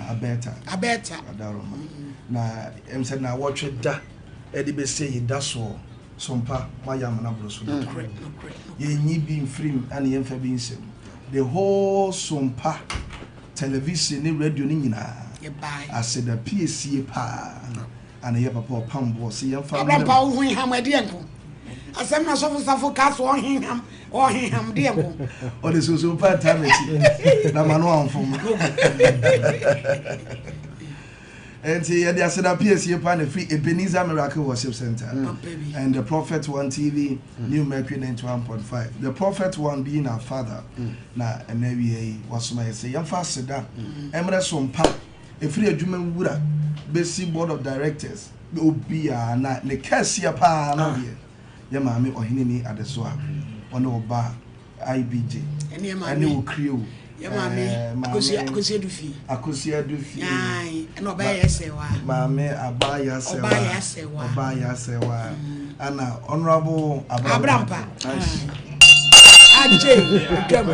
Abɛɛta. Abɛɛta. Adaroma. Na ɛm sɛ na wɔtwe da ɛde bɛsɛ yi da soɔ sompa moayɛ amana borɔ so dodo. Nokorɛ, nokorɛ. Yɛnyi bi mfirim ɛne yɛmfa bi nsɛm. The whole Sompa television ne radio ne nyinaa. Yɛbae. Aseda piesie paa. Ana yɛ papa ɔpam boɔ sɛ yɛmfa Abrampa wo hinham ɛdeɛ nko. Asɛm na sɔfo safo ka so ɔhinham, ɔhinham deɛ nko. Ɔde sunsun pa ntaa m'akyi na ma no amfom. Nti yɛde aseda piesie pa na firi Ebenezer Miracle Worship Center Papa bi. and the Prophet One TV, New Mercury 91.5. The Prophet One being our father. Na ɛnɛ wie yi wasoma yɛ sɛ yɛmfa aseda mmerɛ so mpa ɛfiri adwuma wura bɛsi board of directors, obiaa na ne kɛseɛ paa no deɛ yɛ maame ɔheneni Adesoa, ɔne ɔba IBJ Ɛne yɛ ɛne maame. wo crew. Yɛ maame. Maame Akosua Dufi. Akosua Dufi. Ae, ɛna ɔbɛyɛ yɛ sɛ wa. Maame aba Yasɛwa. Ɔbaa Yasɛwa. Ɔbaa Yasɛwa ana Honorable Abrampa. Agye, twam.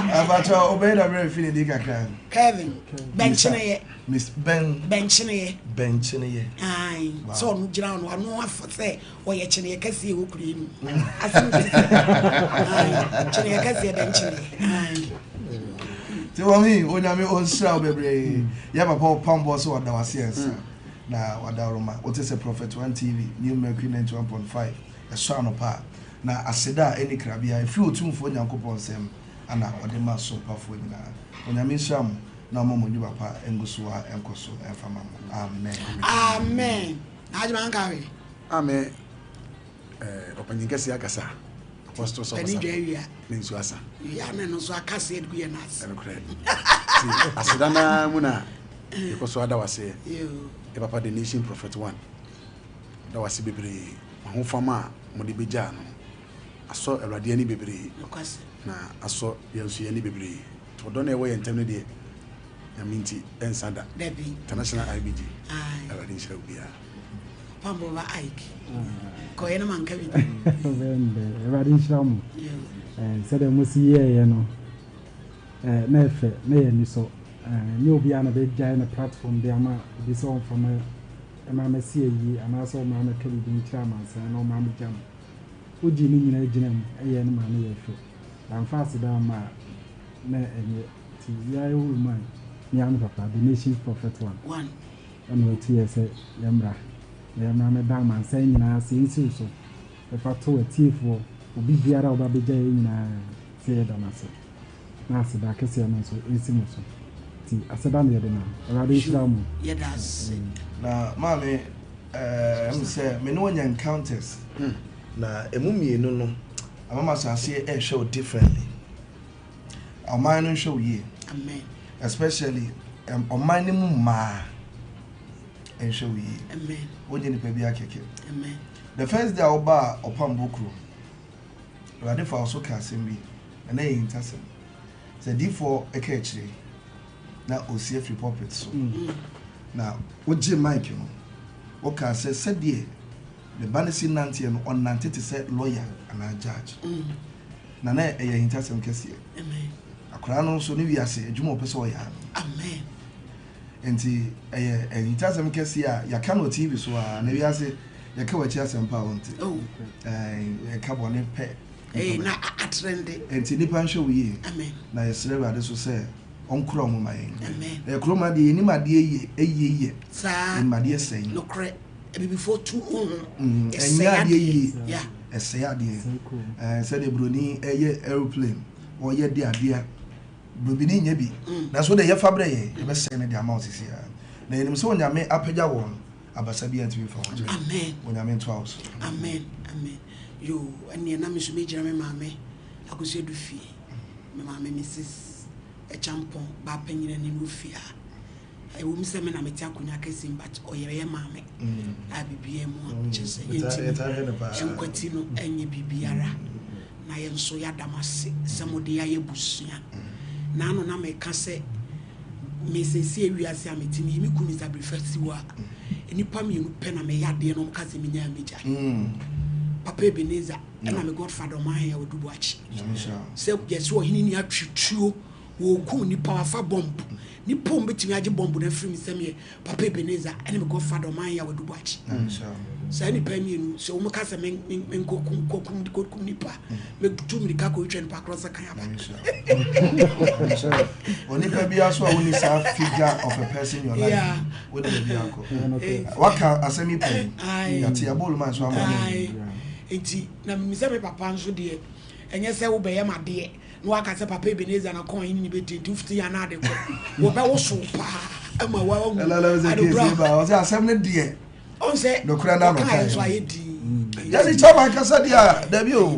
Abatɔ ɔbɛyɛ da bɛrɛ fi ne di kakra. Kevin, bɛnkyeneyɛ. Miss Ben. Bɛnkyeneyɛ. Bɛnkyeneyɛ. Ae, Wow. sɛ ɔno gyina no ano afa sɛ ɔyɛ kyeneyɛ kɛseɛ wɔ kuro yi mu. Asɛm ti sɛ. Ae, kyeneyɛ kɛseɛ bɛnkyeneyɛ. Ae. Nti wɔn yi Onyame ɔnsira wo bebree. Yɛ papa ɔpambɔ sɛ ɔda wase ɛnsa na wada roma wote sɛ Prophet One TV, New Mercury 91.5 ɛsɔ anɔpa a na aseda a ɛni krabea ɛfiri Otumfoɔ Nyankopɔn nsɛm ana ɔde ma sompafoɔ nyinaa. Onyame nhyira mo na ɔma mo nnwuma pa ngu so a ɛnkɔ so ɛmfa ma mo. Amen. Amen. Adwuma nka we. Amen. Ɔpanyin kɛseɛ akasa. Apostle sɛ Panin dwa awia. Ne nsuo asa. Wia na no nso akasa egu yɛ n'ase. Ɛnokorɛ. Nti aseda naa mu na yɛkɔ so ada waseɛ. Yo. Yɛ papa the Nation Prophet One. Da wase bebree. Ahofama a mode bɛgyaa no. Asɔ Awurade ani bebree. Nokwasɛ. Na asɔ yɛn nso yɛn ani bebree. Nti ɔdɔ na ɛwɔ yɛn ntam no deɛ, Nyame nti ɛnsa da. Dabi. International IBG. Aye. Awurade nhyira wo biara. Pambo ba Ike. Kɔyɛ no manka bi. Bɛndɛ Awurade nhyira mo. Yo. Sɛdeɛ mo si yɛɛyɛ no, na ɛfɛ na yɛ ani sɔ. Nyɛ obiara na bɛgyae ne platform de ama obi sɛ ɔmfa ma ɛma mɛsi ayie anaasɛ ɔma mɛka biribi nkyerɛ amansan na ɔma megya no. Wogye ne nyinaa gyina mu ɛyɛ no ma no yɛ fɛ. Amfa aseda ama a na ɛnyɛ. Nti yɛayɛ wɔ mu a ne ame papa the Nation's Prophet One. One. Ɛna ɔtu yɛ sɛ yɛmmra na yɛmmra mɛda amansan nyinaa ase nsiw so ɛfa to atiefoɔ obi biara a ɔba bɛgya yɛn nyinaa sɛ yɛda no ase na aseda kɛseɛ no nso ɛnsi mo so. Nti aseda na yɛde nam. Awurade nhyira mo. Yɛda ase. Na maame sɛ me ne wɔnya encounters na emu mmienu no amama asase ɛhwɛ wo differently. Ɔman no nhwɛ wo yie. Amen. Especially ɔman no mu mmaa nhwɛ wo yie. Amen. Wonyɛ nipa bi akɛkɛ. Amen. The first day a wobaa ɔpambɔ kurom, Awurade fa wo so ka asɛm bi na na ɛyɛ ntasɛm sɛ diifoɔ ɛka akyire na ɔsi afiri pulpit so na wogye mic no, woka sɛ sɛdeɛ ne ba no si nanteɛ no, ɔnante te sɛ lawyer anaa judge na ɛyɛ ahintasɛm kɛseɛ. Amen. Akwaraa no nso ne wiase adwuma a ɔpɛ sɛ ɔyɛ ano. Amen. Nti ɛyɛ ahintasɛm kɛseɛ a yɛaka no wɔ TV so a na wiase yɛka w'akyi asɛm pa a wɔnte. Oh. Yɛka bɔne pɛ. Eh, na atrende. Nti nipa nhwɛ wo yie. Amen. Na yɛsrɛ Awurade so sɛ ɔnkora ɔmo ma yɛn. Amen. Ɛyɛ kurom adeɛ, yɛnim adeɛ yie, ɛyie yie. Saa. Yɛnim adeɛ sɛn. Nokorɛ. Abibifoɔ tu ho. Ɛnyɛ Ɛsɛe adeɛ yie. Yeah. Ɛsɛe adeɛ. Sɛdeɛ buroni ɛyɛ aeroplane, wɔyɛ de adeɛ. Buroni nyɛ bi. Nanso wode yɛfa brɛ yɛn, yɛbɛsɛe no de ama wo sisi a. Na yɛnim sɛ Onyame apagya wɔn abasa bi a ntumi fa wɔn nkyɛn. Amen. Onyame ntoa wo so. Amen. Amen. Yo, ɛneɛ na me nso megyina me maame Akosua du fie. Me maame Mrs. Ɛkyampɔn baa panyin anim wɔ fie ha. Ɛwɔ mu sɛ me na mete akonnwa kɛseɛ mu, but ɔyɛ yɛ maame. A biribiara mu a kyerɛ sɛ yɛntumi Yɛtaa hwɛ no paa. nkwati no ɛnyɛ biribiara. Na yɛn nso yɛada mo ase sɛ mode ayɛ busua. Na ano na meka sɛ mesiesie wiase a mete me yi me kunu Mr. si hɔ a nnipa mmienu pɛ na meyɛ adeɛ na ɔmo ka sɛ menyaa megya. Papa Ebenezer ɛna me godfather ɔmo ahɛn a wɔdu Buakye. Nyame nhyira wo. Sɛ yɛsɛ ɔhene ni atwituo wɔkum nipa wafa bomb Nipa a wɔbɛtumi agye bɔmbo no afiri me nsam yɛ Papa Ebenezer ne me godfather Ɔman Yaw Adu Boakye. Saa nnipa yi mmienu, sɛ wɔka sɛ menkɔkum nipa a, mɛtu mmirika akɔtwa nipa korɔ sɛ kan aba. Onipa biara so a wonni saa figure of a person in your life, wode baabi akɔ. Waka asɛm yi pɛn, yɛate abɔ oluma nso ama. Nti, na menim sɛ me papa nso deɛ, ɛnyɛ sɛ wobɛyɛ m'adeɛ. Na waka sɛ Papa Ebenezer na kɔn ne ne bɛdi nti wofiti yɛ anaa de kɔ wɔbɛwosow paa ma wahu adekora. Ɔsɛ asɛm no deɛ ɔn sɛ nokora na ɔka yɛ nso ayɛ din. Yɛne kyɛma kasa deɛ a dabi o.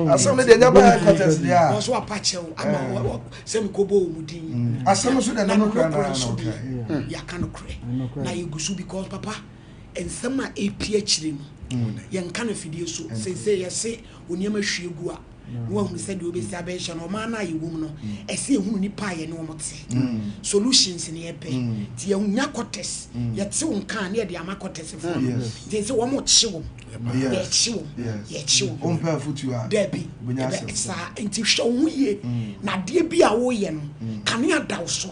Asɛm no deɛ nyɛ bɛyɛ kɔtɛs deɛ a. Wɔn so apa kyɛw ama sɛ mekɔbɔ wɔn mu din. Asɛm nso deɛ nokora na ɔka. Yɛaka nokorɛ na yɛgu so because papa nsɛm a ɛpie akyire no yɛnka no afidie so seesei yɛse wo nneɛma hwie gu a, na wahunu sɛdeɛ wobɛsi abɛhyɛ no. Ɔman no a yɛwɔ mu no, ɛsɛ yɛhunu nnipa a yɛne wɔn te. Solutions ne yɛpɛ. Nti yɛnya quarters, yɛte wo nka a ne yɛde ama quarters foɔ no. Nti ɛsɛ wɔn kye wɔn, yɛkye wɔn, yɛkye wɔn. Wompɛ afotuo a, Dabi, wobɛnya asɛm. Saa, nti hwɛ wo ho yie. Na adeɛ bi a woyɛ no, kanea da wo so.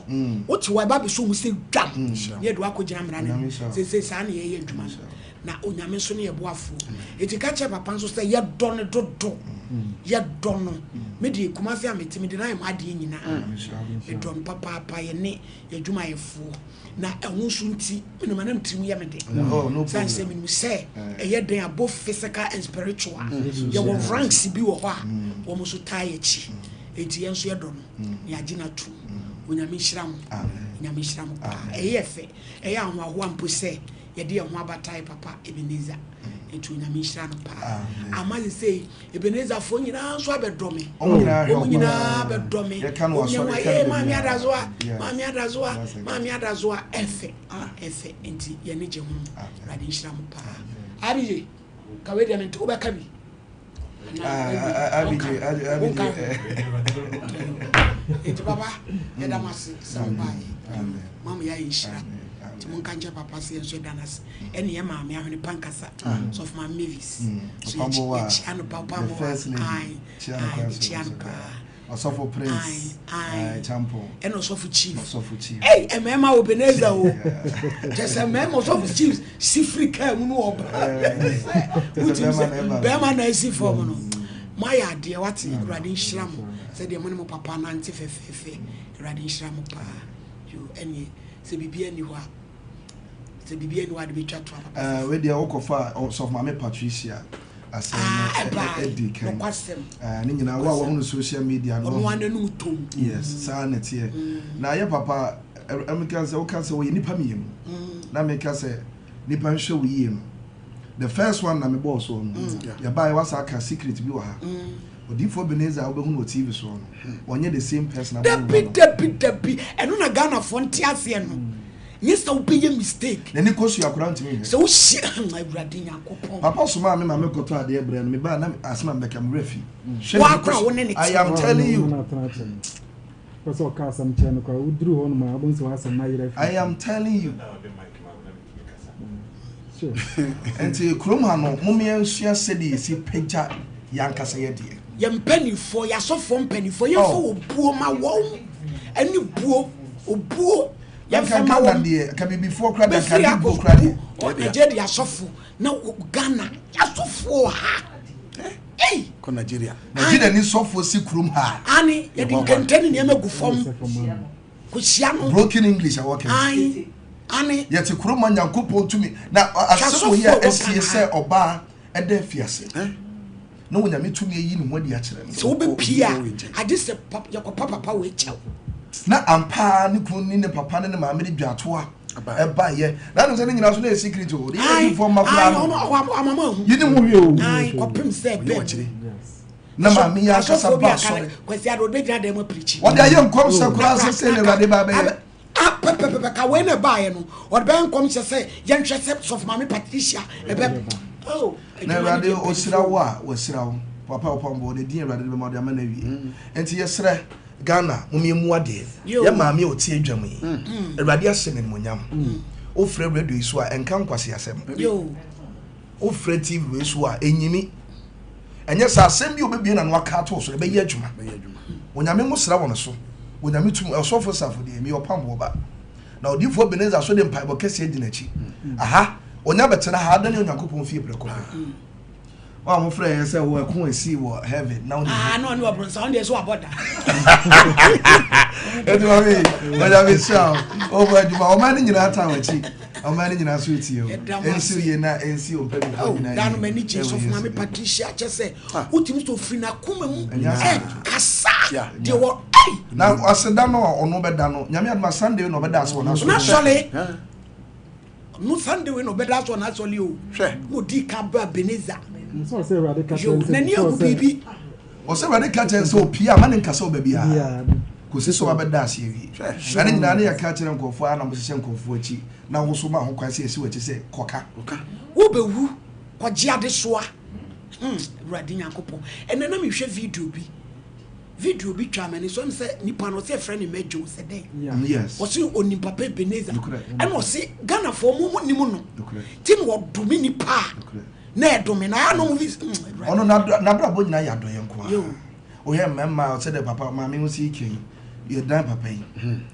Wote hɔ a, ɛba abɛsɔ mu sɛ dwam, na yɛde wo akɔgyina mmara no anim. Seesei saa na yɛyɛ adwuma no. Na Onyame nso ne yɛ boafoɔ. Enti ka kyerɛ papa nso sɛ yɛdɔ no dodo. Yɛdɔ no. Me deɛ Kumasi a mete mede no ayɛ m'adeɛ nyinaa. Medɔ no papaapa yɛne yɛadwumayɛfoɔ. Na ɛho nso nti menim a na me tirim yɛ me dɛ. Sane sɛ menim sɛ ɛyɛ den a both physical and spiritual. Yɛwɔ ranks bi wɔ hɔ a wɔn nso taa yɛn akyi. Enti yɛn nso yɛdɔ no na yɛagye no atom. Onyame nhyira mo. Onyame nhyira mo paa. Ɛyɛ fɛ. Ɛyɛ ahoahoa mpo sɛ yɛde yɛn ho abata yɛ papa Ebenezer nti Onyame nhyira no paa ama sesei Ebenezer foɔ nyinaa nso abɛdɔ me wɔn nyinaa abɛdɔ me wɔn nyinaa yɛ maame adazoa maame adazoa maame adazoa ɛfɛ ɛfɛ nti yɛn ani gye ho Awurade nhyira mo paa Abigye kawe deɛ mente wobɛka bi Nti papa yɛda mo ase sɛ mo baeɛ mo ama yɛayɛ nhyira nti monka nkyɛ papa sɛ yɛn nso yɛda no ase ɛne yɛ maame ahwene pa nkasa sɔfo maame Mavis so yɛkyia no papa mo yɛkyia no paa Ɔsɔfo Prince Champon. Ɛna ɔsɔfo Chief. Ɔsɔfo Chief. Ɛy mmarima wɔ Ebenezer o. Kyɛ sɛ mmarima ɔsɔfo Chief si firi kaa mu no ɔba. Wotumi sɛ bɛrima na asi fam no. Mo ayɛ adeɛ wate Awurade nhyira mo sɛdeɛ mo ne mo papa nante fɛfɛɛfɛ. Awurade nhyira mo paa. Yo ɛneɛ sɛ biribi ani hɔ a sɛ biribi ani hɔ a de bɛtwa to a papa. Ɛɛ wei deɛ wokɔfa ɔsɔfo maame Patricia. asɛm no adi kan ne nyinaa wo a wɔhunu social media no ɔno ananum tom yes saa na ɛteɛ mm. na yɛ papa ɛmeka sɛ woka sɛ wɔyɛ nipa mmienu mm. na meka sɛ nipa nhwɛ wo yie no the first one na mebɔɔ soɔ no mm. yɛbaeɛ wasa aka secret bi wɔ ha odiifoɔ Ebenezer a wobɛhu no wɔ TV soɔ no ɔnyɛ the same person dabi dabi dabi ɛno na Ghanafoɔ nte aseɛ no Nyɛ sɛ wobɛyɛ mistake. N'ani kɔ sua koraa ntumi nhwɛ. Sɛ wohyia Awurade Nyankopɔn. Papa somaa me ma me kɔtɔ adeɛ brɛ no, me baa na asɛm a mebɛka me werɛ fi. Hwɛ Woa koraa wo ne ne te. I am telling you. Pɛ sɛ ɔka asɛm kyerɛ no koraa, woduru hɔ nom a wobɛhu sɛ w'asɛm no ayera afi. I am telling you. Nti kurom ha no, mom yɛnsua sɛdeɛ yɛsi pagya yɛn ankasa yɛ deɛ. Yɛn mpanimfoɔ, yɛn asɔfoɔ mpanimfoɔ, yɛmfa obuo ma wɔn, ɛne buo, obuo. Yɛmfa ma wɔn. Deɛ, ka bibifoɔ kora deɛ, ka bibuo kora deɛ. Nigeria asɔfo na Ghana asɔfoɔ ha. Ei. Kɔ Nigeria. Nigeria ni sɔfoɔ si kurom ha. Ani yɛde nkɛntɛn ne nneɛma gu fam. Kò hyia no. Broken English a wɔkɛ. Ani ani. Yɛte kurom ma Nyankopɔn tumi na asɛm wɔ yi a esie sɛ ɔbaa ɛda afiase na Onyame tumi ayi ne ho adi akyerɛ no. Sɛ wobɛpie a, agye sɛ yɛkɔpa papa wei kyɛw. Na ampa ara ne kunu ne ne papa ne ne maame de dwatoa ɛbaeɛ. Na anim sɛ ne nyinaa so na ɛyɛ secret o. De yɛ adiifoɔ mma koraa no. Yi ne ho hwee o. Kɔpem sɛ bɛm. Na maame yi ankasa ba asɔre. Kwasi ado ɔbɛgyina dɛm apirikyi. Wɔde ayɛ nkɔmhyɛ koraa sɛ sɛ na Awurade ba bɛyɛ. Ah pɛpɛpɛpɛ ka wei na ɛbaeɛ no ɔde bɛyɛ nkɔmhyɛ sɛ yɛnhwɛ sɛ sɔfo maame Patricia ɛbɛ oh Na Awurade ɔhyira wo a washyira wo papa ɔpam bɔ ne din Awurade de bɛma ɔde ama no awie mm. nti yɛsrɛ Ghana mom yɛmmu adeɛ yɛ maame a ɔte adwa mu yi mm. Awurade ahyɛ no animonyam mm. wofrɛ radio yi so a ɛnka nkwasi asɛm wofrɛ TV wei so a ɛnyimi ɛnyɛ sɛ asɛm bi a obɛbie na no aka ato so ɛbɛyɛ adwuma Onyame ngo sra wɔ no so. Onyame tum ɔsɔfo safo deɛ meyɛ ɔpamboɔ ba. Na odiyifoɔ Ebenezer so de mpaebɔ kɛseɛ di n'akyi. Aha, ɔnya bɛtena ha adane Onyankopɔn fie prɛko pɛ. Wɔn a wɔfrɛ yɛn sɛ wɔ ɛko esii wɔ heaven na wɔn. Ah, na ɔne ɔbrɔnsa ɔno deɛ so wabɔ da. Eti maame, Onyame hyira wo. Ɔbɔ adwuma, ɔman no nyinaa taa w'akyi. Ɔman no nyinaa so tie o. Ɛnsi yie na ɛnsi o mpanyinfoɔ nyinaa yie. Da no m'ani gye sɔfo maame Patricia kyɛ sɛ wotumi sɛ ofiri n'akoma mu ɛkasa deɛ wɔ ɛy. Na aseda no a ɔno bɛda no Nyame adom a Sunday na ɔbɛda ase wɔ n'asɔre. N'asɔre no Sunday wei na ɔbɛda ase wɔ n'asɔre o. Hwɛ. Na odi kan ba Ebenezer. Ɔsɛ Awurade ka kyerɛ n'ani ahu biribi. Ɔsɛ Awurade ka kyerɛ sɛ opie a ma ne nkasa wɔ baabi a. Kɔsi sɛ wabɛda ase awie. Na ne nyinaa ne yɛka kyerɛ nkurɔfoɔ a na wɔhyehyɛ nkurɔfoɔ akyi na wo so ma ho kwan sɛ yɛsi w'akyi sɛ kɔka. Wobɛwu kɔgye adesoa. Awurade Nyankopɔn. Ɛnɛ na mehwɛ video bi. Video bi twaa m'ani so. Ɛm sɛ nipa no ɔsɛ yɛfrɛ no Mɛdwo sɛ dɛn. Yes. Ɔse onim Papa Ebenezer. Ɛna ɔse Ghanafoɔ mo mo nim no. Ti na ɔdome nipa a. Na ɛdome na ayɛ no mo fi. Ɔno n'abrabɔ nyinaa yɛ adɔyɛ nko ara. Wohwɛ mmarima a sɛdeɛ papa maame ho si kɛn yɛdan papa yi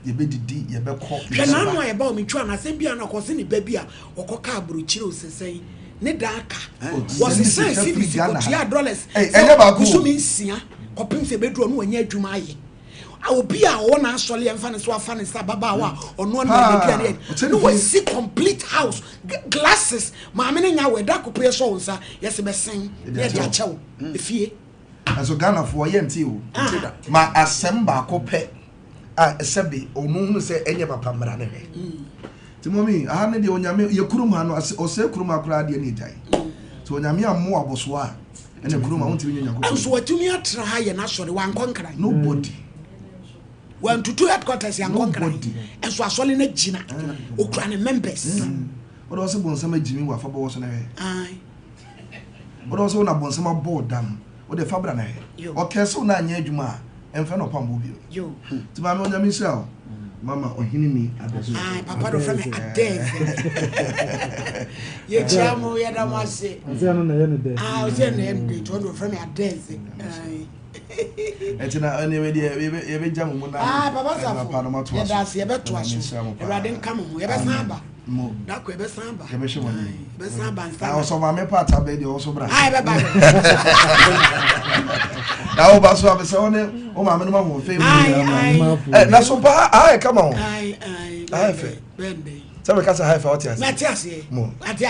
yɛbɛdidi yɛbɛkɔ. Hwɛ n'ano a yɛba wɔ metwa no asɛm bi a na ɔkɔse ne ba bi a ɔkɔka aburokyire osesɛn ne dan ka wɔsesan cedis kɔtua dollars sɛ bosome nsia kɔpem sɛ ɛbɛduru ɔno wanya adwuma ayɛ obi a ɔwɔ n'asɔre yɛmfa ne so afa ne sɛ ababaawa a ɔno ano aduane yɛ ne wasi complete house glasses maame ne nya wɔ ɛda kopo yɛ sɔ wo nsa yɛsɛ bɛsen ne yɛde akyɛ wo efie. Nso Ghanafoɔ yɛ nte o. Ma asɛm baako pɛ a sɛbe ɔno hunu sɛ ɛnyɛ papa mmara ne hwɛ. Nti mɔmi aha ne deɛ onyame yɛ kurom ha no ɔsɛ kurom ha koraa deɛ ne agyae. Sɛ onyame ammo abɔsoɔ a ɛna kurom ha wontumi nyɛ Nyankopɔn. Nso watumi atena ha yɛ n'asɔre wankɔ Nkran. Nobody. Wantutu headquarters yankɔ Nkran. Nso asɔre no agyina. Okura ne members. Wode ɔsɛ bonsam agyimi wɔ afa bɔwɔ so na hwɛ. Wode ɔsɛ wo na bonsam abɔ dam. Wode fa bra na hwɛ. Ɔkɛse wo na anyɛ adwuma a ɛmfɛ na ɔpam bo bio. Nti maame onyame nhyira wo. Mama ɔhene ni adɛse. Ai papa do frɛ me adɛse. Yɛkyia mo yɛda mo ase. Ɔsɛ no na ɛyɛ ne dɛ. Ah ɔsɛ na ɛyɛ ne dɛ nti ɔno frɛ me adɛse. Ai. Ɛnti na ɛne wei deɛ yɛbɛgya mo mu na Ah papa safo yɛda ase yɛbɛtoa so. Awurade nka mo ho yɛbɛsan aba. Mo. Dako yɛbɛsan aba. Yɛbɛhwɛ mo anim. Yɛbɛsan aba nsa. Na ɔsɔ maame part abɛn deɛ ɔsɔ bra. Ah yɛbɛba. Na wo ba so abɛsɛ wo ne wo maame no ma ho fɛ mu. Ai ai. Eh na so pa ah ɛka ma ho. Ai ai. Ah fɛ. Bɛn. Sɛ meka sɛ ha fɛ ɔte ase. Mɛte aseɛ. Mo. Ate.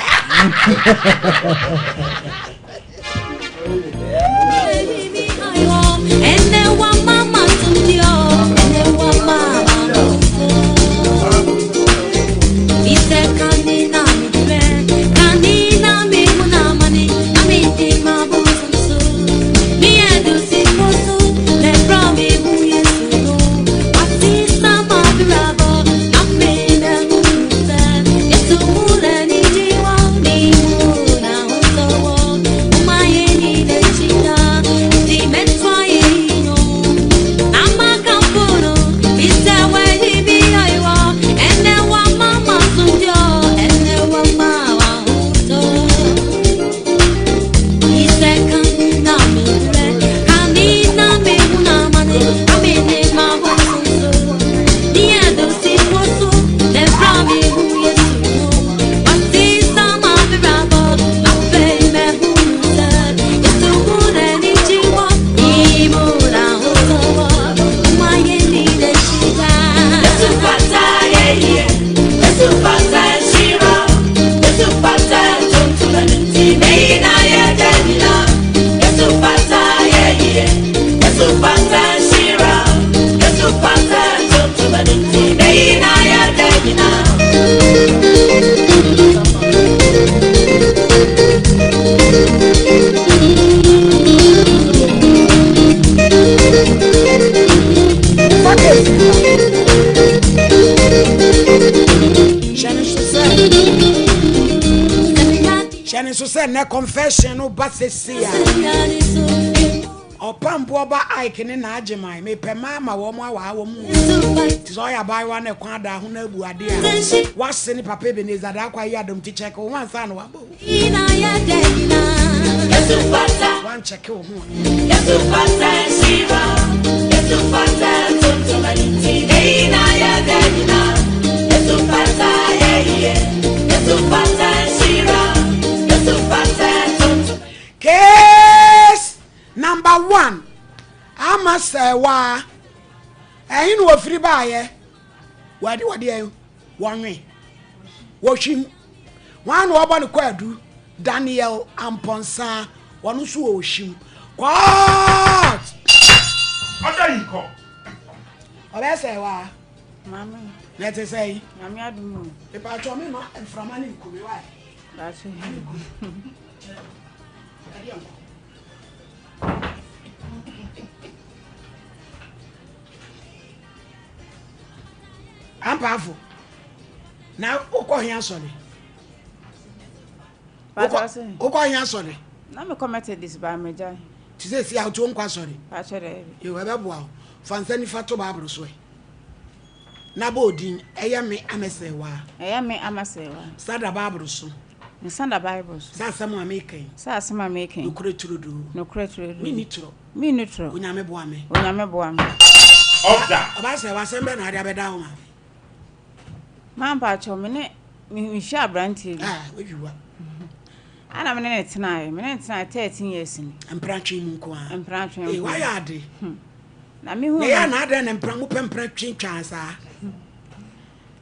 Confession no ba sese a ɔpamboɔ ba Ike ne n'agyeman mepɛ maa ma wɔn awaa wɔn mu te sɛ ɔyɛ abaayewa na ɛkwan da ho na abu ade a wase ne papa Ebenezer da akɔ ayi adom ti kyɛke wo ho ansa na wabɔ wo wankyɛke wo ho a. Case number one, Ama Sɛɛwaa, ɛhe na wɔfiri baeɛ? Wɔde wɔdeɛ wɔnwe, wɔhwim. Wɔn na wɔbɔ no kwaadu, Daniel Amponsah, wɔn nso wɔ ohwim. Court! Ɔda yi kɔ. Ɔbɛyɛ sɛɛwaa. Maame. Na ɛte sɛ yi. Nyame adom o. Mepatwɔ me ma mframa ne nkumi wae. Baakye. Ɛdeɛ nkɔ. Ampaafo. Na wokɔ he asɔre? Wokɔ he asɔre? Na mekɔ Methodist baa megyae. Te sɛ si a wotu wonkɔ asɔre? Paatwɔ daabi. Yo, ɛbɛboa wo. Fa nsa nifa to Bible so ɛ. Na bɔ odin, ɛyɛ me amɛsɛɛwaa. Ɛyɛ me amasɛɛwaa. Nsa da Bible so. Nsa da Bible so. Sɛ asɛm a meka yi. Sɛ asɛm a meka yi. Nokorɛ turodoo. Nokorɛ turodoo. Menni torɔ. Menni torɔ. Onyame boa me. Onyame boa me. Ɔda. Ɔbaa sɛ w'asɛm bɛn na ade abɛda wo maame? Maa mpakyɛw me ne mehyia aberanteɛ bi. Ah, wadwiwa. Ana me ne ne tenaeɛ. Me ne ne tenaeɛ 13 years ni. Mpratwe mu nko ara. Mpratwe nko. Ee, wayɛ ade. Hmm. Na me hu. Na yɛ na adɛn na mpra mo pɛ mpra twintwaa saa.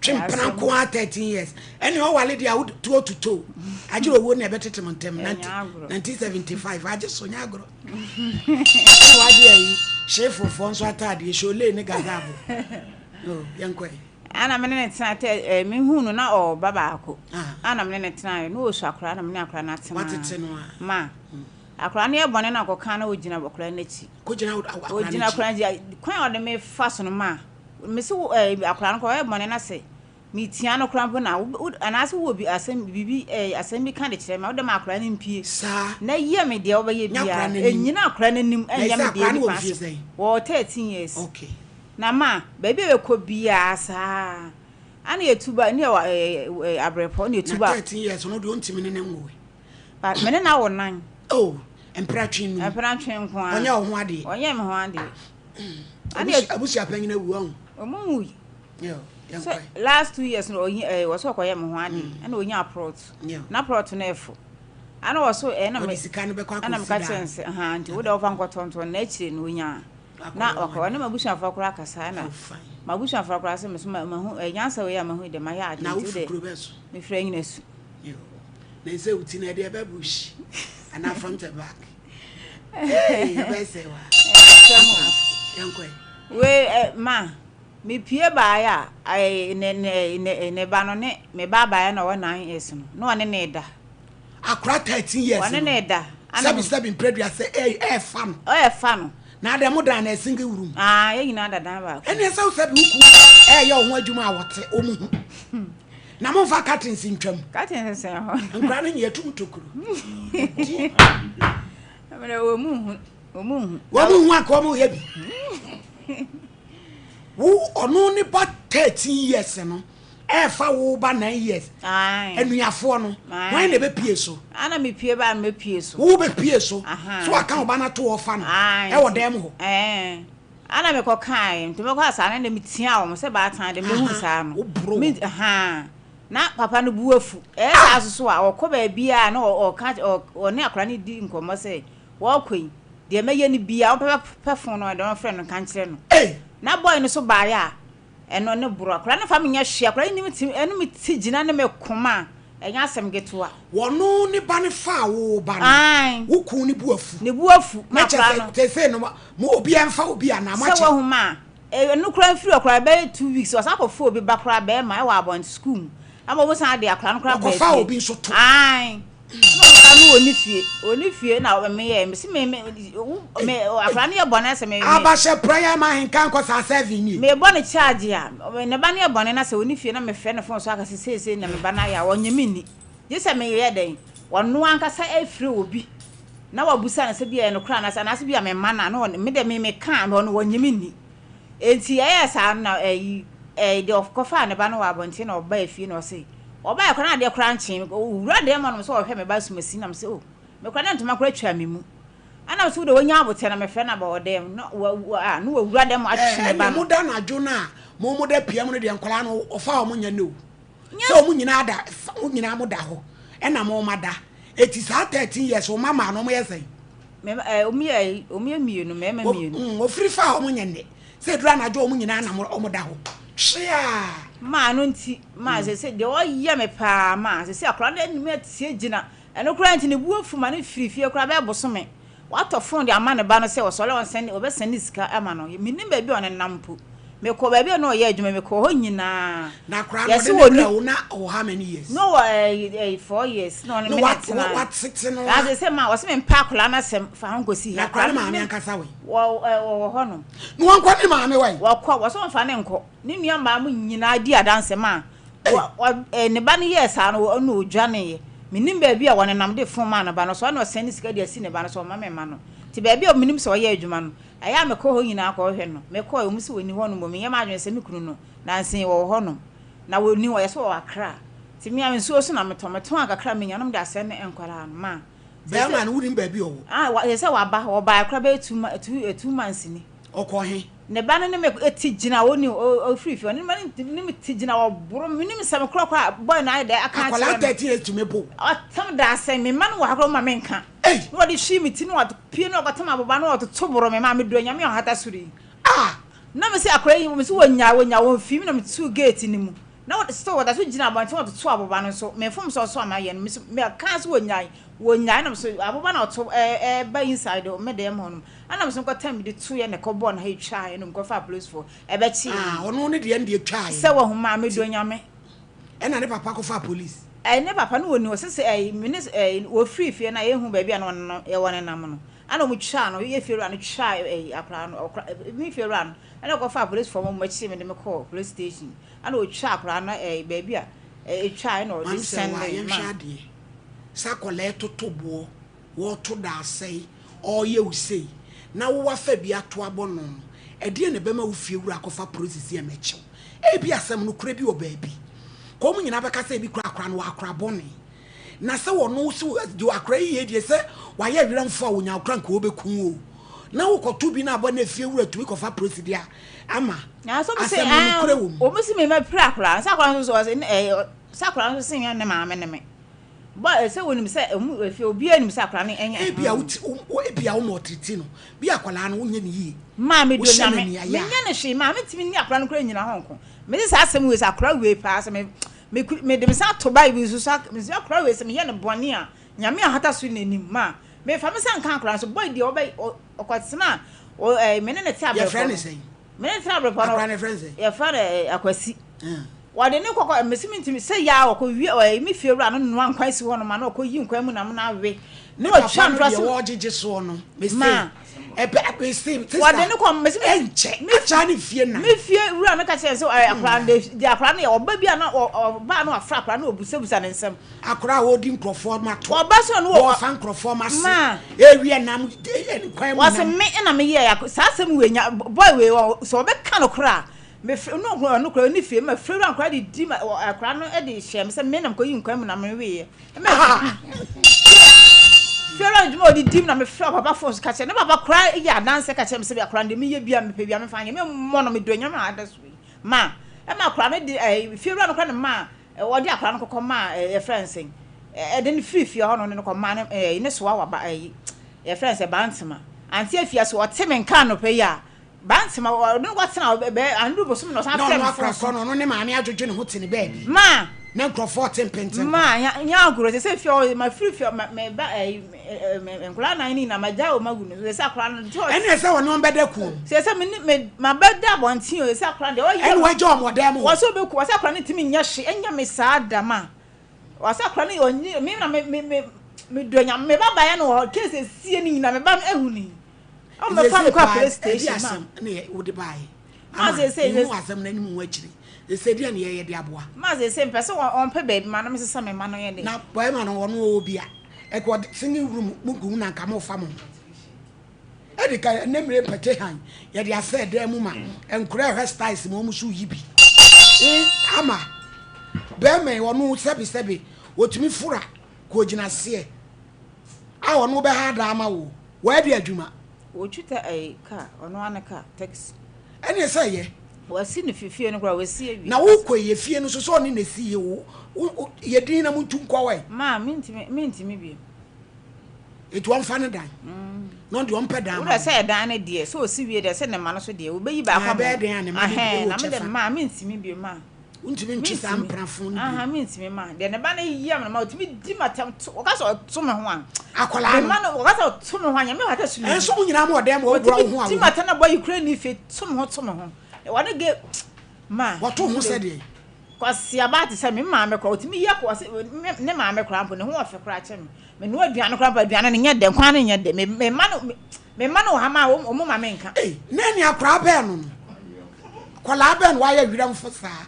Twe mpra nko ara 13 years. Ɛne ɔwale deɛ a tuo tuto. Agye owuo na ɛbɛtete mo ntɛm. 1975 agye so nyɛ agorɔ. Ɛna wagye ayi hyeefofoɔ nso ataadeɛ shole ne gazabo. Yɛnkɔ yi. Ana me ne ne tena tɛ eh, me hu no na ɔba baako. Ana me ne ne tena na ɔsu akora na me ne akora no atena. Watete no a. Ma. Akora no yɛ bɔne na ɔkɔka na ɔgyina akora no akyi. Kɔgyina akora no akyi. Ɔgyina akora no akyi. Kwan a ɔde me fa so no ma. Me se eh, akora no kɔ ɔyɛ bɔne na se metia no koraa mpo na anaasɛ wowɔ bi asɛm biribi eh, asɛm bi ka de kyerɛ me a wode ma akora no mpie. Saa. Na yɛ me deɛ wobɛyɛ biara. Ɛnyina akora no anim ɛnyɛ me deɛ nipa so. Wɔ 13 years. Okay. Na ma baabi a yɛkɔ biara saa ana yɛtu ba ne yɛwɔ abrɛpɔ ne yɛtu ba. Na 13 years no deɛ ɔntumi ne ne nwoe. Ba me ne no awo nan. Oh, mpratwe num. Mpratwe nko ara. Ɔnyɛ wo ho adeɛ. Ɔnyɛ me ho adeɛ. Abusua panyin awu ɔho. Ɔmo nwui. So last 2 years no ɔnyi ɛɛ wɔsɛ ɔkɔyɛ me ho adeɛ ɛna ɔnya plot. Na plot no ɛfo. Ana wɔso ɛna me Ɔde sika no bɛkɔ ɛna akɔsi meka kyerɛ dan. no sɛ ahan nti wo deɛ wɔfa nkɔtɔntɔn na akyire no ɔnya na ɔkɔ ɔne m'abusuafoɔ koraa kasa na Oh, fine. m'abusuafoɔ koraa sɛ meso mahu nyansa wei a mahu yi deɛ mayɛ adeɛ Na nti wofi wo kuro deɛ bɛn so? mefiri Anyinasu. Yo. Na ɛsɛ wo ti no ɛde ɛbɛ bush anaa front and back. Hey, ɛbɛyɛ sɛ wa. Yɛnkɔ yi. Wei ma mepie baeɛ a ne ne ne ne ba no ne me ba baeɛ na ɔwɔ 9 years no na ɔne ne da. Akora 13 years Ɔne no. ne da. Sɛbi sɛbi mprɛdua sɛ ɛɛfa no. Ɔɛfa no. Na adɛ mo dan na single room. Ah, yɛn nyinaa da dan baako. Ɛne ɛsɛ wo sɛbi wo ku ɛɛyɛ wo ho adwuma a wɔte wɔn ho. Na momfa curtains ntwam. Curtains sɛn hɔ. Nkora no nyɛ tum tokuro. Ɛmɛ wɔn mu hu wɔn mu hu. Wɔn mu hu anka wɔn yɛ bi. Wo ɔno ne ba 13 years no ɛɛfa wo ba 9 years. Anuafoɔ no wɔn na ɛbɛpie so. Ana mepie ba mepie so. Wo bɛpie so. So aka wo ba no ato ɔfa no ɛwɔ dan mu hɔ. Ɛɛ ana mekɔ kae nti mekɔ asa na metia wɔn sɛ baatan de mehu saa no. Woboro Me ha na papa no bu afu. Ɛyɛ saa so so a ɔkɔ baabi a na ɔka ɔne akora no di nkɔmmɔ sɛ wɔkɔ yi deɛ mɛyɛ no bia wɔpɛ pɛ phone no ɛde wɔfrɛ no nka nkyerɛ no. Na boy no so baeɛ a ɛno ne boro akora no fa menyɛ hwee akora no nim ti ɛno me ti gyina ne me koma a ɛnyɛ asɛm ketewa. Wɔno ne ba ne fa wo ba no. Wo kun ne bu afu. Ne bu afu. Na kyerɛ sɛ tese no mo obi ɛmfa obi anaa mo akyɛ. Sɛ wahu ma ɛno kora mfiri ɔkora bɛyɛ 2 weeks ɔsan akɔfa obi ba kora bɛrima ɛwɔ abɔnten school mu ama wɔn san de akora no kora bɛɛ fie. Ɔkɔfa obi nso to. Ae. Na ɔka no wɔ ne fie wɔ ne fie na meyɛ mesi me me me akora no yɛ bɔne sɛ me. Abahyɛ prayer ma ahenka nkɔ saa seven nie. Mebɔ ne charge a ne ba no yɛ bɔne na sɛ wɔ ne fie na mefrɛ ne phone so aka sɛ seesei na me ba no ayɛ a ɔnyɛ me nni gye sɛ meyɛ dɛn ɔno ankasa afiri obi na wabusa no sɛ bi a ɛyɛ nokorɛ anaasɛ anaasɛ bi a mema no a na me dɛ me meka a ɔno ɔnyɛ me nni enti ɛyɛ saa na ɛyi ɛyi deɛ ɔkɔfaa ne ba no wɔ abɔnten na ɔbaa fie na ɔse ɔbaa kora na adeɛ kora nkyee owura dan mu ɔnom sɛ ɔhwɛ me ba sumasi nam sɛ o me kora na ntoma kora twa me mu. Ɛna me so wode wanya abotɛ na mefrɛ no aba wɔ dɛm na wa wa a na wawura dɛm atwe ne ba Ɛnna no. moda anadwo no a mo moda pia mu no deɛ nkwadaa no ɔfa wɔn nyɛ no o. Nyɛ Sɛ wɔn nyinaa da fa mo nyinaa mo da hɔ ɛna mo ma da. Eti saa 13 years wɔn mma no wɔn yɛ sɛn? Me mma ɛɛ wɔn yɛ wɔn yɛ mmienu mmarima mmienu. Wɔfiri fa wɔn nyɛ nnɛ. Sɛ eduru anadwo wɔn nyinaa na wɔn da hɔ. Tweaa. Maa no nti maa sese deɛ ɔyɛ me paa maa sese akwadaa no anim atie gyina Ɛno koraa nti ne bo afu ma no firi fie koraa bɛyɛ bosome. Watɔ fon de ama ne ba no sɛ ɔsɔre a ɔnsɛnde, ɔbɛsɛnde sika ama no. Mennim baabi a ɔnenam mpo. Mekɔɔ baabi a na ɔyɛ adwuma, mekɔɔ hɔ nyinaa. Na akwadaa no, Yɛse ɔde ne wɔnni. brɛɛ wo na ɔwɔ how many years? Na ɔwɔ ɛyi ɛyi four years na ɔne Na me na wa ɛtenae. watete no Na a. seesei ma ɔse mempɛ akwadaa no asɛm fa ho nkɔsi Na ha. akwadaa Akwadaa no no maame me ankasa wɔ he? wɔ ɛ wɔwɔ hɔnom. Na wankɔ ne maame wɔ he? Wɔkɔ, wɔse ɔmfa no nkɔ. Ne nua mmaa mo nyinaa di adanse ma Ei! Wɔ, ɛ, ne ba no yɛɛ saa no, ɔno odwaneeɛ. Mennim baabi a wɔnenam de fon maa ne ba no, sɛ ɔne ɔsɛne sika de asi ne ba no so, ɔmma memma no. Nti baabi a menim sɛ ɔyɛ adwuma no, ɛyɛ a mekɔ hɔ nyinaa kɔhwehwɛ no. Mekɔeɛ, wɔn se wɔnni hɔnom mmom, menyɛ m'adwene sɛ me kunu no, nansa yi wɔwɔ hɔnom. Na wɔnni hɔ, yɛse wɔwɔ Accra. Nti me a nsuo so na metɔn, metɔn a kakra a menya no, mede asɛne nkwadaa no. Ma, seesei, Bɛrima no, wonim baabi a ɔwɔ? ah, wa, seesei waba, wɔbaeɛ koraa bɛyɛ two, ma, two, two months ni. Ɔkɔ he? Ne ba no ne me ti gyina hɔ ni ɔfiri fie hɔ ne ba no ne me ti gyina hɔ ɔboro me menim sɛ me korɔ korɔ a boy no ayɛ dɛ aka Akwadaa akyerɛ me 13 years tumi bo wo. Ɔtam da asɛn me mma no wɔ ha koraa ɔma me nka Ei! na ɔde hwii me ti na ɔpie na ɔkɔtam aboba na ɔtoto boro me ma me dɔ Nyame a ɔhata soro yi Ah! na me se akwadaa yi me se wɔnya wɔnya wɔn fi me na me tuu gate no mu na wɔ still wɔda so gyina abɔnten wɔtoto aboba no nso me mfom sɛ ɔso ama yɛ no me so me kaa so wɔnyae wɔnyae na me so aboba na ɔto ɛɛ ɛba inside me dɛm hɔ nom Ɛna me nso mekɔtɛn mede tuiɛ na ɛkɔbɔɔ no ha ɛtwaaɛ na mekɔfaa apolisifoɔ ɛbɛkyee Ah, me. ɔno ne deɛ no deɛ twaaɛ Sɛ wahu maame nti dɔ Nyame. ɛna ne papa kɔfaa police. Ɛɛ ne papa no wɔni hɔ sese ɛɛ me ne ɛɛ wɔfiri fie no a yɛnhu baabi a na ɔne no yɛwɔ ne nam no ɛna wɔn twaa no yɛ fie wura no twaa ɛɛ akwadaa no ɔkora me fie wura no ɛna ɔkɔfaa apolisifoɔ ma wɔn kyee me de me kɔɔ police station ɛna wɔtwaa akwadaa no ɛɛ baabi a ɛɛ ɛtwaaɛ na ɔde Maame sɛ waa sɛndee yɛnhwɛ maa. adeɛ sɛ akwadaa ɛtoto boɔ wɔreto da asɛe, ɔreyɛ wo sei, na wo afa bi ato abɔ no no, ɛdeɛn na ɛbɛma wo fie wura akɔfa prosisi ɛmɛkye wo? Ebia asɛm nokorɛ bi wɔ baabi. Ka wɔn nyinaa bɛka sɛ ebi koraa akora no wɔ akora bɔne. Na sɛ wɔno sɛ deɛ akora yi yɛ deɛ sɛ wayɛ werɛmfoɔ a wɔnya akora nka wɔbɛku wo o. Na wokɔto bi na abɔ na efie wura tumi kɔfa prosi deɛ a, ama Nanso wɔn se asɛm no nokorɛ wɔ mu. wɔn se me mapira akora no, sɛ akora no nso so ɔse ɛɛ sɛ akora no nso se nyɛ ne maame ne me. Bɔ ɛ sɛ wonim sɛ ɔmu efie obiara nim sɛ akwadaa no ɛnyɛ Ebia ɛhɛn. wo ti wo ebia wo ma ɔtete no bi akwadaa no wonyɛ no yie. Maa me dɔ Wohyɛ no Nyame aniayɛ me a. nyɛ no hwee maa me ntumi ni akwadaa no koraa nyina hɔ nko me se saa asɛm wei sɛ akwadaa wei paa sɛ me me ku me de me san to bible so so me se akwadaa wei sɛ me yɛ no bɔne a Nyame ahata so n'anim maa me fa me sa nka akwadaa no so boy deɛ ɔbɛ ɔkɔ tena ɔ ɛ me ne ne te Yɛfrɛ abrɛpɔ no no sɛn? me ne tena abrɛpɔ no Akwadaa no yɛfrɛ no sɛn? yɛfrɛ no ɛ Akwasi. Wɔde no kɔkɔ mesi mi ntumi sɛ yaa ɔkɔ wie ɔyɛ me fie wura no noa nkwan si hɔ nom a na ɔkɔ yi nkwan mu nam na awe Ne na papa ɔtwa no ntora deɛ so wɔgyegye soɔ no mese ma ɛbɛ mese wɔde sista no kɔ mesi ɛnkyɛ me akyaa ne fie nan me fie wura no ka kyerɛ sɛ ɔyɛ akwadaa no de de akwadaa no yɛ ɔba bi a na ɔbaa no afra akwadaa no ɔbusabusa ne nsɛm akwadaa a wɔdi nkurɔfoɔ ma to ɔba so no wɔ wɔfa nkurɔfoɔ ma se ma ewia nam nkwan mu wɔse nam me ɛna meyɛ saa asɛm wei nya boy wei sɛ ɔbɛka no koraa Mefrɛ no ɔno ɔno koraa ɔnni fie mefrɛ wura no koraa de di ma wɔ akwadaa no de hyɛ me sɛ me na mekɔyi nkwan mu na meweeɛ ɛma fie wura no dwuma ɔde di mu na mefrɛ papa fon so ka kyerɛ ne papa koraa yɛ adanse ka kyerɛ me sɛ akwadaa no de meyɛ bi a mepɛ bi a mefa nyɛ memmɔ no medɔ nyame a ada so yi ma ɛma akwadaa no de ɛɛ fie wura no koraa ne ma wɔde akwadaa no kɔkɔ maa yɛfrɛ no sɛn ɛde no firi fie hɔ no ne no kɔ maa ne ɛɛ ne soa waba ɛyi yɛfrɛ no sɛ bantema ante afia so ɔte me nka anɔpa yi a Bantama, ɔne no kɔtena hɔ bɛyɛ anuru bosome na ɔsan Na frɛ ɔno me fon akora so. korɔ no, ɔno ne maame adwodwo ne ho te ne baabi. Ma. Na nkurɔfoɔ te mpenten Ma, nya, nya agorɔ, sɛ sɛ fie hɔ, mafiri fie hɔ, ma, me ba, ɛyi, ɛ, ɛ, nkwadaa nan ne nyinaa, magya wɔn agu no so, sɛ sɛ akwadaa no, nti ɔ. Ɛnneɛ sɛ ɔne wɔn bɛda kuo mu. Sɛ sɛ me ne, me, mabɛda abɔnten o, sɛ sɛ akwadaa no deɛ ɔyɛ. Ɛnna wagya wɔn wɔ dan mu hɔ. Wɔ sɛ ɔbɛku, wɔ sɛ akwadaa no ntumi nyɛ hwee, ɛnyɛ me saa da, ma. Wɔ sɛ akwadaa no, ɔnyi, me na me, me, me, medɔ Nyame, me ba baeɛ no wɔ hɔ, case esie no nyinaa, me ba no ahu ni. Ɔmo bɛfa me kɔ police station ma. Ɛdi asɛm na wode baeɛ. Ma sese mehu asɛm no anim ho akyiri. Sese deɛ ne yɛyɛ de aboa. Ma sese mpɛ sɛ wɔmpɛ baabi ma no mesesa me ma no yɛ dɛ. Na bɛrima no ɔno ɔwɔ bi a ɛkɔ ɔde singing room mu gu na nka mo fa mo ho. Ɛde ka ɛnɛ mmire mpɛte han yɛde asɛ dan mu ma nkora ɛhwɛ styles ma wɔn so yi bi. Ama bɛrima yi ɔno sɛbi sɛbi otumi fura kɔ gyina seɛ a ɔno bɛha adan ama wo. Wɔyɛ de adwuma. Wɔtwi ta ɛyi car, ɔno ara ne car, taxi. Ɛneɛ sɛ ɛyɛ. Wasi no fi fie no koraa, wasi awie. Na wokɔ yɛ fie no nso sɛ ɔne na esi yɛ o, wo, yɛ din na montu nkɔ hɔ ɛ. Maa, mentumi, mentumi bio. Enti ɔmfa ne dan. Na ɔno deɛ ɔmpɛ dan ma Wura sɛ ɛdan no deɛ, sɛ ɔsi wie deɛ, sɛ ne mma no so deɛ, wɔbɛyi baako ama wɔn. Ɛbɛyɛ den a ne mma no deɛ Ahɛn, wɔ na me deɛ kyɛfa. maa, mentumi bio, maa. Wontumi ntwe saa Mentumi. mprafo no bio. Aha, mentumi ma. Deɛ ne ba no yam no ma ɔtumi di m'atɛm to, wɔka sɛ ɔto me ho a. Akwadaa Me no. mma no, wɔka sɛ ɔto me ho a, Nyame hata so Ɛnso mo nyinaa mo wɔ dan mu a wobura wo ho a Ɔtumi di wo. m'atɛm na bɔ yi kura ni fie, to me ho, to me ho. Wɔne ge, ma. Wɔto ho sɛ deɛn? Kwasiaba te sɛ me maame koraa, ɔtumi yɛ kɔ, ɔse, me, ne maame koraa mpo, ne ho ɔfɛ koraa kyɛn me. Menoa aduane koraa mpo a, aduane no nyɛ dɛ, nkwan no nyɛ dɛ. Me, me mma no, me mma no wɔ ha ma a, wɔn ma menka. Ei, na ɛne akwadaa bɛn no no? Akwadaa bɛn na wayɛ werɛmfo saa?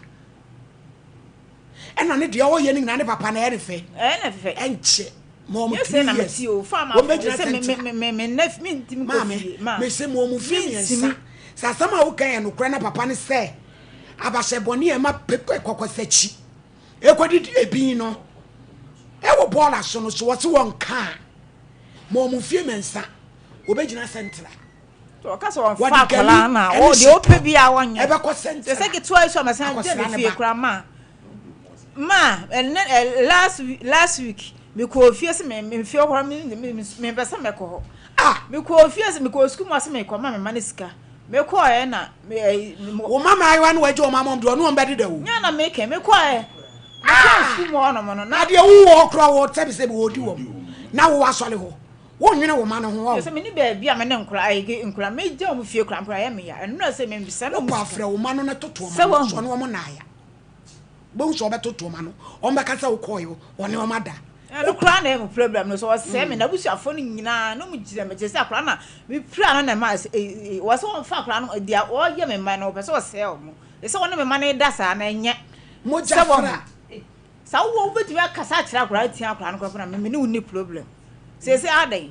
Ɛna ne deɛ ɔyɛ no nyinaa ne papa no ɛyɛ ne fɛ. Ɛyɛ ne fɛ. Ɛnkyɛ ma wɔn 3 years. Wɔn bɛgyina sɛntra. Maame, mese ma wɔn mfie mmiɛnsa. Sɛ asɛm a woka yɛ nokorɛ na papa no sɛ abahyɛ bɔne a ɛma kɔkɔsakyi ɛkɔdidi ebin no ɛwɔ bɔɔla so no so wɔse wɔnka a ma wɔn mfie mmiɛnsa wɔbɛgyina sɛntra. Ɔka sɛ wɔmfa akwadaa no a, deɛ ɔpɛ biara wɔnyɛ. Ɛbɛkɔ sɛntra. Sɛ ketewa yi so a mɛsan gye ne fie koraa ma ma ɛnɛ last week last week mekɔɔ fie sɛ me me fie hɔ me me mepɛ sɛ mɛkɔ hɔ. Ah! Mekɔɔ fie sɛ mekɔɔ sukuu mu ase mekɔ ma me ma ne sika. Mekɔɔ na me ɛyi. Wo ma maayewa no wɔagye wɔn ama wɔn deɛ ɔne wɔn bɛdeda o. Nyɛ na mekɛ mekɔɔ mekɔɔ sukuu mu hɔ nom no na. Adeɛ wowɔ hɔ koraa wɔ sɛbisɛbi wɔdi wɔn na wowɔ asɔre hɔ. Wonnwene wo mma no ho ɔ. Sɛ menni baabi a me ne nkwadaa ayi nkwadaa megya wɔn fie koraa mpo a ɛyɛ me ya. Ɛno na sɛ mebisa na wɔn Wokɔ a frɛ wo mma no na toto wɔn ano sɛ ɔne wɔn nnaeɛ a. Wobɛhu sɛ wɔbɛtoto wɔn ano. Wɔbɛka sɛ wokɔeɛ wɔne wɔn ada. Ɛno koraa na ɛyɛ me problem no sɛ wɔsɛe me n'abusuafoɔ no nyinaa na wɔgyina m'akyi sɛ akwadaa no a mepira no na ɛma wɔ sɛ wɔmfa akwadaa no deɛ wɔyɛ me mma no wɔpɛ sɛ wɔsɛe wɔn sɛ wɔne me mma no da saa na ɛnyɛ Mogya fra. Sa wo wɔ wobɛtumi akasa akyerɛ akwadaa atia akwadaa no koraa na me ne wo nni problem seesei adɛn.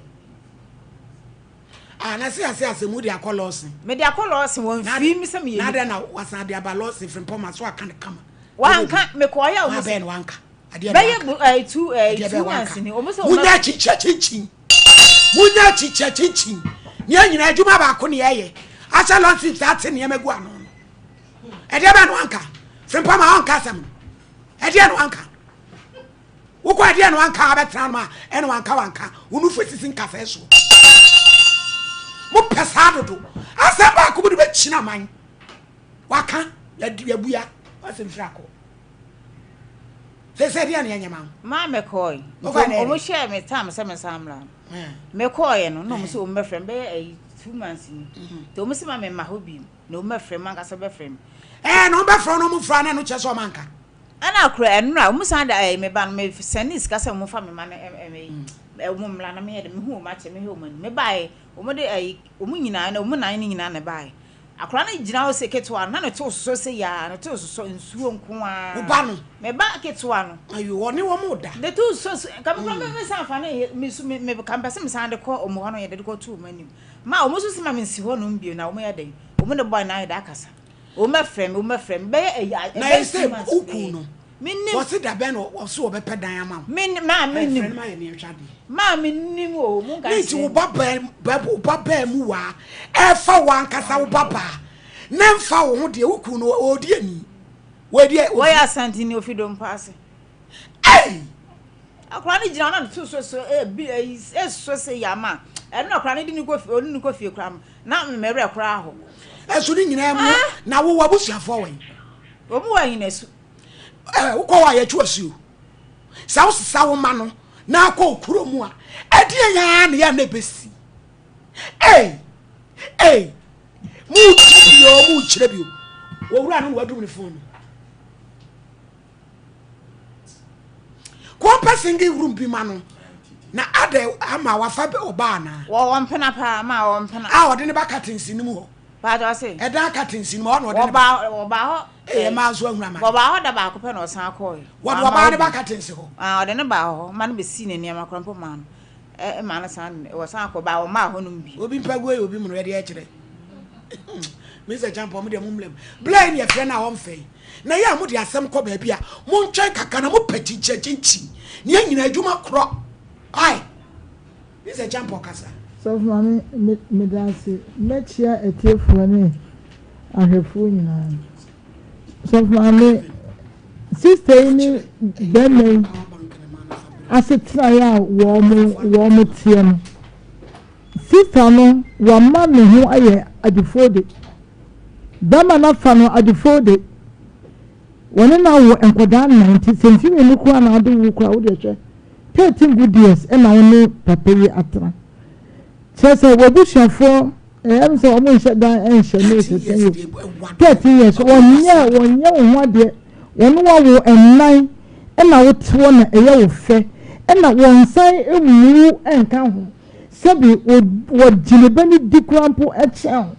Ah na se ase asɛm wode akɔ lɔɔsen. Mede akɔ lɔɔsen wɔn fii me sɛ meyɛ nipa. Na adɛn na wasan de aba lɔɔsen frimpɔn ma so aka no kama. Wanka mekɔɔyɛ a wɔn sɛ. Bɛyɛ na wanka. Adeɛ na wanka. Bɛyɛ eh, 2 months ni wɔn sɛ wɔn. Munya kyikyɛ kyinkyin. Munya kyikyɛ kyinkyin. Nea nyina adwuma baako ne yɛyɛ. Ahyɛ lɔɔsen saa te nneɛma gu ano no. Ɛdeɛ bɛn na wanka. Frimpɔn ma wanka asɛm no. Ɛdeɛ na wanka? Wokɔ ɛdeɛ na wanka abɛtena no a ɛna wanka wanka wo nufu sisi nkasɛɛ soɔ. Mopɛ saa dodo. Asɛm baako mu de bɛkyina man. Waka yɛabua wasɛm firi akɔ. Sɛ sɛ ɛdeɛ na yɛnyɛ ma wo. Maa mekɔe. Ɔmo hyɛɛ me tam sɛ mensan mmra no. Mekɔeɛ no na ɔmo sɛ ɔmo bɛfrɛ me bɛyɛ ayi 2 months ni. Nti ɔmo sɛ ma memma hɔ bio. Na ɔmo bɛfrɛ me ankasa bɛfrɛ me. Ɛɛ na ɔmo bɛfrɛ wo na ɔmo mfrɛ wo na ɛno kyerɛ sɛ ɔmo anka. Ɛna kora ɛnora ɔmo san da ɛɛ me ba no me sɛnde sika sɛ ɔmo fa me ma no ɛ ɛ ɔmo mmra na meyɛ dɛ mehu ɔmo akyɛ mehwɛ ɔmo anim me baeɛ ɔmo de ɛyi ɔmo nyinaa na ɔmo nan no nyinaa na ɛbaeɛ akora no gyina hɔ sɛ ketewa no na ne to sosɔ sɛ yaa ne to sosɔ nsuo nko ara Wo ba no? Me ba ketewa no. Ayo ɔne wɔn da. Ne to sosɔ nka me kora me me san fa no me su me me ka mpɛ sɛ me san de kɔ ɔmo hɔ no yɛ de de kɔ to ɔmo anim. Ma wɔn nso se ma mensi hɔ nom bio na wɔn yɛ dɛn? Wɔn ne boy no ayɛ dɛ akasa. Wɔn bɛfrɛ me, wɔn bɛfrɛ me. Bɛyɛ ɛyi a, Na ɛbɛyɛ ɛsɛ 2 months wo kun nie. no, Mennim. wɔse da bɛn na ɔse ɔbɛpɛ dan ama wo? Men, maa Ɛɛ, frɛ mennim. no ma yɛ ne yɛnhwɛ adeɛ. Maa mennim o, monka Ne nti nkyerɛ wo me. ba baa, bɛ, wo ba baa mu waa, ɛfa wo ankasa wo ba baa, na ɛmfa wo ho deɛ, wo kun no, ɔɔdi ani. Wɔadi, Wɔyɛ ofi. Asanteni, ofi Dompo ase. Ei! Akwadaa no gyina hɔ na ne to so so ebi eyi esoso sɛ yama ɛno na akwadaa no de ne kɔ fie ɔne ne kɔ fie koraa no na mmerɛ koraa hɔ. Ɛso ne nyinaa mu na wowɔ abusuafoɔ wɔ yi. Wɔn wɔ anyinasu. Ɛɛ wokɔ hɔ a yɛtwe asuo sɛ wosesa wo ma no na akɔ okuro mu a ɛdeɛ yɛn na yɛn na ɛbɛsi. Ei ei mu ti bio mu kyerɛ bio wɔwura no na wadum ne fon no. Kɔmpɛ single room bi ma no na adɛ ama wafa ɔbaa anaa. Wɔwɔ mpena paa ma wɔwɔ mpena. A ɔde ne ba curtains no mu hɔ. Paatɔ ɔse. Ɛdan curtains no mu hɔ na ɔde ne ba. Wɔba wɔba hɔ. Ɛyɛ mmaa nso ahunu amane. Wɔba hɔ da baako pɛ na ɔsan kɔɔe. Wɔde ɔbaa ne ba curtains hɔ. Ah ɔde ne ba hɔ ma no bɛsii ne nneɛma koraa mpo maa no ɛ maa no san wɔsan kɔ baa wɔmaa hɔ nom bi. Obi mpa guo yɛ obi mono ɛde ɛkyerɛ. Mr. Champon mo deɛ mo mlɛm. Blɛ ne ɛfrɛ no a ɔmfɛ yi. Na yɛ a mode asɛm kɔ baabi a, montwɛn kakra na mopɛ kyinkyiakyinkyin. Ne yɛn nyinaa adwuma korɔ. Ae. Mr. Champon kasa. Sɔfo Maame, me meda ase. Mɛkyia atiefoɔ ne ahwɛfoɔ nyinaa. Sɔfo Maame, sista yi ne bɛrima yi asetenaeɛ a wɔn wɔn teɛ no, sista no wama ne ho ayɛ adefoɔ de. Bɛrima no afa no adefoɔ de. Wɔne no awo nkwadaa nnan nti sɛ mfe mmienu koraa na ade wo koraa wo deɛ hwɛ 13 good years ɛna wo ne papa yi atena. Kyerɛ sɛ w'abusuafoɔ ɛyɛ mi sɛ wɔn nhyɛ dan nhyɛ ne sɛ sɛ yi 13 years wɔnyɛ wɔnyɛ wo ho adeɛ wɔne wawo nnan ɛna wote hɔ na ɛyɛ wo fɛ ɛna wɔn nsan mmu nka ho. Sɛbi wɔgye ne ba no di koraa mpo kyɛn wo.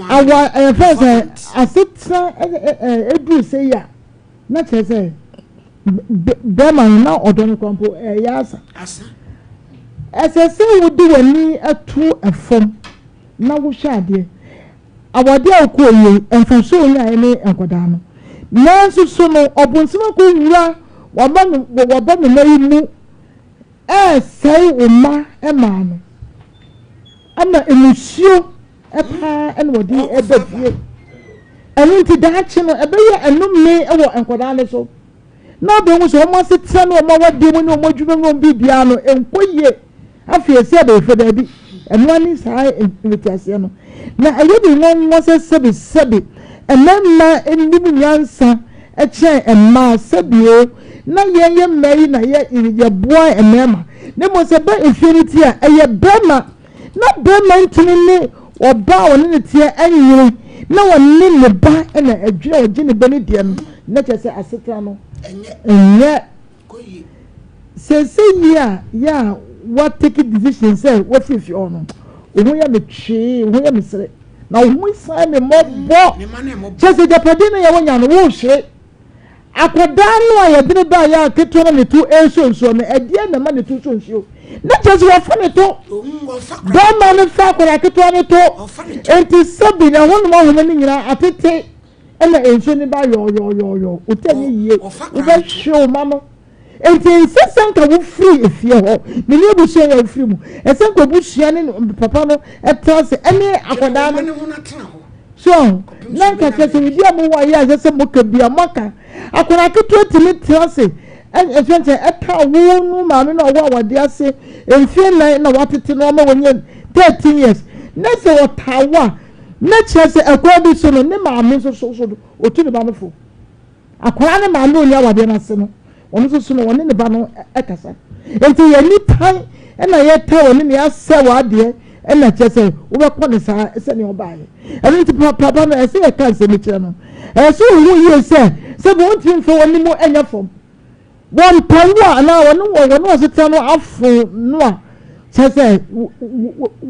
Awa ɛfɛ sɛ asetena ɛduru sɛ yi a na kyerɛ sɛ bɛrima no na ɔdɔ no koraa mpo ɛyɛ asa. Ɛsɛ sɛ wode w'ani to fam na wohwɛ adeɛ. Awadeɛ a wokɔɔ yie, mfasoɔ a wonyaeɛ ne nkwadaa no. Nanso so no ɔbonsam akɔwura waba ne mma yi mu Ɛresɛe wo mma mmaa no ama mmusuo paa na wɔde ba fie. Ɛno nti daakye no ɛbɛyɛ nnome wɔ nkwadaa no so. Na wobɛhu sɛ wɔn asetena ne wɔn awadeɛ mu ne wɔn adwuma mu ne wɔn biribiara no nkɔ yie. Afei ɛsɛ abɛyifo daabi. Ɛno ara ne saa mfitiaseɛ no. Na ɛyɛ me nwanwa sɛ sɛbesɛbe mmarima nnim nyansa kyɛn mmaa, sɛbi o, na yɛn yɛ mmaa yi na yɛ yɛboa mmarima, na mmom sɛ ɛba efie no ti a, ɛyɛ barima, na barima ntumi ne ɔbaa a ɔne ne teɛ nyere, na ɔne ne ba na ɛdwene a ɔgye ne ba no deɛ no, na kyerɛ sɛ asetena no ɛnyɛ. Seesei yi a yɛ a wa take decision sɛ wafiri fie hɔ no, wo ho yɛ me twee, wo ho yɛ me sere, na wo ho san me mmɔbɔ. Kyerɛ sɛ agyapadeɛ no yɛ wonya no, wohwere. Akwadaa no a yɛde no baa yɛ a ketewa na ne to ɛresɔ nsuo no, ɛdeɛ na ɛma ne to sɔ nsuo. Na kyerɛ sɛ wɔfa ne to. Bɛrima no fa akwadaa ketewa no to. Enti sɛbi na ɛhɔnom ahoma no nyinaa atete. Ɛna nsuo no ba yɔɔyɔɔyɔɔyɔɔ, wo tɛ nyɛ yie, wobɛhwe wo ma no. Nti nsɛ sɛ nka wofiri efie hɔ, me ne abusua yɛ wofiri mu, ɛsɛ nka obusua ne papa no ɛtena ase ɛne akwadaa no. So na nka kyerɛ sɛ biribi a mowɔ ayɛ a ɛsɛ sɛ moka bi a moaka. Akwadaa ketewa tumi tena ase ɛfɛn sɛ ɛka wo no maame no a ɔwɔ awadeɛ ase mfie nnan na watete no ama wɔnyɛ 13 years na sɛ ɔtaa wo a Na kyerɛ sɛ ɛkwan bi so no, ne maame nso so so no, ɔtu ne ba no fo. Akwadaa ne maame a ɔnni awadeɛ no ase no, ɔno nso so no, ɔne ne ba no kasa. Nti yɛn nitan na yɛta wɔne ne asɛ wɔ adeɛ ɛna kyerɛ sɛ wobɛkɔ ne saa sɛnea ɔbaeɛ. Ɛno nti papa no ɛsɛ yɛka nsɛm kyerɛ no. Ɛsɛ sɛ ɔhu yie sɛ sɛ wɔntumi mfa wɔn anim nyɛ fam. Wɔmpɛ wo a anaa wɔne wɔ wɔne w'asetena no afo no a, kyerɛ sɛ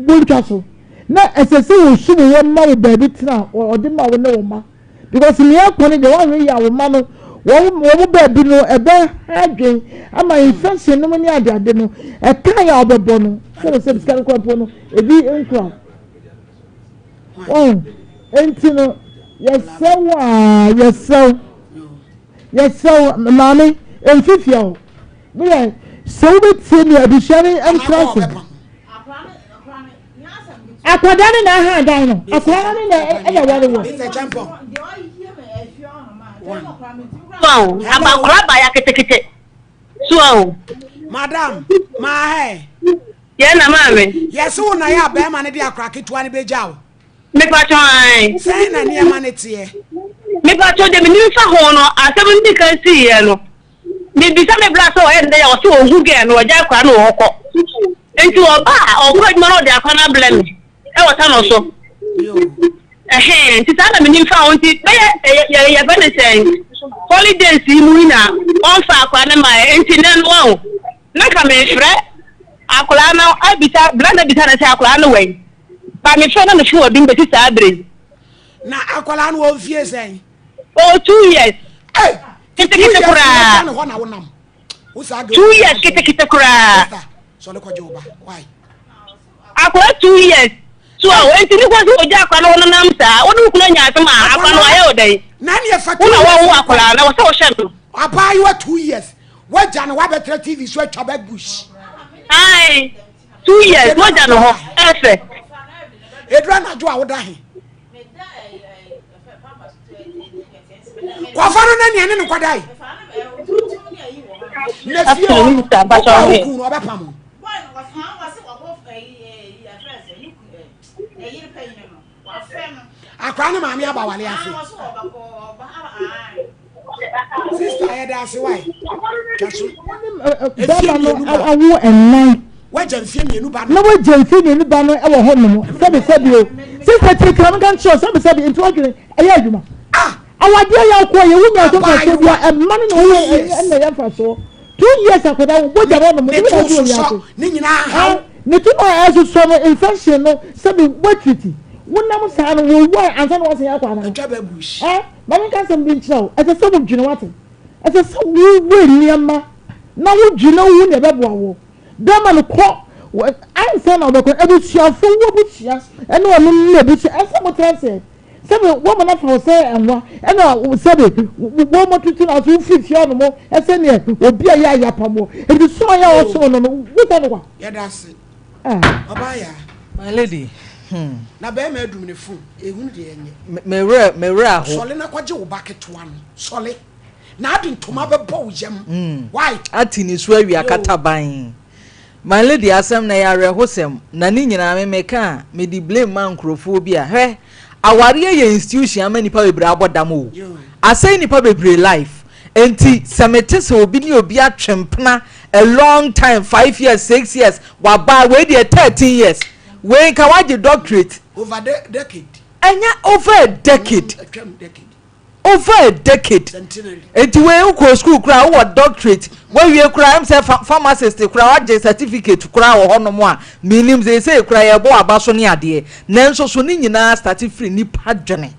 wontwa so. Na ɛsɛ sɛ wɔsum wo ma wo baabi tena a wɔde ma wo ne wo mma. Because nea ɛkɔ no deɛ woanhwɛ yie a wo mma no wɔn wɔn baabi no ɛbɛha adwen ama infection nom ne adeade no ɛkan a wɔbɛbɔ no sɛ sɛ sika no kora mpo no ebi nkura. Wɔn nti no yɛsrɛ wo a yɛsrɛ wo. Yɛsrɛ wo, maame, mfi fie hɔ. Meyɛ sɛ wobɛtie me abusua no ntra ase. Akwadaa no na aha dan no. Akwadaa no na ɛna ware wɔ. Wow, abakora ba ya ketekete. So awo. Madam, maa hɛ. Yɛn na maame. Yɛse wo na yɛ a bɛrima no de akora ketewa no bɛgya wo. Mepatwɔ ae. Sɛn na nneɛma no teɛ? Mepatwɔ deɛ menim fa ho no asɛm no di kan siiɛ no mebisa me bra sɛ ɔyɛ ne dɛn a ɔse ɔhu girl no ɔgya akora no ɔkɔ nti ɔba a ɔkɔ adwuma no ɔde akora no abrɛ me ɛwɔ ta no so ɛhɛn nti saa na menim fa ho nti bɛyɛ yɛ yɛfɛ ne sɛn holidays yi mu yi na ɔmfa akora no ma nti nɛ no wahu na ka mefrɛ akora no abisa bra no abisa no sɛ akora no wɛn Ba me fɛ na me fo ɔdum bɛsi saa bere yi. Na akwadaa no wɔ mfie sɛn? Ɔwɔ 2 years. Hey, ketekete koraa. 2 years ketekete koraa. Akwadaa 2 years. So a enti ne kwan sɛ ogya akwadaa no wɔnenam saa wode wo kunu anya asɛm a akwadaa no wayɛ wo dɛn? Wo na wɔwo akwadaa na wɔsɛ wohyɛ no. Abaayewa 2 years wagya no wabɛtena TV so atwa back bush. Ae. 2 years mogya no hɔ ɛfɛ. Eduru anadwo a woda he? Kɔfa no na nea ne no kɔdae. Na fie hɔ no, wokɔ a wo kun no ɔbɛpam wo. Akora ne maame aba wale ase. Sista yɛda ase wae. Twa so. Bɛrima no awo ɛnan. Wagya mfie mmienu ba no. Na wagya mfie mmienu ba no wɔ hɔ nom. Sɛbi sɛbi o. Sista kyerɛkyerɛ me ka nkyerɛ sɛbi sɛbi nti wadwene ɛyɛ adwuma. Ah! Awadeɛ yɛ akɔ yɛ wunya so mfasoɔ bia ɛma no na wɔyɛ ɛna yɛ mfasoɔ. 2 years akwadaa wo bɔgya hɔ nom. Ne to sosɔ ne nyinaa haw. Ne to na ɛsosɔ no infection no sɛbi watriti. Wonam saa no wɔwu ansa na wasan akɔ anaa. Atwa bɛ bush. Eh, ma menka asɛm bi nkyerɛ wo. Ɛsɛ sɛ wodwene wate. Ɛsɛ sɛ wowe nneɛma na wodwene wo nea ɛbɛboa wo. Bɛrima no kɔ ansa na ɔbɛkɔ abusuafo wo abusua ɛne ɔno ne abusua ɛsɛ mo tena ase sɛbi wɔn mo nafa wo sɛ ɛnwa ɛna sɛbi wɔn mo tutu na so wofiri fie ɔno mo ɛsɛ neɛ obi a yɛ ayɛ apam wɔ ebi soma yɛ ɔsom no no wosɛ no kwa. Yɛda ase. Ɔbaa yaa. My lady hmm. Na bɛrima adum ne phone ehunu deɛ ɛnyɛ. Me werɛ me werɛ aho. Sɔle na kɔgye wo ba ketewa no sɔle na ade ntoma bɛbɔ wo yam why. Ati ne su awia kataban. My lady asɛm no ɛyɛ awerɛhosɛm na ne nyinaa me meka a mede blame ma nkurɔfoɔ bi a hwɛ awareɛ yɛ institution ama nipa bebree abɔ dam o asɛe nipa bebree life enti sɛ mete sɛ obi ne obi atwe mpena a long time 5 years 6 years waba wei deɛ 13 years wei nka wagye doctorate. Over de decade. Ɛnyɛ over a decade. Atwam decade. Over a decade. Centenary. Nti wei wokɔ school koraa wowɔ doctorate wawie koraa ɛm sɛ pharmacist koraa wagye certificate koraa wɔ hɔnom a menim sɛ ɛsɛ koraa yɛbɔ aba so ne adeɛ, nanso so ne nyinaa start firi nipa dwene.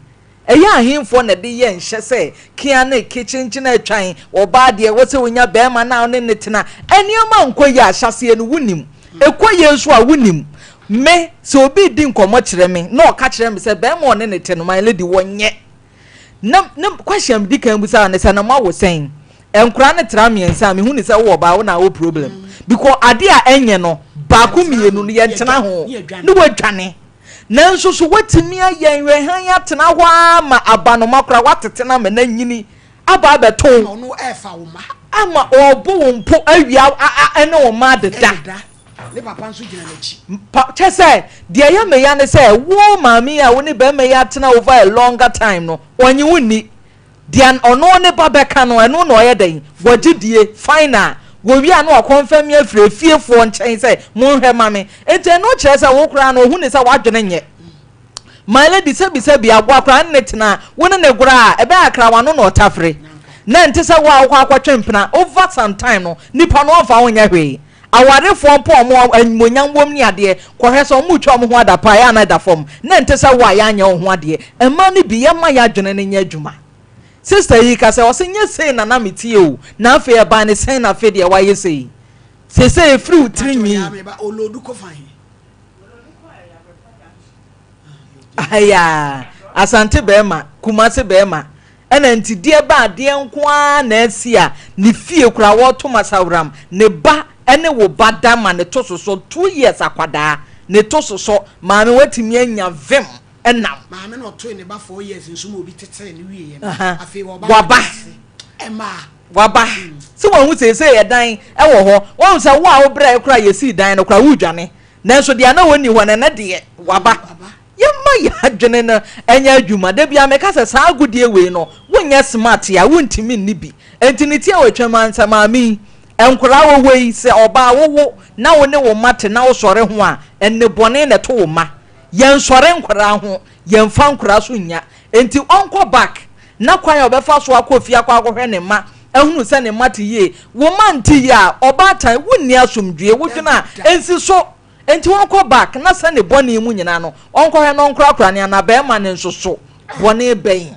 Ɛyɛ ahemfoɔ na ɛde yɛ nhyɛ sɛ kea ne kekyenkyen atwan ɔbaa deɛ wɔ sɛ wonya bɛrima na ne ne tena nneɛma nkɔ yie ahyɛseɛ no wonim ɛkɔ yie nso a wonim. Me sɛ obi di nkɔmmɔ kyerɛ me na ɔka kyerɛ me sɛ bɛrima ɔne ne te no, my lady, wɔnyɛ na ne question di kan busa ne sɛ na mo awo sɛn nkora ne tra mmiɛnsa a mehu ne sɛ wowɔ baa wo na awo problem, because ade a ɛnyɛ no baako mmienu no yɛntena ho ne wadwane, nanso so watumi ayɛ nhwɛhan atena hɔ ara ma abanoma koraa watete no ama n'anyini aba abɛto Ɔno ɛɛfa wo ma. Ama ɔbo wo mpo awia ɛne wo ma adeda. Ɛdeda ne papa nso gyina n'akyi. Pa kyɛ sɛ deɛ ɛyɛ me ya ne sɛ wo maame yi a wo ne bɛrima yi atena over a longer time no, ɔnye wo nni deɛ ɔno ne ba bɛka no ɛno na ɔyɛ dɛn wɔgye die final wɔwie a na wakɔnfɛn mi afiri efiefoɔ nkyɛn sɛ monhwɛ ma me. Nti ɛno kyerɛ sɛ wo koraa no ohu ne sɛ wadwene nyɛ. My lady, sɛbisɛbi aboa koraa ne ne tena wo ne ne gorɔ a ɛbɛyɛ akra wano na ɔtafere na nte sɛ wo a wokɔ akɔtwe mpena over some time no nipa no ɔmfa wo nyɛ hwee. Awarefoɔ mpo a wɔn animuonyam wom ne adeɛ kɔhwɛ sɛ wɔn retwa wɔn ho ada paa ɛyɛ a na ɛda fam na nte sɛ wo a yɛanyɛ wo ho adeɛ. Mmaa no bi yɛmma yɛn adwene no nyɛ adwuma. Sister yi ka sɛ ɔse nyɛ sei na na meteɛ o, na afei ɛbaa ne sɛn na afei deɛ wayɛ sei seesei ɛfiri wo tiri Mpakyɛ nwi. ɔyɛ ameba olodu kɔ fa he. Ayaa Asante bɛɛma, Kumase bɛɛma ɛna nti deɛ ba adeɛ nko ara na asi a ne fie koraa wɔreto masaworam ne ba ɛne wo ba da ma ne to sosɔ 2 years akwadaa ne to sosɔ maame watumi anya vim ɛnam. Maame na ɔtoe ne ba 4 years nso ma obi tetee no wieɛ no afei ɔba waba ɛmaa waba sɛ wɔn ho seesei ɛdan ɛwɔ hɔ wɔn sɛ wo a wobrɛ koraa yɛsii dan no koraa wodwane nanso deɛ na wɔnni hɔ no ɛnɛ deɛ waba. Yɛma yɛ adwene no ɛnyɛ adwuma. Da bia meka sɛ saa agodie wei no wonyɛ smart a wontumi nni bi. Enti ne ti a wɔatwam ansa maame yi nkoraa wɔ hɔ yi sɛ ɔbaa wowo na wo ne wo mma te na wosɔre ho a ɛnne bɔne na ɛto wo mma. Yɛnsɔre nkoraa ho, yɛmfa nkoraa so nnya. Enti ɔnkɔ back na kwan a ɔbɛfa so akɔ fie akɔ akɔhwɛ ne mma ahunu sɛ ne mma te yie. Wo mma nte yie a, ɔbaatan wonni asomdwie, wodwene a ɛnsi so. Enti ɔnkɔ back na sɛ ne bɔne mu nyinaa no ɔnkɔhwɛ na ɔnkorakora ne anaa bɛrima no nso so bɔne bɛn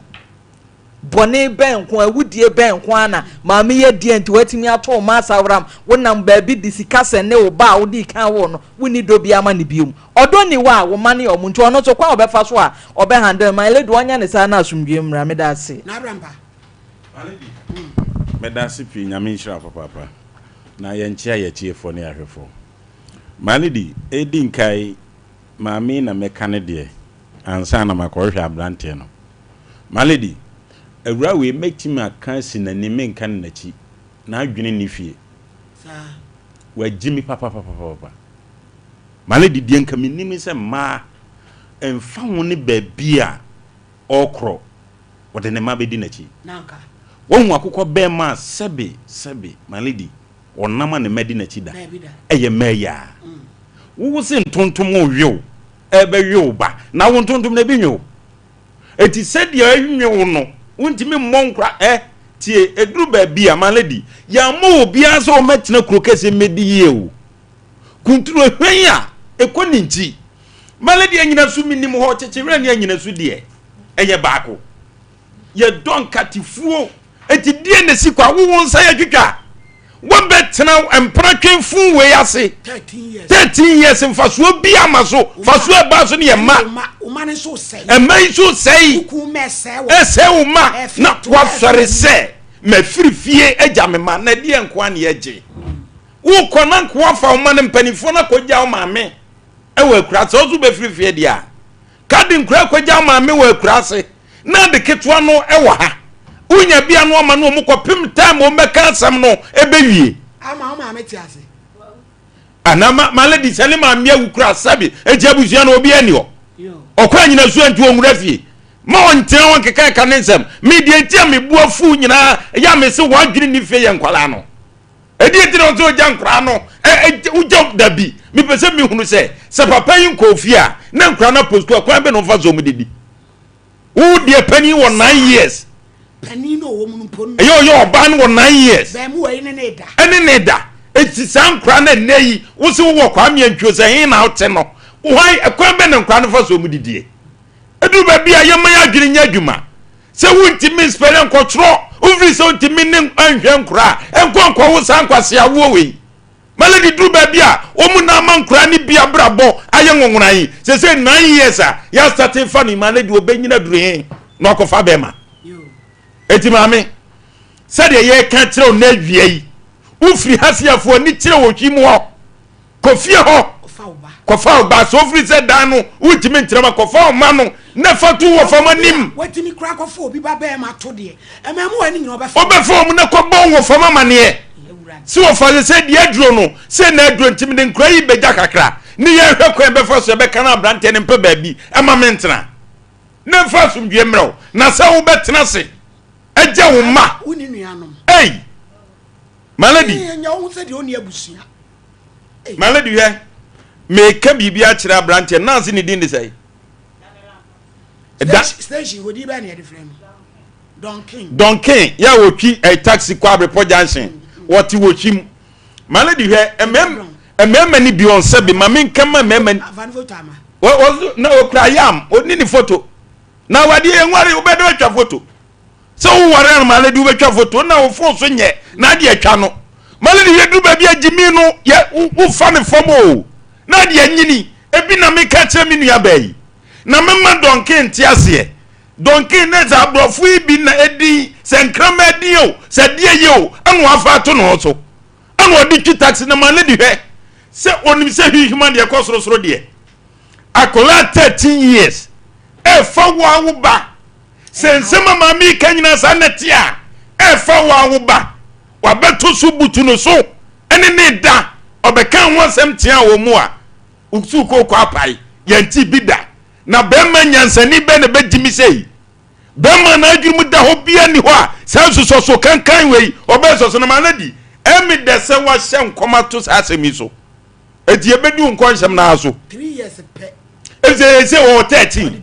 bɔne bɛn nko awudie bɛn nko ara na maame yɛ deɛ nti watumi ato wo ma asaworam wonam baabi de sika sɛ ne wo ba a wode kan wo no wonni dɔ bi ama ne biom ɔdɔ ni hɔ a wo ma ne ɔmo nti ɔno nso kwan a ɔbɛfa so a ɔbɛ handle my lady ɔnyɛ ne saa na asomdwie mmra. Meda ase. Na abrampa. My lady, meda ase pii. Nyame nhyira wo papaapa na yɛnkyea yɛatiefoɔ ne yɛahwɛfoɔ. Malady, edi nkae, maame yi na mɛka ne deɛ ansa na makɔhwehwɛ aberanteɛ no. Malady, awuraa wei mɛtumi aka asi n'anim menka no n'akyi, n'adwene nni fie. Wagyi me papapapapa. Malady, deɛ nka menim ne sɛ mmaa, ɛmfa ho ne baabi a ɔrekorɔ, ɔde ne mma bɛdi n'akyi. Wahu akokɔ bɛrima a sɛbe, sɛbe, Malady, ɔnam a ne mma di n'akyi da. Ɛyɛ mmaa yi ara. Wo se ntontom rewe wo, ɛrebɛwe wo ba, na wo ntontom no ebi nwe wo. Enti sɛdeɛ ɛnwe wo no, wontumi mmɔ nkora. Ɛ, tie, ɛduru baabi a, my lady, yɛammɔ obiara sɛ ɔmmɛtena kuro kɛseɛ mmɛdi yie o. Kuntunu ehwan a, ɛkɔ ne nkyi. My lady, anyinaso menim hɔ, kyekyewerɛ ne anyinaso deɛ, ɛyɛ baako. Yɛdɔ nkatefuo. Enti deɛn na ɛsi kɔ a wo wo nsa yɛ twitwa? Wobɛtena mpena twe fun wei ase 13 years mfasoɔ bi ama so fasoɔ ɛbaa so no yɛ mma ɛma yi nso sɛe ɛsɛe wo ma na wasɔre sɛ mafiri fie agya me ma na ɛdeɛ nkoa ne yɛgye wokɔ na nkoa fa wo ma no mpanimfoɔ no akɔgya wo maame ɛwɔ akura sɛ wo so bɛfiri fie deɛ a Ka de nkura kɔgya maame wɔ akuraase na ade ketewa no wɔ ha. Wonya bi ano ama no wɔn kɔpem time wɔn bɛka asɛm no ɛbɛwie. Ama wo maame te ase. Ana ma ma lady sɛ ne maame awu kura sɛbi eti abusua no obi ani hɔ. Ɔkɔ anyina su nti wɔn fie. Ma ɔntena hɔ nkeka ɛka ne nsɛm. Me deɛ nti a me bu afu nyinaa yɛ a me se wɔn adwene ni fie yɛ nkwadaa no. Ɛdeɛ nti na ɔsɛ ɔgya nkoraa no wogya dabi mepɛ sɛ mehunu sɛ sɛ papa yi nkɔɔ fie a na nkoraa no apɔ sukuu a kwan bɛ na ɔmfa so ɔmo didi wo deɛ panin wɔ 9 years panin no ɔwɔ mu no mpo no ɛyɛ ɔyɛ ɔbaa no wɔ 9 years bɛɛmuwa yi ne ne da ɛne ne da eti saa nkoraa no ɛnɛ yi wo se wowɔ Kwame Antwio sɛ he na wote no hwan ɛkwan bɛ na nkoraa no fa so ɔmo didie Ɛduru baabi a yɛma yɛn adwene nyɛ adwuma. Sɛ wontumi nspɛlɛ nkɔtwerɛ, wofiri sɛ wontumi ne nhwɛ nkora a, nkɔ nkɔwo saa nkwaseawoɔ wei. Melody duru baabi a wɔn na ama nkora ne bi abrabɔ ayɛ nwonwona yi. Sɛ sɛ 9 years a yɛastate fa no Melody ɔbɛnyina duru he na wakɔfa bɛrima. Eti maame, sɛdeɛ yɛreka kyerɛ wo na awia yi, wofiri ha se afoɔ ani kyerɛ wɔ hwim hɔ. Kɔ fie hɔ kɔfa wo ba. Sɛ ofiri sɛ dan no wontumi nkyerɛ ma kɔfa wo ma no na fa to wɔ fam anim. Watumi kora kɔfa obi ba bɛrima to deɛ mmamuwa no nyina ɔbɛfa. Ɔbɛfa wɔn na kɔbɔ wɔ fam amaneɛ. Sɛ wɔfa sɛ sɛ deɛ aduro no sɛ na aduro nti mede nkora yi bɛgya kakra ne yɛnhwɛ kwan bɛfa so yɛbɛka no aberanteɛ no mpɛ baabi ɛma mentena na mfa asomdwie mmerɛ wo na sɛ wobɛtena ase agya wo mma. Ei! Malady. Malady hwɛ, meka biribi akyerɛ aberanteɛ, naase ne din de sɛe? Da. Station hɔ din bɛn na yɛde frɛ no? Donkin. Donkin, yɛ a wɔtwi eh, taxi kɔ Abrepɔ junction, wɔte wɔtwi mu. Malady hwɛ, mmarima no bi wɔn sɛ bi, ma menka ma mmarima na wɔkura yam, ɔni ne foto. Na awadeɛ yɛn nware, wobɛdɛ atwa foto. Sɛ wo ware a maale de wobɛtwa foto na wo fon so nyɛ na ade atwa no. Maale de yɛduru baabi a gyimi no yɛ wofa ne fam o na ade anyini. Ebi na meka kyerɛ me nua baa yi. Na mema Donkin nte aseɛ. Donkin ne sɛ aborɔfo yi bi na edin sɛ nkraman din o sɛ deɛ yɛ o ɛna wafa ato ne ho so. Ɛna ɔde twi taxi na maale de hwɛ sɛ onim sɛ hwihwima deɛ ɛkɔ sorosoro deɛ. Akwadaa 13 years ɛfa wo a wo ba Sɛ nsɛm a maame yi ka nyinaa saa na ɛte a, ɛfa wo a wo ba wabɛto so butu no so ne ne da ɔbɛka ho asɛm tea wɔ mu a, wo sukooko apae. Yɛnte bi da. Na bɛrima nyansani bɛn na ɛbɛgye me sei? Bɛrima a n'adwene mu da hɔ biara nni hɔ a saa nsosɔso kankan wei ɔbɛsɔ so na ma no adi. Ɛme dɛ sɛ woahyɛ nkɔm ato saa asɛm yi so. Enti yɛbɛdi wo nkɔnhyɛm no ara so. Efisɛ sɛ wɔwɔ 13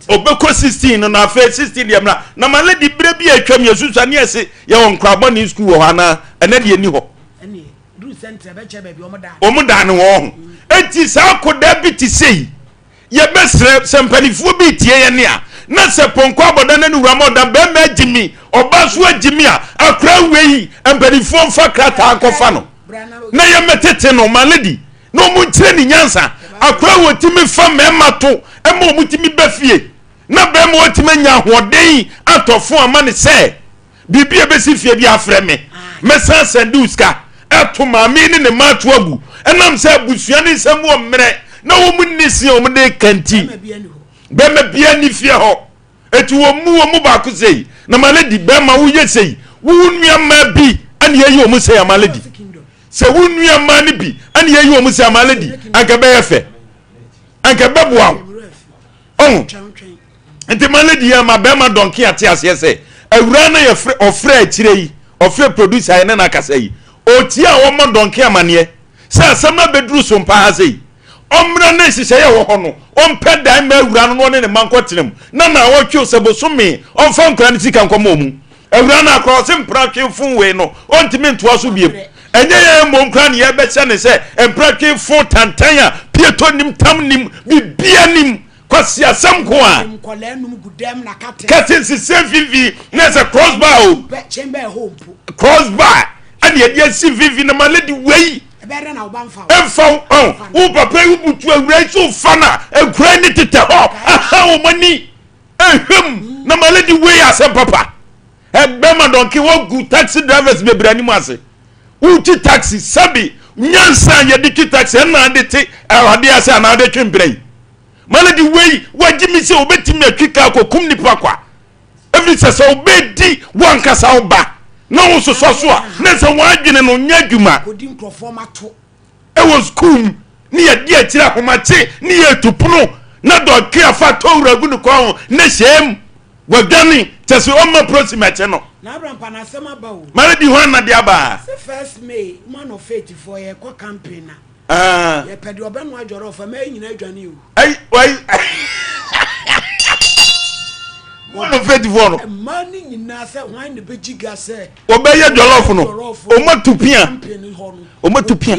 ɔbɛkɔ 16 no na afei 16 deɛ mmra na ma lady berɛ bi a atwam yɛsusua ne yɛse yɛwɔ nkorabɔne sukuu wɔ hɔ anaa ɛnɛ deɛ ni hɔ wɔn da ne wɔn ho eti saa akɔdaa bi te sei Yɛbɛsrɛ sɛ mpanifoɔ bi retie yɛn a, na sɛ pɔnkɔ abɔda na ne wura ma ɔda, bɛrima agye mi, ɔbaa nso agye mi a, akora wei mpanifoɔ mfa krataa nkɔfa no na yɛmmɛtete no, ma lady, na wɔn nkyerɛ ne nyansa. Akora wɔtumi fa mmarima to ma wɔn tumi ba fie, na bɛrima wɔtumi anya ahoɔden atɔ fon ama ne sɛ biribi a ɛbɛsi fie bi afrɛ me, mɛsan sɛnde wo sika. ato maame ne ne mma ato agu ɛnam sɛ abusua ne nsɛm wɔ mmerɛ na wɔn nni se a wɔn de ka nti. Bɛrima biara nni fie hɔ. Eti wɔn mu wɔn mu baako sei na ma lady bɛrima woyɛ sei wo wo nua mmaa bi ɛna yɛyi wɔn sei ama lady sɛ wo nua mmaa no bi ɛna yɛyi wɔn sei ama lady anka bɛyɛ fɛ anka bɛboa wo ɔho nti ma lady yɛ ma bɛrima dɔnke ate aseɛ sɛ awura no yɛfrɛ ɔfrɛ akyire yi ɔfrɛ producer yɛ ne na akasa yi ɔtie a wɔmmɔ dɔnke amaneɛ sɛ asɛm no abɛduru so mpa ha sei Ɔmmra na nhyehyɛe a ɛwɔ hɔ no, ɔmpɛ dan mma awuraa no na ɔne ne mma nkɔtena mu, na naawɔtwe o, sɛ bosome, ɔmfa nkwadaa no sika nkɔma wɔn. Awuraa no akora, ɔse mpratwe fon wei no, ɔntumi ntoa so biom. Ɛnyɛ yɛn mmom koraa na yɛbɛhyɛ no sɛ mpratwe fon tantan a pieto nnim, tam nnim, biribiara nnim, kwasiasɛm nko ara. Curtain sisi mfimfini na ɛsɛ cross bar o. Cross bar ɛna yɛde asi mfimfini na ma lady wei. Ɛmfa wo ɔn wo papa yi wobutu awura yi so fa na nkura ne tetɛ hɔ aha wɔn ani ehwɛ mu na ma lady wei asɛm papa. Ɛbɛma dɔnke wɔgu taxi drivers bebree anim ase. Wotwi taxi sɛbi nyansa yɛde twi taxi ɛna de te adeɛ ase anaa de twe mpena yi. Malady wei wagye mi sɛ obetumi atwi kaa kɔkum nipa kwa. Ɛfiri sɛ sɛ wobɛdi wankasa wo ba na wososɔ so a na sɛ wɔadwene no nyɛ adwuma. Ɛwɔ sukuu mu ne yɛde akyire ahomakye ne yɛtu pono na dɔke afa towura gu ne kɔn ho ne hyɛm wadwane kyɛ sɛ ɔmma prosi mɛkye no. Na Abraham n'asɛm aba o. Malady hwan na de aba? Sɛ first May man of faith foɔ yɛkɔ camping na. Yɛpɛ deɛ ɔbɛnoa jɔlɔf a, mɛyɛ nyinaa adwane o. Ayi, ayi. Wɔn no fetifoɔ no. Mmaa no nyinaa sɛ hwan na bɛgyi ga sɛ. Wɔbɛyɛ jɔlɔf no. Wɔn atu pia. Wɔn atu pia.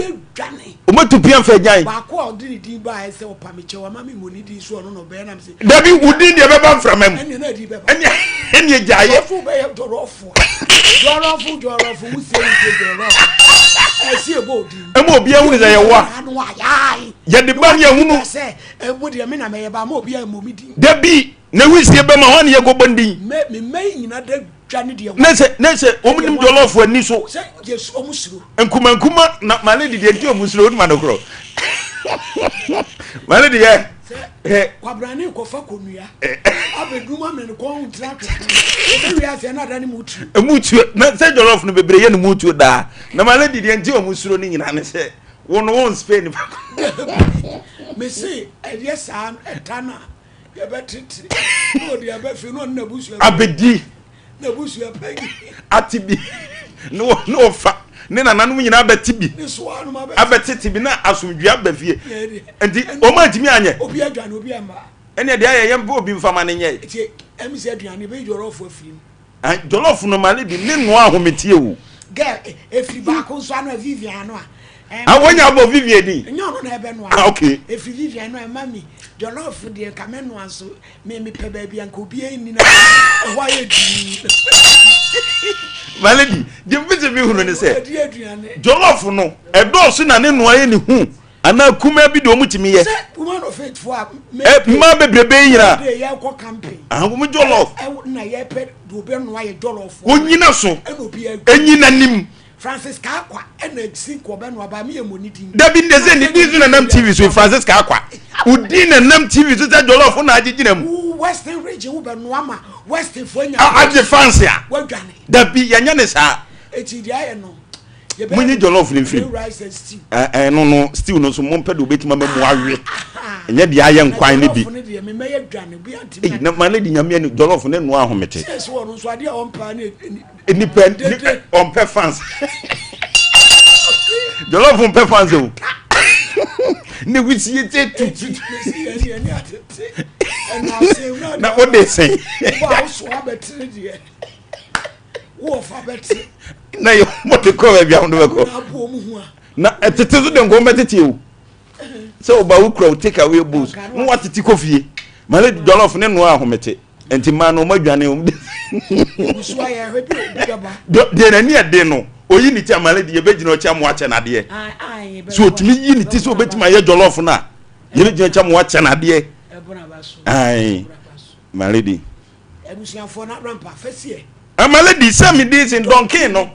Wɔn atu pia fɛ gyan. Baako a ɔde ne din baeɛ sɛ ɔpa me kyɛw ama me mmɔ ne din so ɔno na ɔbɛyɛ nam sɛ. Dabi wo din deɛ bɛba mframa mu. Ɛnneɛ na ɛdi bɛba. Ɛnneɛ ɛnneɛ gyaeɛ. Jɔlɔfo bɛyɛ jɔlɔfo. Jɔlɔfo jɔlɔfo wusie wusie jɔlɔfo. Ɛsi ebo odi. Ɛma obiara hunu sɛ yɛwɔ a. Yɛde ba ne yɛhunu. Dabi na wisie bɛma hɔ ne yɛkɔbɔ ndin. Ne sɛ ne sɛ wɔn nim jɔlɔfo ani so. Nkumankuma na maame didi nti wɔn suro wɔn ma no korɔ. Maame di yɛ. Kwabrane kɔfa kɔnua abɛdum amene kɔn ntena twetwe ɛbɛwie aseɛ na ada ne mu tuo. Emu tuo na sɛ jɔlɔfo no bebree yɛ ne mu tuo daa. Na ma lady deɛ nti wɔn suro ne nyinaa ne sɛ wo no wɔn Spain nipa ko. Mese ɛyɛ saa ɛta no a yɛbɛtete na ɔde abɛfe na ɔne n'abusua abɛdi n'abusua panyin ate bi ne wɔ ne wɔfa ne nananom nyinaa abɛte bi ne soa nom abɛte abɛtete bi na asomdwe aba fie nti wɔn antumi anyɛ obi adwane obi amma ɛnna deɛ ayɛ yɛn mpɛ obi nfama ne nyɛ nti ɛmi sɛ aduane bɛyi jɔlɔfo afiri mu. Ah, jollof no ma lady ne noa ahometie o. Girl, efiri baako nso ano a Vivian ano a. Ah, wonya abɔ Vivian din? Nyɛ ɔno na ɛbɛ noa. Ah, okay. Efiri Vivian no ɛma mi jollof deɛ nka mɛ noa nso me me pɛ baabi a nka obi nni na ɛhɔ ayɛ dii. Ma lady, deɛ mpɛ sɛ mi hunu ne sɛ jollof no ɛdɔɔso na ne noa yɛ ne hu. Anaa kumaa bi de wɔn tumi yɛ. Sɛ woman of faith fo a. Ɛ mmaa bebrebe yi nyinaa. Ɛde yɛ kɔ camping. Ah wɔn jollof. Ɛ na yɛ pɛ de obi noa yɛ jollof. Wɔnyina so. Ɛna obi ɛ. Ɛnyina nim. Francis Kakwa ɛna si nkɔ ɔbɛ noa ba mi yɛ mɔ ne din. Dabi ne sɛ ne din so na nam TV so Francis Kakwa. Odin na nam TV so sɛ jollof na agye gyina mu. Wo western region wo bɛ noa ma western fo anya. Agye fans a. Wadwane. Dabi yɛnyɛ ne saa. Eti deɛ ayɛ no. Monyi jollof no mfiri mu. Ɛno no stew no nso mompɛ deɛ obɛtumi ama mu awe ɛnyɛ deɛ ayɛ nkwan no bi. Ei, na ma lady nyame ani jollof ne noa ahomete. Nipa ɔmpɛ fans. Jollof mpɛ fans o. Ne wisie te tutu. Na wode sɛn. Na yɛ wɔde kɔ baabi a wɔde bɛkɔ na ɛtete so de nkɔm bɛtete o sɛ ɔba wo kura wo take away bowls na watete kɔ fie ma ne jollof ne noa ahomete nti mmaa no wɔn adwane wɔn de deɛ n'ani ɛden no oyi ne ti ama ne de yɛbɛgyina ɔkyɛ amo akyɛ n'adeɛ so otumi yi ne ti sɛ obɛtumi ayɛ jollof no a yɛbɛgyina ɔkyɛ amo akyɛ n'adeɛ ayi ma lady. Abusuafoɔ no rampa fɛsiɛ. Ɛma lady sɛ me din sin dɔnkin no.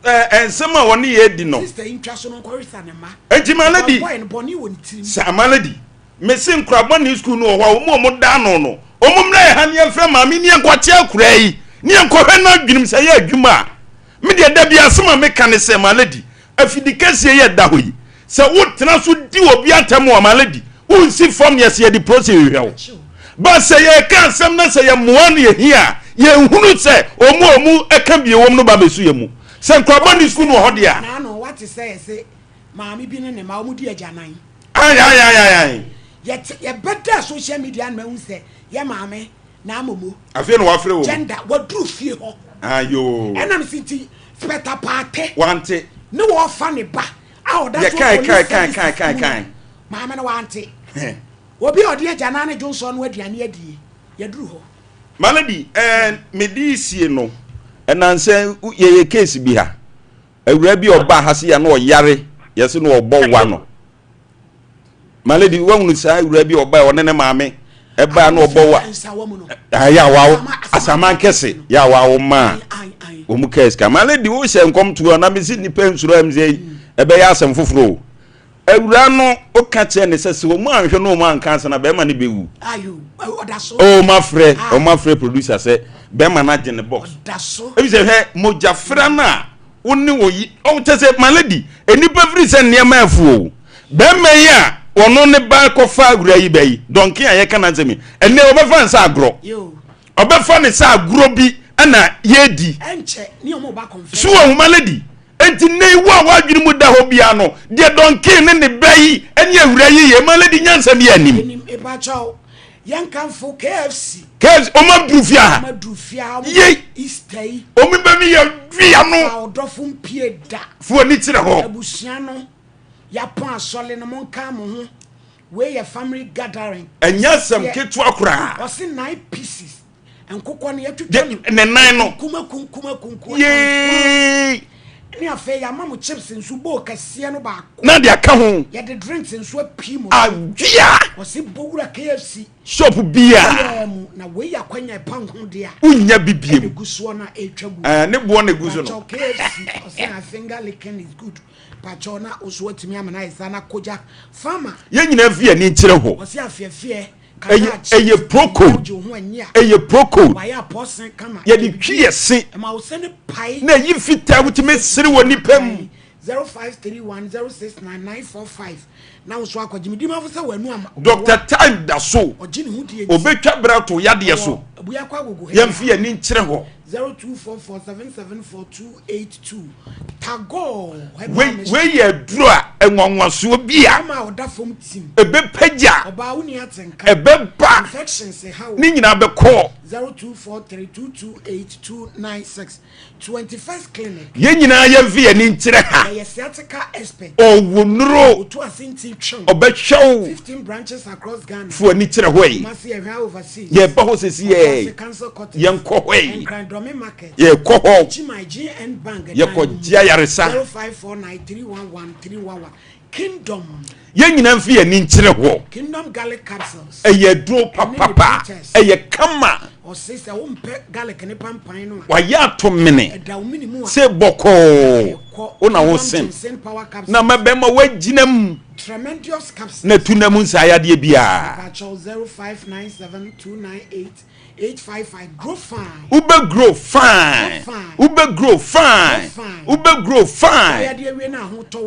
Ɛɛ nsɛm a wɔne yɛ di no. Sister yi ntwa so no nkɔhwesa ne mma. Enti my lady. Boy no bɔne wɔ ne tirim. Saa my lady. Mese nkora bɔne sukuu no wɔ hɔ a wɔn a wɔn da ano no wɔn mmra yɛ ha ne yɛmfrɛ maame ne yɛnkɔte akora yi ne yɛnkɔhwɛ n'adwenem sɛ ɛyɛ adwuma a. Me deɛ da bi asɛm a meka ne sɛ my lady afidi kɛseɛ yi a ɛda hɔ yi sɛ wotena so di obi atɛm a my lady wonsi fam yɛ sɛ yɛde prosi hwehwɛ wo. Ba sɛ yɛreka asɛm na sɛ yɛmmoa no yɛhia a yɛnhunu sɛ wɔn a wɔn ɛka bie wɔm no ba bɛsu yɛ mu. Sɛ nkora bɔne sukuu no wɔ hɔ deɛ a. Naano wate sɛ yɛse maame bi ne ne mma wɔn di agyanan. Ae ae ae ae ae. Yɛte yɛbɛda social media no mahu sɛ yɛ maame na amomo. Afei na wafrɛ wɔn. Gender waduru fie hɔ. Ayoo. Ɛna mesi nti spɛta paate. Wante. Ne wɔfa ne ba a ɔda so Yɛ police kan kan kan services kan kan mu kan. no maame no wante. Obi a ɔde agyanan ne dwonsɔ no aduane adie yɛduru hɔ. Malady ɛɛ mede sie no ɛnansɛ yɛyɛ case bi ha awura bi ɔbaa ha se ya na ɔyare yɛse na ɔbɔ wa no Malady wahunu saa awura bi ɔbaa ɔne ne maame ɛbaa na ɔbɔ wa ayɛ awawo asaman kɛse yɛ awawo maa wɔn kaa sika Malady wohyɛ nkɔm to a na mesi nipa nsuro ɛm sɛ ɛbɛyɛ asɛm foforɔ o Awuraa no ka kyerɛɛ no sɛ sɛ wɔn anhwɛ na wɔn anka ansa na bɛrima no bɛwu. Oh, wɔn afrɛ, wɔn afrɛ producer sɛ bɛrima no agye ne box. Ebi sɛ hwɛ mogyafra no a wo ne wɔ yi, ɔwɔ kyɛ sɛ my lady, nnipa firi sɛ nneɛma afu o. Bɛrima yi a ɔno ne ba kɔfa awura yi bɛ yi, dɔnke a yɛka n'asɛm yi, ɛnɛ ɔbɛfa ne sɛ agorɔ. Ɔbɛfa ne sɛ agorɔ bi ɛna yɛredi. So wɔn my lady, Enti nnɛ yi, wo a w'adwene mu da hɔ biara no, deɛ Don King ne ne ba yi ne awura yi yɛ, ma Lady nyansa bi anim. Anim, epakyɛw, yɛnkamfo KFC. KFC, wɔn aduru fie ha. Wɔn aduru fie ha, wɔn Yei. Easter yi. Wɔn bɛ mi yɛ dua no. Fa ɔdɔfo mpie da. Fo ani kyerɛ hɔ. Abusua no, yɛapɔn asɔle no, monka mo ho. Wei yɛ family gathering. Ɛnyɛ asɛm ketewa koraa. Ɔse nine pieces. Nkokɔ no yɛtwitwa no. Ne nan no. Kunkum akunkum akunkum. Yee. Ne afei yɛama mo chips nso bowl kɛseɛ no baako. Na de aka ho. Yɛde drinks nso apii mo. Awia. Wɔsi bowura KFC. Shop bia. Biara mu na wei yɛ akwanya ɛpa ho de a. Wonya bi biem. Ɛna egu soɔ na ɛretwa gu. Ɛɛ ne boɔ na egu so no. Pakyɛw KFC ɔsɛ na finger licking is good. Pakyɛw na oso atumi amena ayɛ saa na kogya farmer. Yɛn nyinaa fi yɛn ani nkyerɛ hɔ. Wɔsi afeɛfeɛ. Ɛyɛ ɛyɛ procold ɛyɛ procold yɛde twi yɛ se na ɛyi fitaa wotumi sere wɔ nipa mu. Doctor Time da so obetwa bere ato yadeɛ so yɛmfe yɛn ani nkyerɛ hɔ. Wei wei yɛ aduro a nwanwasoɔ bi a ɛbɛpagya, ɛbɛba, ne nyinaa bɛkɔ. Yɛn nyinaa yɛmfe yɛn ani nkyerɛ ha. Ɔwɔ nnuro, ɔbɛhwɛ wo. Fo ani kyerɛ hɔ yi. Yɛba hɔ sɛsi yɛ, yɛnkɔ hɔ yi. Yɛkɔ hɔ, yɛkɔgye ayaresa. Yɛn nyinaa mfi yɛn ani nkyerɛ hɔ. Ɛyɛ aduro papapa, ɛyɛ kama. Wayɛ ato mene sɛ bɔkɔɔ wo na wo sen na mɛbɛma woagyina mu na tu na mu nsa ayadeɛ biara. Wobɛ grow fine. Wobɛ grow fine. Wobɛ grow fine.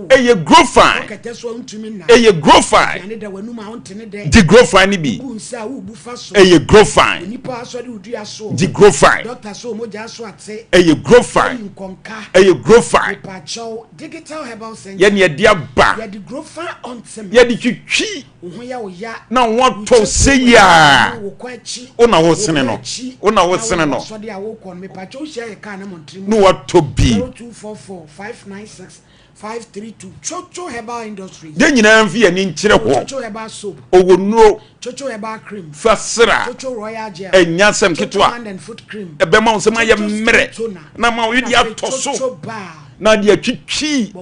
Ɛyɛ grow fine. Ɛyɛ grow fine. Di grow fine ni bi. Ɛyɛ grow fine. Di grow fine. Ɛyɛ grow fine. Ɛyɛ grow fine. Yɛne yɛde aba. Yɛde twitwi. na wo ho atɔ wo sɛ yi a wo na wosene no wo na wosene no na watɔ bi yɛn nyinaa mfi yɛn ani nkyerɛ hɔ ɔwɔ nnuro fa sra ɛnya asɛm ketewa ɛbɛma wo nsɛm ayɛ mmerɛ na ma wo de atɔ so na de atwitwi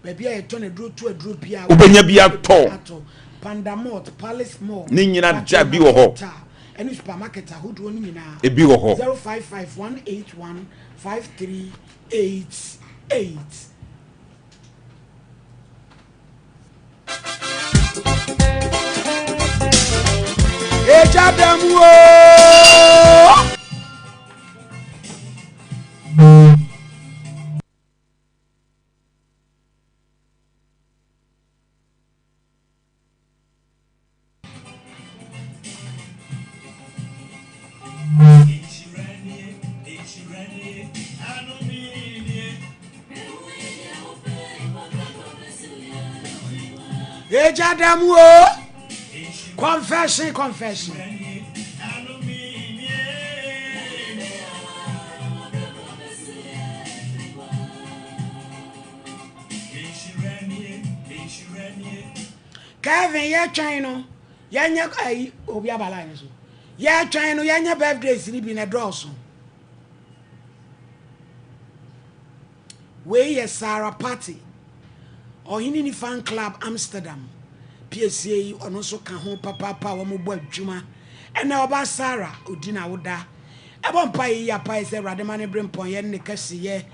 Baabi a yɛtɔn aduro to aduro biara. Wobɛnya bi atɔ. Pandamalt, Palace Mall. Ne nyina da bi wɔ hɔ. ɛne supermarket ahodoɔ no nyinaa. Ebi wɔ hɔ. 055 181 5388. Eja dɛm o. Eja dɛm o. Confession, confession. Kevin yɛtwɛn no yɛnyɛ ayi obi aba line so yɛtwɛn no yɛnyɛ birthdays ni bi na ɛdɔɔso wei yɛ Sarah Party ɔhene ni fan club Amsterdam piesie yi ɔno nso ka ho papaapa a wɔn bɔ adwuma ɛnna ɔba Sarah odi na awoda ɛbɔ mpa yi yɛ apae sɛ awurade ma ne bere mpɔn yɛ ne kɛseyɛ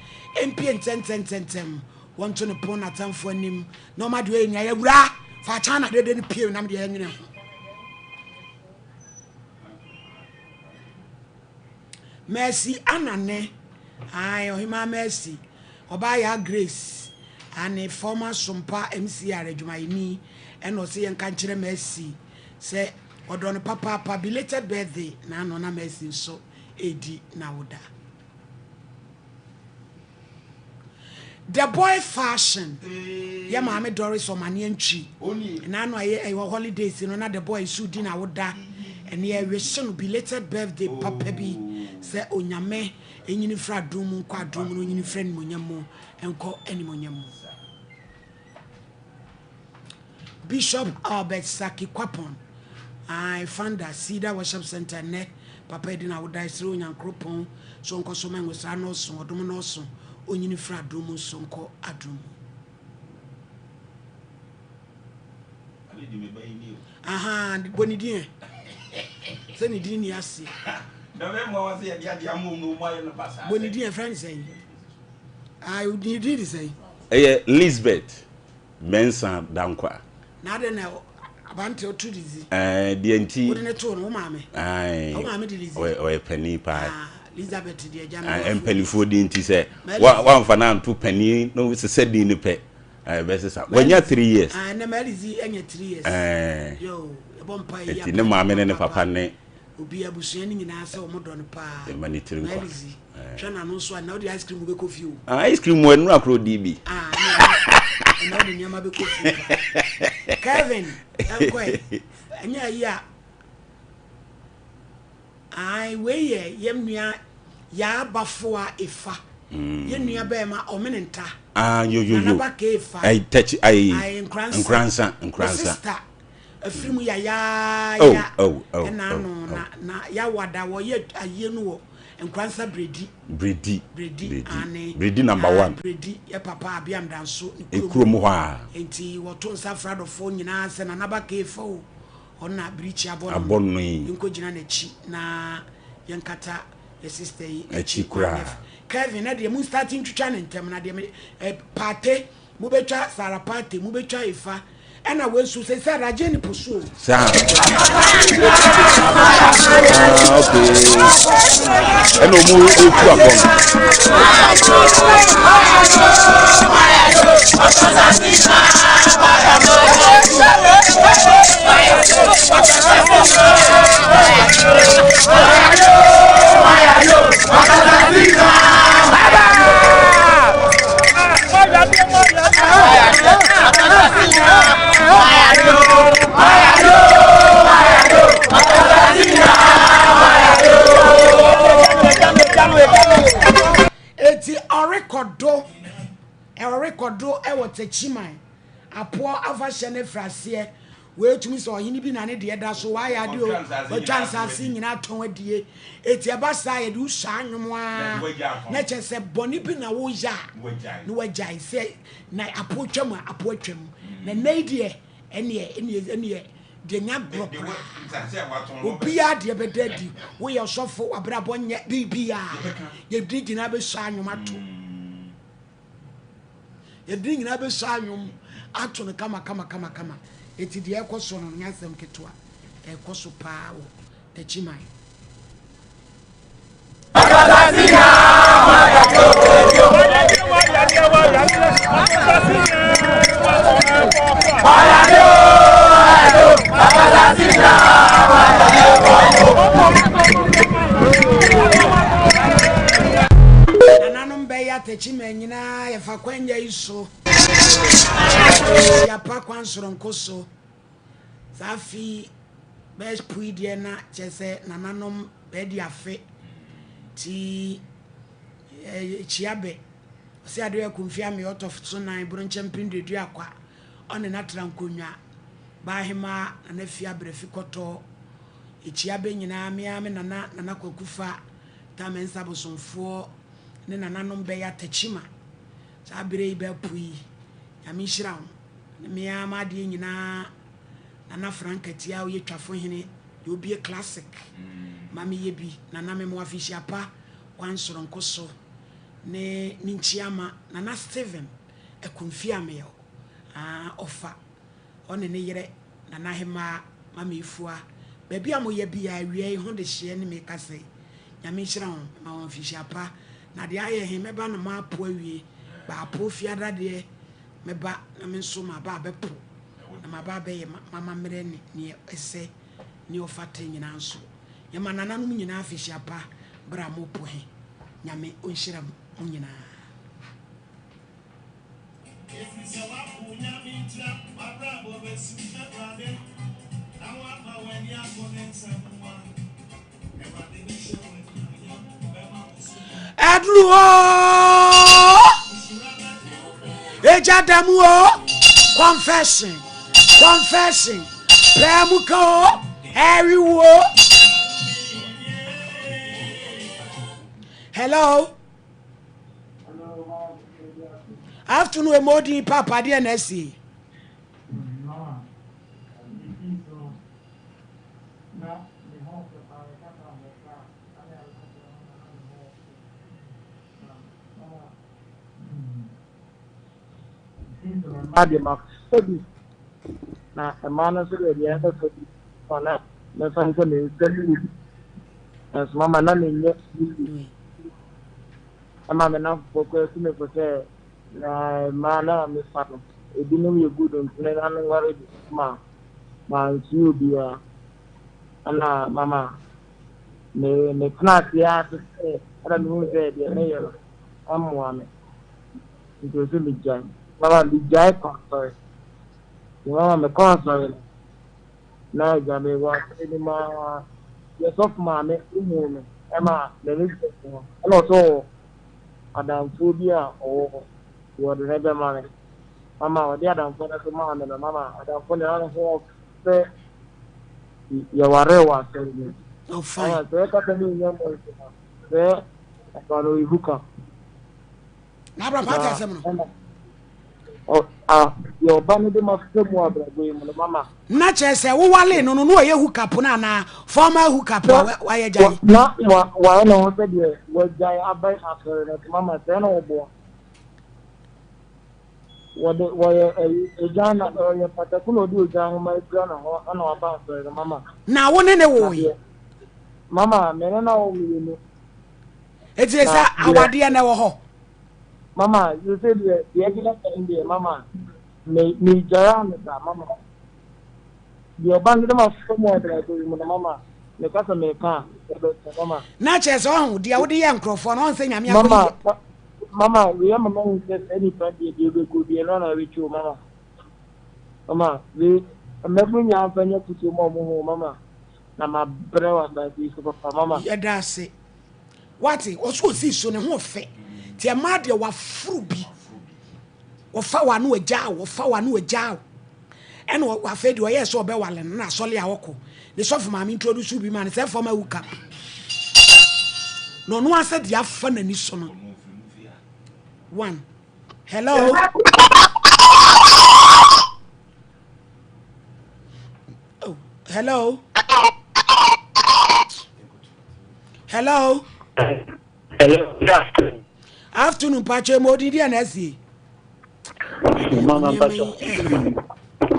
mpie ntɛntɛntɛntɛm Wɔnto no pon n'atamfo anim, na ɔma deɛ ɔyɛ nua yɛ awura. Fa China dede no pie nam deɛ ɛnwene ho. Mercy Anane, ae, Ɔhemaa Mercy, ɔbaa yaa Grace, ane former Sompa MCR adwumayɛni, ɛna ɔse yɛnka nkyerɛ Mercy sɛ ɔdɔ no papaapa, belated birthday na ano na Mercy nso ɛredi n'awoda. The boy fashion yɛ maame Doris Ɔmaneɛ Ntwi n'ano a ɛyɛ holidays no na the boy nso di n'awoda ɛne ɛwehye no belated birthday papa bi sɛ onyame enyini mfiri adom mu nkɔ adom mu na onyini mfiri animonyam mu nkɔ animonyam mu. Bishop Albert Saki Kwapon, ae, founder, Cedar Worship Center, nnɛ, papa adi n'awoda, ɛsrɛ Onyankoropɔn sɛ ɔnkɔ so ma ngosra nnɔɔso, ɔdom nnɔɔso, onyini mfiri adom mu nso nkɔ adom mu. Aha, bɔ ne din ɛ. Sɛ ne din ni aseɛ. Bɔ ne din ɛ, frɛ ne sɛn? Ah, ne din de sɛn? Ɛyɛ Lisbeth Mensah Dankwah. Na adɛn na aberanteɛ ɔto Lizzy? Ɛɛ deɛ nti. Wode ne too no wo maame? Ae. Wo maame de Lizzy? Ɔyɛ panin paa. Ah, Elizabeth deɛ agya no. Ae, mpanimfoɔ din nti sɛ wa wamfa no anto panin na sesa din no pɛ ɛbɛsesa. Wanya 3 years. Ah, ɛnɛ ma Lizzy anya 3 years. Ɛɛ. Yo, yɛbɔ mpa yi. Nti ne maame ne ne papa ne. Obi abusua no nyinaa sɛ wɔn dɔ no paa. Ɛma ne tiri nkwa. Malizi, hwɛ n'ano nso a na wode ice cream bɛkɔ fie o. Ah, ice cream wɔ nnura koro di bi. Ah, ɛna wode nneɛma bɛkɔ fie paa. Kevin, ɛnkɔ ɛ. Ɛnyɛ ayi a. Ae, wei yɛ yɛn nua Yaa Bafoa Efa. Mm. Yɛn nua bɛrima ɔmene nta. Ah, yo yo yo. Nana Baka Efa. Ɛy, tɛkyi, ayi. Ae, Nkoransa. Nkoransa, Nkoransa. Ne sister. Afiri mu yayaaya ɛna ano na na yawada wɔyɛ ayie no wɔ Nkoransa Bredi. Bredi. Bredi ane. Bredi number one. Bredi yɛ papa Abiam Danso ne kurom hɔ a. Nti wɔto nsa frɛ adɔfoɔ nyinaa sɛ Nana Ba Keefa o ɔno na birikyi abɔ no abɔ no yi. Yɛnkɔ gyina n'akyi na yɛnkata yɛ sister yi akyi koraa. Kevin na deɛ mo start ntwitwa ne ntɛm na deɛ me eh, pate Mobɛtwa Sarapate, mobɛtwa Efa, ɛna wei nso sɛ sɛ adagye ne po so o. Saa. Ah, okay. Ɛna ɔmo etu abɔ no. Eti ɔrekɔdo ɔrekɔdo wɔ Techiman apoɔ afahyɛ no afiri aseɛ Wei tumi sɛ ɔhene bi na ne deɛ da so, wayɛ ade o, watwa nsase nyinaa atɔn adie. Eti ɛba saa yɛde wo sua anwom ara na kyerɛ sɛ bɔne bi na woyɛ a na wagyae sɛ na apo twam a apo atwam. Na nnɛ yi deɛ ɛneɛ ɛneɛ ɛneɛ Deɛ nyɛ agorɔ koraa. Obiara deɛ bɛda adi. Woyɛ ɔsɔfo, w'abrabɔ nyɛ biribiara. Yɛde ne nyinaa bɛsɔ anwom ato. Yɛde ne nyinaa bɛsɔ anwom ato no kama kama kama kama. Eti deɛ ɛkɔ so no nyɛ asɛm ketewa. Ɛkɔ so paa wɔ Takyiman. Nananom bɛyɛ Takyiman nyinaa yɛfa kwanya yi so. Yɛapa kwan soronko so. Saa afe yi bɛpo yi deɛ na kyerɛ sɛ nananom bɛadi afe nti kyia bɛ. Ɔsɛ adeɛ yɛ kumfi ame ɔtɔ so nan bronkyɛ mpem duadua akwa ɔne n'atra nkonnwa baahemaa nana fi abrɛfi kɔtɔ ɛkyia bɛ nyinaa me ara me nana nana kwaku fa tamensa bosomfoɔ ne nananom bɛyɛ atakyima saa berɛ yi bɛpo yi Nyame nhyira wo. Ne me ara m'adeɛ nyinaa Nana Frank Atia ɔyɛ Twafo hene deɛ ɔbie classic ma me yɛ bi Nana me mo afehyia pa kwan soronko so ne ne nkyiama Nana Steven Akumfi Ameyaw ah ɔfa ɔne ne yerɛ Nana Hemaa Mama Efua baabi a mo yɛ biaa awia yi ho dehyeɛ ne me kasa yi Nyame nhyira wo mema wo afehyia pa na deɛ ayɛ he mɛba no maapo awie baapo fiada deɛ Mɛba na me nso maba abɛpo, na maba abɛyɛ m'amammerɛ ne neɛ ɛsɛ ne ɔfata nyinaa nso. Yɛma nananom nyinaa afehyia pa berɛ a mopo he. Nyame ɔnhyira mo nyinaa. Ɛfiri sɛ woapo wo Nyame ntia, w'abrabɔ bɛsi Awurade, na woama w'ani akɔ ne nsɛm ho a, Awurade bɛhyɛ wo animuonyam, ɔbɛma wo so. Ɛduru hɔ Egya da mu o Confession Confession Pɛɛ mu ka o Ɛwe wo Hello Afternoon emodin papa deɛ na asi. Mmaa deɛ mafa bi na mmaa no nso deɛ deɛ ɛmɛfa bi ma na mɛfa no sɛ me nsa mu bi nanso mama na menyɛ bi ɛma me namfofoɔ koraa tu me fo sɛ na mmaa no a mefa no ebinom yɛ good nti na no nware bi ma mantie obiara ɛna mama Me metena ase ara te sɛ ɛna mehu sɛ deɛ meyɛ no ɛmmoa me nti ɔsɛ megyae. Mama megyae kɔ asɔre. Nti mama mekɔ asɔre no na agya mewɔ asɔre no mu ara yɛ sɔfo maame ohuu me ɛma m'ani gyee ne ho ɛna ɔsɛ ɔwɔ adamfoɔ bi a ɔwɔ hɔ nti ɔde ne bɛma me. Mama ɔde adamfoɔ no nso maa me no mama adamfoɔ no na ne ho ɔfɛ yɛwaree wɔ asɔre no mu. Oh, fine. Ɛna sɛ ɛkasa ne nya mu nso no, sɛ ɛba no ɔyɛ hookup. Na abra pa asɛm no. Ɛna ɔ a deɛ ɔba no de ma fɛ mu abrabɔ yi mu no mama. Na kyerɛ sɛ wowale no no na ɔyɛ hookup no anaa former hookup a wayɛ gyae. Na wayɛ ne ho sɛ deɛ wagyae abɛn asɔre no nti mama sɛ na ɔboa. Wɔde wɔyɛ ɛyi odwan na ɔyɛ pataku na ɔde odwan nwoma adura ne ho ɛna waba asɔre no mama. Na wo ne ne woe? Mama me ne na wo mmienu. Eti sɛ awadeɛ na ɛwɔ hɔ. Mama sɛ deɛ deɛ gyina sɛn deɛ mama me me gyara me sa mama deɛ ɔba no de ma fam wɔ abrabɔ yi mu no mama me ka sɛ me ka ɛbɛ mama. Na kyerɛ sɛ ɔho deɛ wode yɛ nkurɔfoɔ no ɔn sɛ nyame akɔyi. Mama Mama wei ama mahu sɛ saa nipa deɛ deɛ ɔbɛkɔ bi ɛno na ɛbɛtwe o mama mama wei mmabunu nyinaa mfa nyɛ kutuo ma ɔmo ho mama na mabrɛ wɔ asase yi so papa mama. Yɛda ase wate ɔso osii so ne ho ɔfɛ nti ɛmaa deɛ waforo bi wɔfa wa no agyaa wɔfa wa no agyaa ɛna afei deɛ ɔyɛɛ sɛ ɔbɛwale no na asɔle a ɔkɔ ne sɔfo maame introduce bi ma no sɛ fɔm awu kap na ɔno asɛ deɛ afa n'ani so no one hello oh Hello. Hello. Hello, good afternoon. Afternoon, Pacho Modi, dear Nessie. Mama Pacho,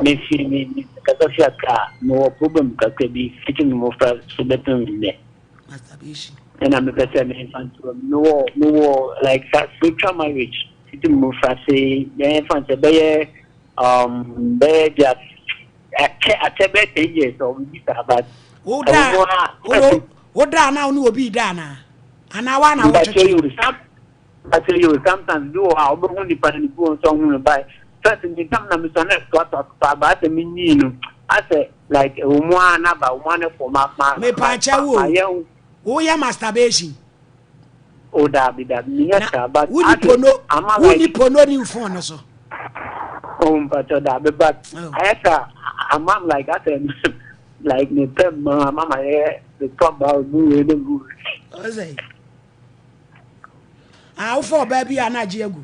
me firi me me kasa fi Accra. Me wɔ problem kakra bi fiti me mmɔfra so bɛpem nnɛ. Masturbation. Ɛna mepɛ sɛ memfa nto mewɔ mewɔ like spiritual marriage fiti me mmɔfra se yɛmfa sɛ bɛyɛ um bɛyɛ just akyɛ akyɛ bɛyɛ 10 years or biribi saa but Wo da wo wo da na wo ne obi da na anaa wa na wo twetwe. Mpakyɛ yoo sometimes bi wɔ hɔ a wobɛhu nipa no ne bi wɔ nso ɔhu no by first me tam na mesua na ɛtoatoa so paa but asɛ menyii no asɛ like ɛwɔ mu ara na ba wɔ mu ara na ɛfɔ ma ma Mepaakyɛ wo o woyɛ masturbation. O daabi daabi menyɛ saa but woni pono ama woni like pono ni phone no so. Oh mpakyɛ daabi but ayɛ sɛ ama like asɛ like mepɛ mmaa ama ma yɛ metɔ baa mu wei ne mu wei. Ɔsɛ Ah, wofa ɔbaa bi a na agye agu.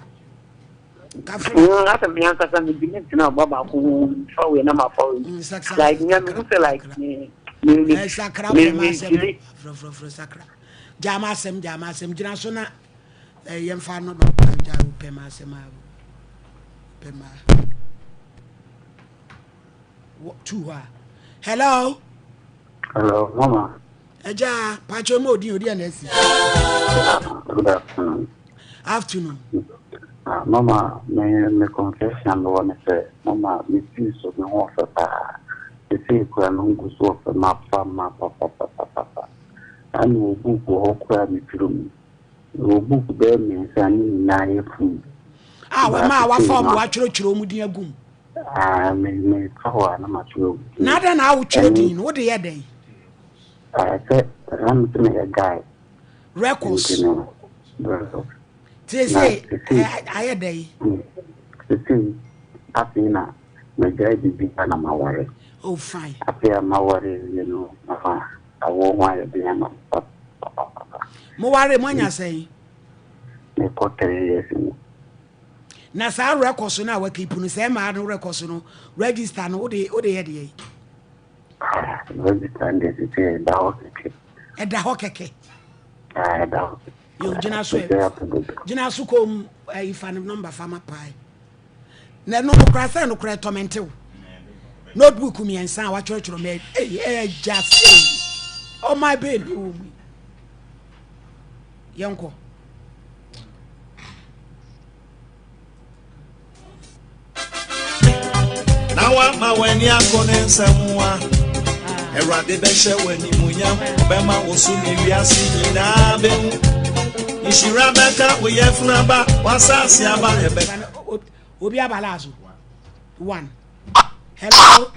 Kafra. Mm, asɛ me ankasa mentumi ntena ɔba baako ho fa wei na mafa wei. Mm, like me mehu sɛ like me me me eh, sakra me wopɛ me m'asɛm. fili. Frɔfrɔfrɔ sakra. Gyaa m'asɛm, gyaa m'asɛm. Gyina so na eh, yɛmfa no no gyaa wopɛ m'asɛm a wopɛ ma tu hɔ a. Hello. Hello, mama. Agya, pakyɛ ma odin odi ana asi. Good afternoon. Afternoon. Ah, mama, me me confession me wɔ ne sɛ, mama, me feel so me ho ɔfɛ paa. Sesei kura me ho gu so ɔfɛ ma fa ma pa pa pa pa pa pa. Na me wɔ book wɔ hɔ kura me tiri mu. Me wɔ book bɛyɛ mmiɛnsa ne nyinaa yɛ full. Ah, wɔn a wafa wɔn watwerɛtwerɛ wɔn din agum. Ah, me me fa hɔ a na matwerɛ wɔn din. Na adɛn na awotwerɛ din no, wode yɛ dɛn? Ah, sɛ na me sɛ meyɛ guy. Records. Nti no, records. Te sɛ ayɛ dɛn? Sisi afei na magyae biribiara na maware. Oh, fine. Afei a maware awie no, mama awo ho ayɛ den ama me papapapa. Moware moanya sɛn? Mekɔ 3 years ni. Na saa records no a wakeep no, sɛ mmaa no records no, register no, wode wode yɛ deɛ? Register no deɛ sisi ɛda hɔ kɛkɛ. Ɛda hɔ kɛkɛ. Ɛda hɔ. Yo, gyina so gyina so kom ayi fa ne number fa ma pae. Na ɛno no koraa sɛ no koraa ɛtɔmɛnte wo. Notebook mmiɛnsa a watwerɛtwerɛ mɛ ɛyi ɛgya sɛ ɔman bɛɛ ni wɔ mu. Yɛnkɔ. Na wama w'ani akɔ ne nsɛm ho a Awurade bɛhyɛ w'animuonyam ɔbɛma wo so ne wiase nyinaa bɛhu nhyira bɛka wo yɛfunu aba w'asase aba ɛbɛ obi abala so one hello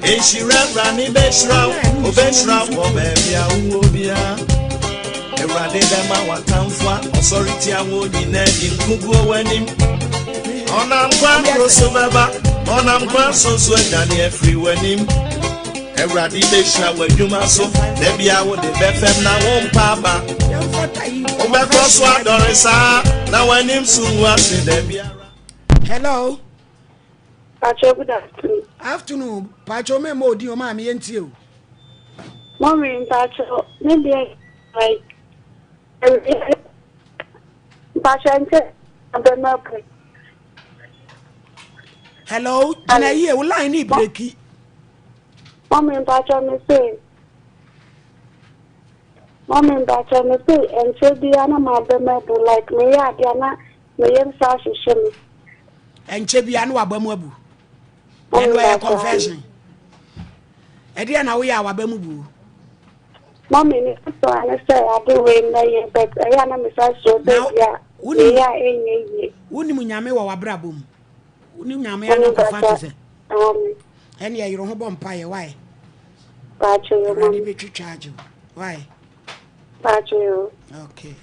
Nhyira Awurade bɛhyira wo, ɔbɛhyira wo wɔ baabi a wowɔ biara. Awurade bɛma w'atamfo a ɔsɔre tia wo nyinaa di nkoguo w'anim. Ɔnam kwan koro so bɛba, ɔnam kwan so nso adwane afiri w'anim. Awurade bɛhyira w'adwuma so, da bia wode bɛfɛm na wompa aba. Wobɛkɔ so adɔre saa, na w'anim so ngu ase da biara. Hello. Pacho good afternoon. Afternoon pacho me mo odin o maame yɛn tie o. Mommy mpacho me deɛ like mpacho nkyɛ abɛma bu. Hello gyina yie wo line ni breki. Mommy mpacho me se Mommy mpacho me se nkyɛ bia na ma abɛma bu like me yɛ adeɛ na me yam saa hyehyɛ me. Ɛnkyɛ bia na waba mu abu. Ɛno ɛyɛ confession. Ɛdeɛ na woyɛ a waba mu bu. Mami ne sɔ ne sɛ ade wei mɛyɛ but ɛyɛ a na mesa suro sɛ bi a meyɛ a ɛnyɛ yie. Wonim Nyame wɔ w'abrabɔ mu. Wonim Nyame anɔnkɔfa te sɛ. Ɛne ɛyere ho bɔ mpaeɛ wae. Awurade bɛtwitwa agye wo wae. Okay.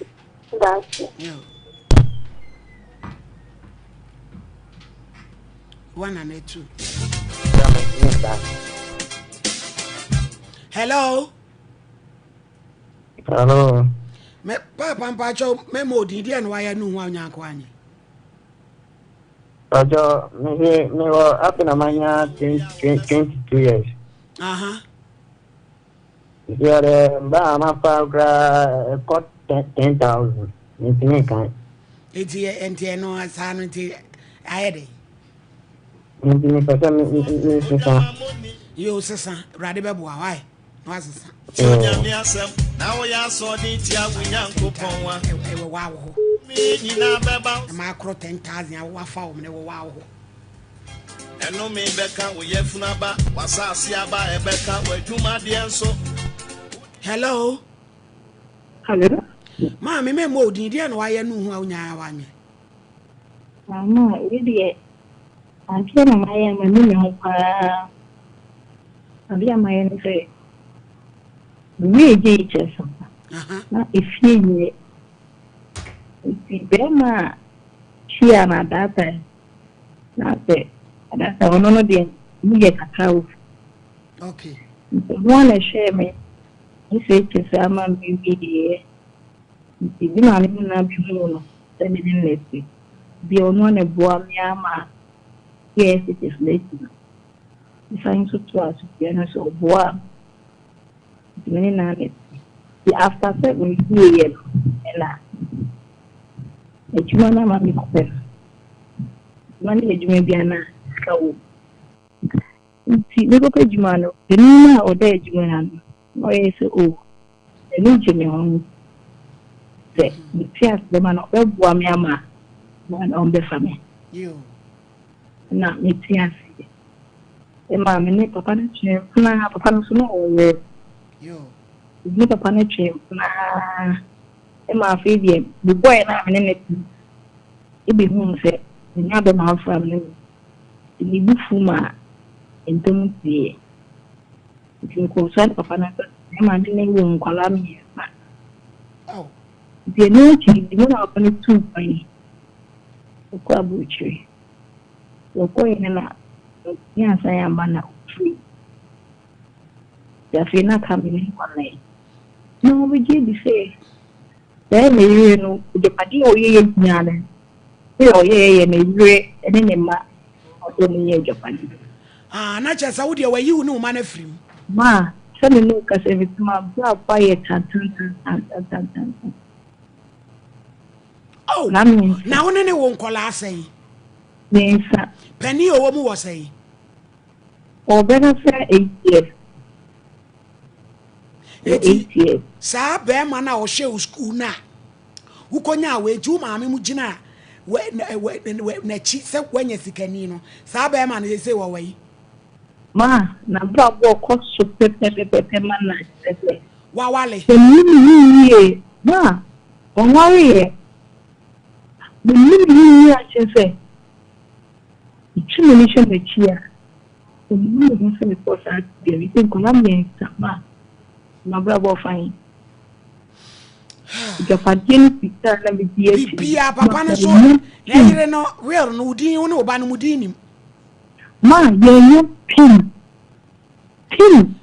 Yo. One and two. Hello. Hello. Me papa mpacho me mo odin deɛ na wayɛ no ho anyanko anye. Pacho, me se me wɔ afei na manya 22 years. Aha. Nti ɔde mba a mafa koraa ɛkɔ 10,000. Mentumi nkan. Nti nti ɛno saa no nti ayɛ dɛn? Nti mepɛ sɛ me sesa. Yo sesa, Awurade bɛboa wae na wasesa. Tie Onyame asɛm na woyɛ asoɔden tia wo Nyankopɔn a. Ɛwɔ wa wɔ hɔ. Me nyinaa bɛba. Na makoro 10,000 a wafa wɔn na ɛwɔ wa wɔ hɔ. Ɛnome bɛka wo yafunu aba, w'asase aba ɛbɛka w'adwumadeɛ nso. Hello. Hello. Maame mɛmmɔ odin deɛ na wayɛ no hu a wonyaa wanyɛ. Maame a wei deɛ adeɛ na mayɛ a manu me ho paa. Adeɛ a mayɛ ne sɛ mewie JHS no na efie nyɛ nti bɛrima a hyia no at that time na sɛ at that time ɔno no deɛ mu yɛ kakra wɔ fie. Okay. Nti ɔno ara na ɛhwɛɛ me SHS ama me wieɛ. Nti me maame no na bɛhuu no sɛ me ne no te. Deɛ ɔno ara na ɛboa me ara ma yɛɛ SHS no akyi no, mesan nso toaa so bio no nso ɔboaa me. Nti me ne no ara na ɛte. Nti after sɛ mewieeɛ no ɛna adwuma no ama mekɔpɛ no. Adwuma no yɛ adwuma bi a na sika wɔ mu. Nti mekɔpɛ adwuma no, panin no a ɔda adwuma no ano no na ɔyɛɛ sɛ oh, n'ani gye me ho nti sɛ mete ase dɛm a na ɔbɛboa me ama ɔmbɛfa me. Ɛna mete aseɛ. Ɛmaa me ne papa no twee mpena, papa no nso na ɔwɔ yere. Me ne papa no twee mpena ɛma afei deɛ me boy no a me ne no te no bɛhuu sɛ menya bɛma afra me ne no. Nti me bo fu maa ntam sieɛ. Nti mekɔɔ so ne papa no nsa na maame no woo nkwadaa mmiɛnsa. Nti ɛno akyi no, me na papa no tuu kwan kɔɔ aburokyire. Nti ɔkɔeɛ no na wantumi ansan amma na ɔfiri. Nti afei na aka me ne nkwadaa yi. Na wɔbɛgye adi sɛ Sɛɛ ne yere no agyapadeɛ a ɔyɛeɛ nyinaa no, sɛ ɔyɛeɛ yɛ ne yere ne ne mma na ɔsɛ wɔn nyɛ agyapadeɛ. Ah, na kyerɛ sɛ wo deɛ wayi wo ne wo mma no afiri mu. Ma, sɛ me ne wo kasa yi, mete m'abrabɔ ayɛ tantantantantantantan. Oh, Na mmiɛnsa. na wo ne ne wo nkɔlaa sɛn? Mmiɛnsa. Panin a ɔwɔ mu wɔ sɛn? Ɔbɛka sɛ 8 years. Eti saa bɛrima no a ɔhwɛ wo sukuu no a wokɔnyaa wei nti wo maame mu gyina n'akyi sɛ woanya sikani no, saa bɛrima no seesei wɔwɔ yi? Ma n'abrabɔ kɔ so pɛpɛpɛpɛ ma no kyerɛ sɛ. Wawale. Sɛ menim no yie ma ɔnwareeɛ. Menim no yie akyerɛ sɛ metwe m'ani hwɛ m'akyi a. Ɔnnu ne ho sɛ mekɔɔ saa tebea no nti nkwadaa mmiɛnsa ma m'abrabɔ ɔfa he? Agyapadeɛ ne sika a na medi akyi no, Biribiara papa no so ma na yere no will no wo din wo ne wo ba no mo din nim. Ma yɛnyɛ pim pim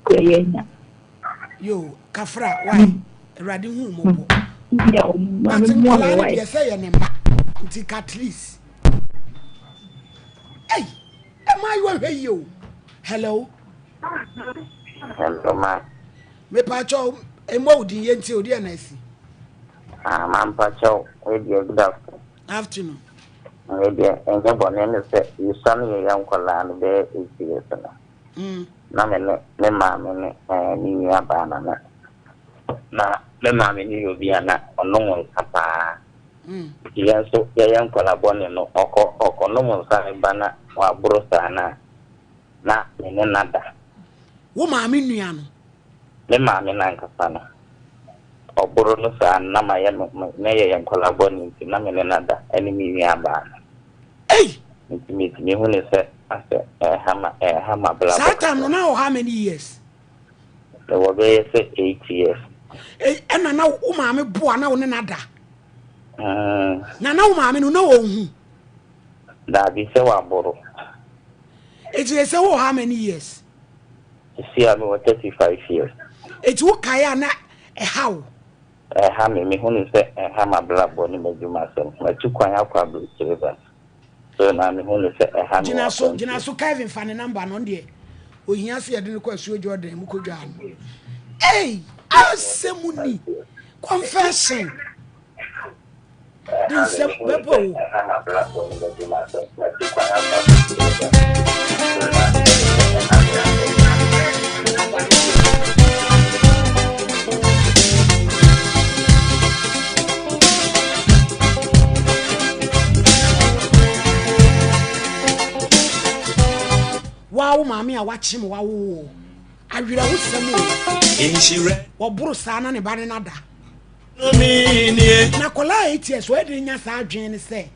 kura yɛnya. Yo kafra why awurade hu mmɔbɔ. But nkwadaa no deɛ sɛ yɛ ne mma nti ka at least. Hey. Mmaayewa hwɛ yie o. Hello. Hello ma. Mepakyɛw mmɔ wo din yɛntie o deɛ na asi. Ah ma mpakyɛw wei deɛ good afternoon. Afternoon. Wei deɛ ɛnyɛ bɔne ne sɛ yɛsua no yɛyɛ nkwadaa no bɛyɛ 8 years no. Na me ne me maame ne eh, me nua baa na na na me maame ne yɛ obi a na ɔnom nsa paa. Nti yɛn nso yɛyɛ nkwadaa bɔne no, ɔkɔ ɔkɔnom nsa no ba na waboro saa no a, na me ne no ada. Wo maame nua no? Me maame no ankasa no. Ɔboro no saa no, na mayɛ no, na yɛyɛ nkwadaa bɔne nti, na me ne no ada, ɛne me nuabaa no. Ei! Nti metumi hu no sɛ asɛ ɛreha ma ɛreha m'abrabɔ Saa time no kakra. na wɔ how many years? Mewɔ bɛyɛ sɛ 8 years. Ei, ɛna na wo maame boa na wo ne no ada? Na na wo maame no na ɔnhu? Daabi, sɛ waboro. Eti sɛ wɔ how many years? Sisi a mewɔ 35 years. Eti wo kae a na ɛha wo? Ɛha me, mehu no sɛ ɛha m'abrabɔ ne m'adwumasɛm. Matu kwan akɔ aburokyire but. So na mehu no sɛ ɛha me wɔ Gyina so, akwantuo. gyina so, Kevin fa ne number no, ɔno deɛ ohia sɛ yɛde no kɔ asuo Jordan mu kɔdwaa no. Ei, asɛm ni, confession. De nsɛm bɛbɔ o. Waa wo maame a wakyem wawo wo awerɛhosɛm o wɔboro saa na ne ba ne nada na akwadaa a eight years wɔyɛ de nya saa adwene ne sɛ.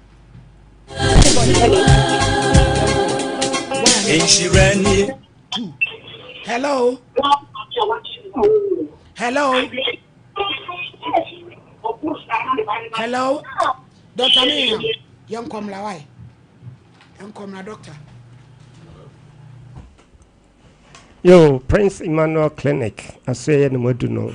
Two. Hello. Hello. Hello. Doctor Miriam, yɛn kɔmla wae. Yɛn kɔmla doctor. Yo, Prince Emmanuel Clinic, asoɛeɛ na moadu no.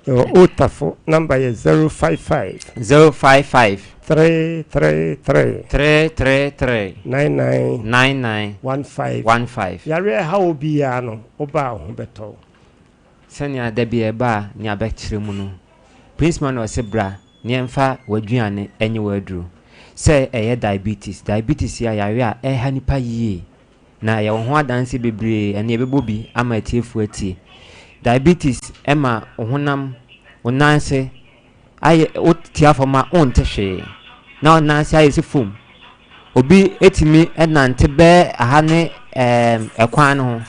Yɛwɔ Old Tafo, number yɛ 055. 055. 333. 333. 99. 99. 15. 15. Yareɛ ɛha wo biara no, woba a wo ho bɛtɔ wo. Sɛnea da bi ɛba a nea bɛkyerɛ mu no, Prince Manuel se bra na yɛmfa w'aduane nye w'aduro. Sɛ ɛyɛ diabetes, diabetes yɛ yareɛ a ɛha nipa yie. Na yɛwɔ ho adanse bebree, ɛnna yɛbɛbɔ bi ama atiefoɔ atie. Diabetes ma wo honam, wo nan ase ayɛ, wotia fam a wonte hwee, na wo nan ase ayɛ sɛ foam. Obi tumi nante bɛyɛ aha ne ɛɛm ɛkwan no ho,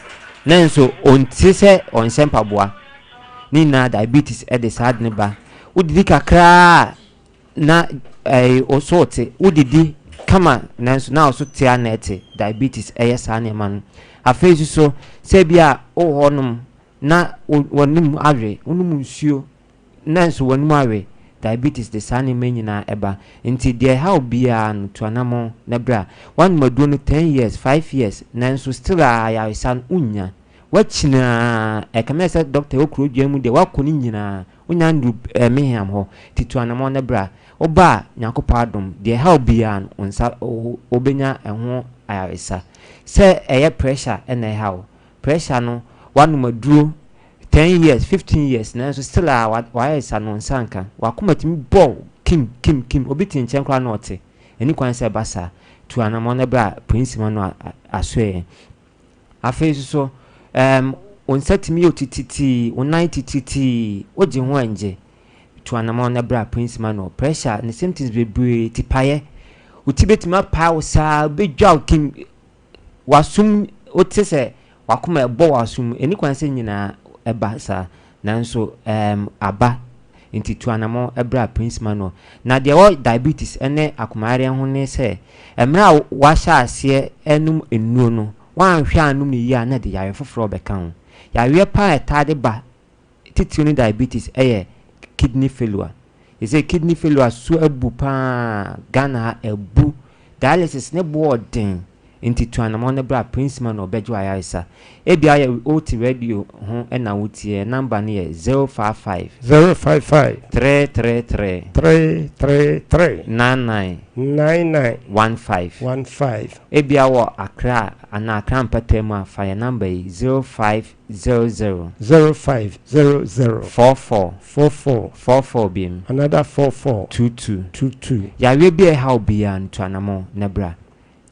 nanso ɔnte sɛ ɔnhyɛ mpaboa. Ne nyinaa diabetes de saa ade no ba. Wodidi kakraa a, Na ɛɛ wo so te, wodidi kama nanso na wo so te a na ɛte. Diabetes ɛyɛ saa nneɛma no. Afei nso so, sɛ bi a wowɔ hɔnom na w'anum awe, wonom nsuo nanso w'anum awe, diabetes de saa nneɛma yi nyinaa ɛba. Nti deɛ ɛha wo biara no, tu anammɔn na bra. Woanom aduro no ten years, five years nanso still a ayaresa no wonnya. Woakyini ara, ɛkame ayɛ sɛ dɔkta ɛwɔ kuro dua mu deɛ woakɔ ne nyinaa, Wonya ndu Mehiam hɔ, nti tu anamɔn na bra. Woba a, Nyankopɔn adom, deɛ ɛha wo biara no, wo nsa, wobɛnya ɛho ayaresa. Sɛ ɛyɛ pressure na ɛha wo, pressure no, woanom aduro ten years, 15 years, nanso still a w'ayaresa no, wo nsa nka. W'akoma tumi bɔ wo kim, kim, kim, obi te nkyɛn koraa na ɔte. Ɛnni kwan sɛ ɛba saa. Tu anamɔn na bra Prince Emmanuel Asoɛeɛ. Afei nso so, ɛɛm, wo nsa tumi yɛ wo titiritii, wo nan titiritii, wogye ho ɛngye. Tu anamɔn na bra Prince Emmanuel. Pressure ne symptoms bebree, tipaeɛ. Wo ti bɛtumi apae wo saa, wobɛdwa wo kim, w'asom, wote sɛ w'akoma ɛbɔ w'asom. Ɛni kwan sɛ nyinaa ɛba saa, nanso ɛɛm, aba. Nti tu anamɔn bra Prince Emmanuel. Na deɛ ɛwɔ diabetes ne akomayareɛ ho ne sɛ, mmerɛ a woahyɛ aseɛ renom nnuro no, woanhwɛ annom no yie a na ɛde yareɛ foforɔ rebɛka ho. Yareɛ pa ara a ɛtaa de ba titiriw ne diabetes yɛ kidney failure. Seesei kidney failure so abu pa ara, Ghana ha abu. Dialysis ne bo ɔden nti tu anamɔn no bra Prince Emmanuel ɔbɛgye wo ayaresa. Ebia woyɛ wote radio ho na wotie, number no yɛ 055. 055. 333. 333. 99. 99. 15. 15. Ebia wɔ Accra anaa Accra mpɔtam mu a, fa yɛn number yi, 0500. 0500. 44. 44. 44 biom. Another 44. 22. 22. Yareɛ bi a ɛha wo biara no, tu anamɔn na bra.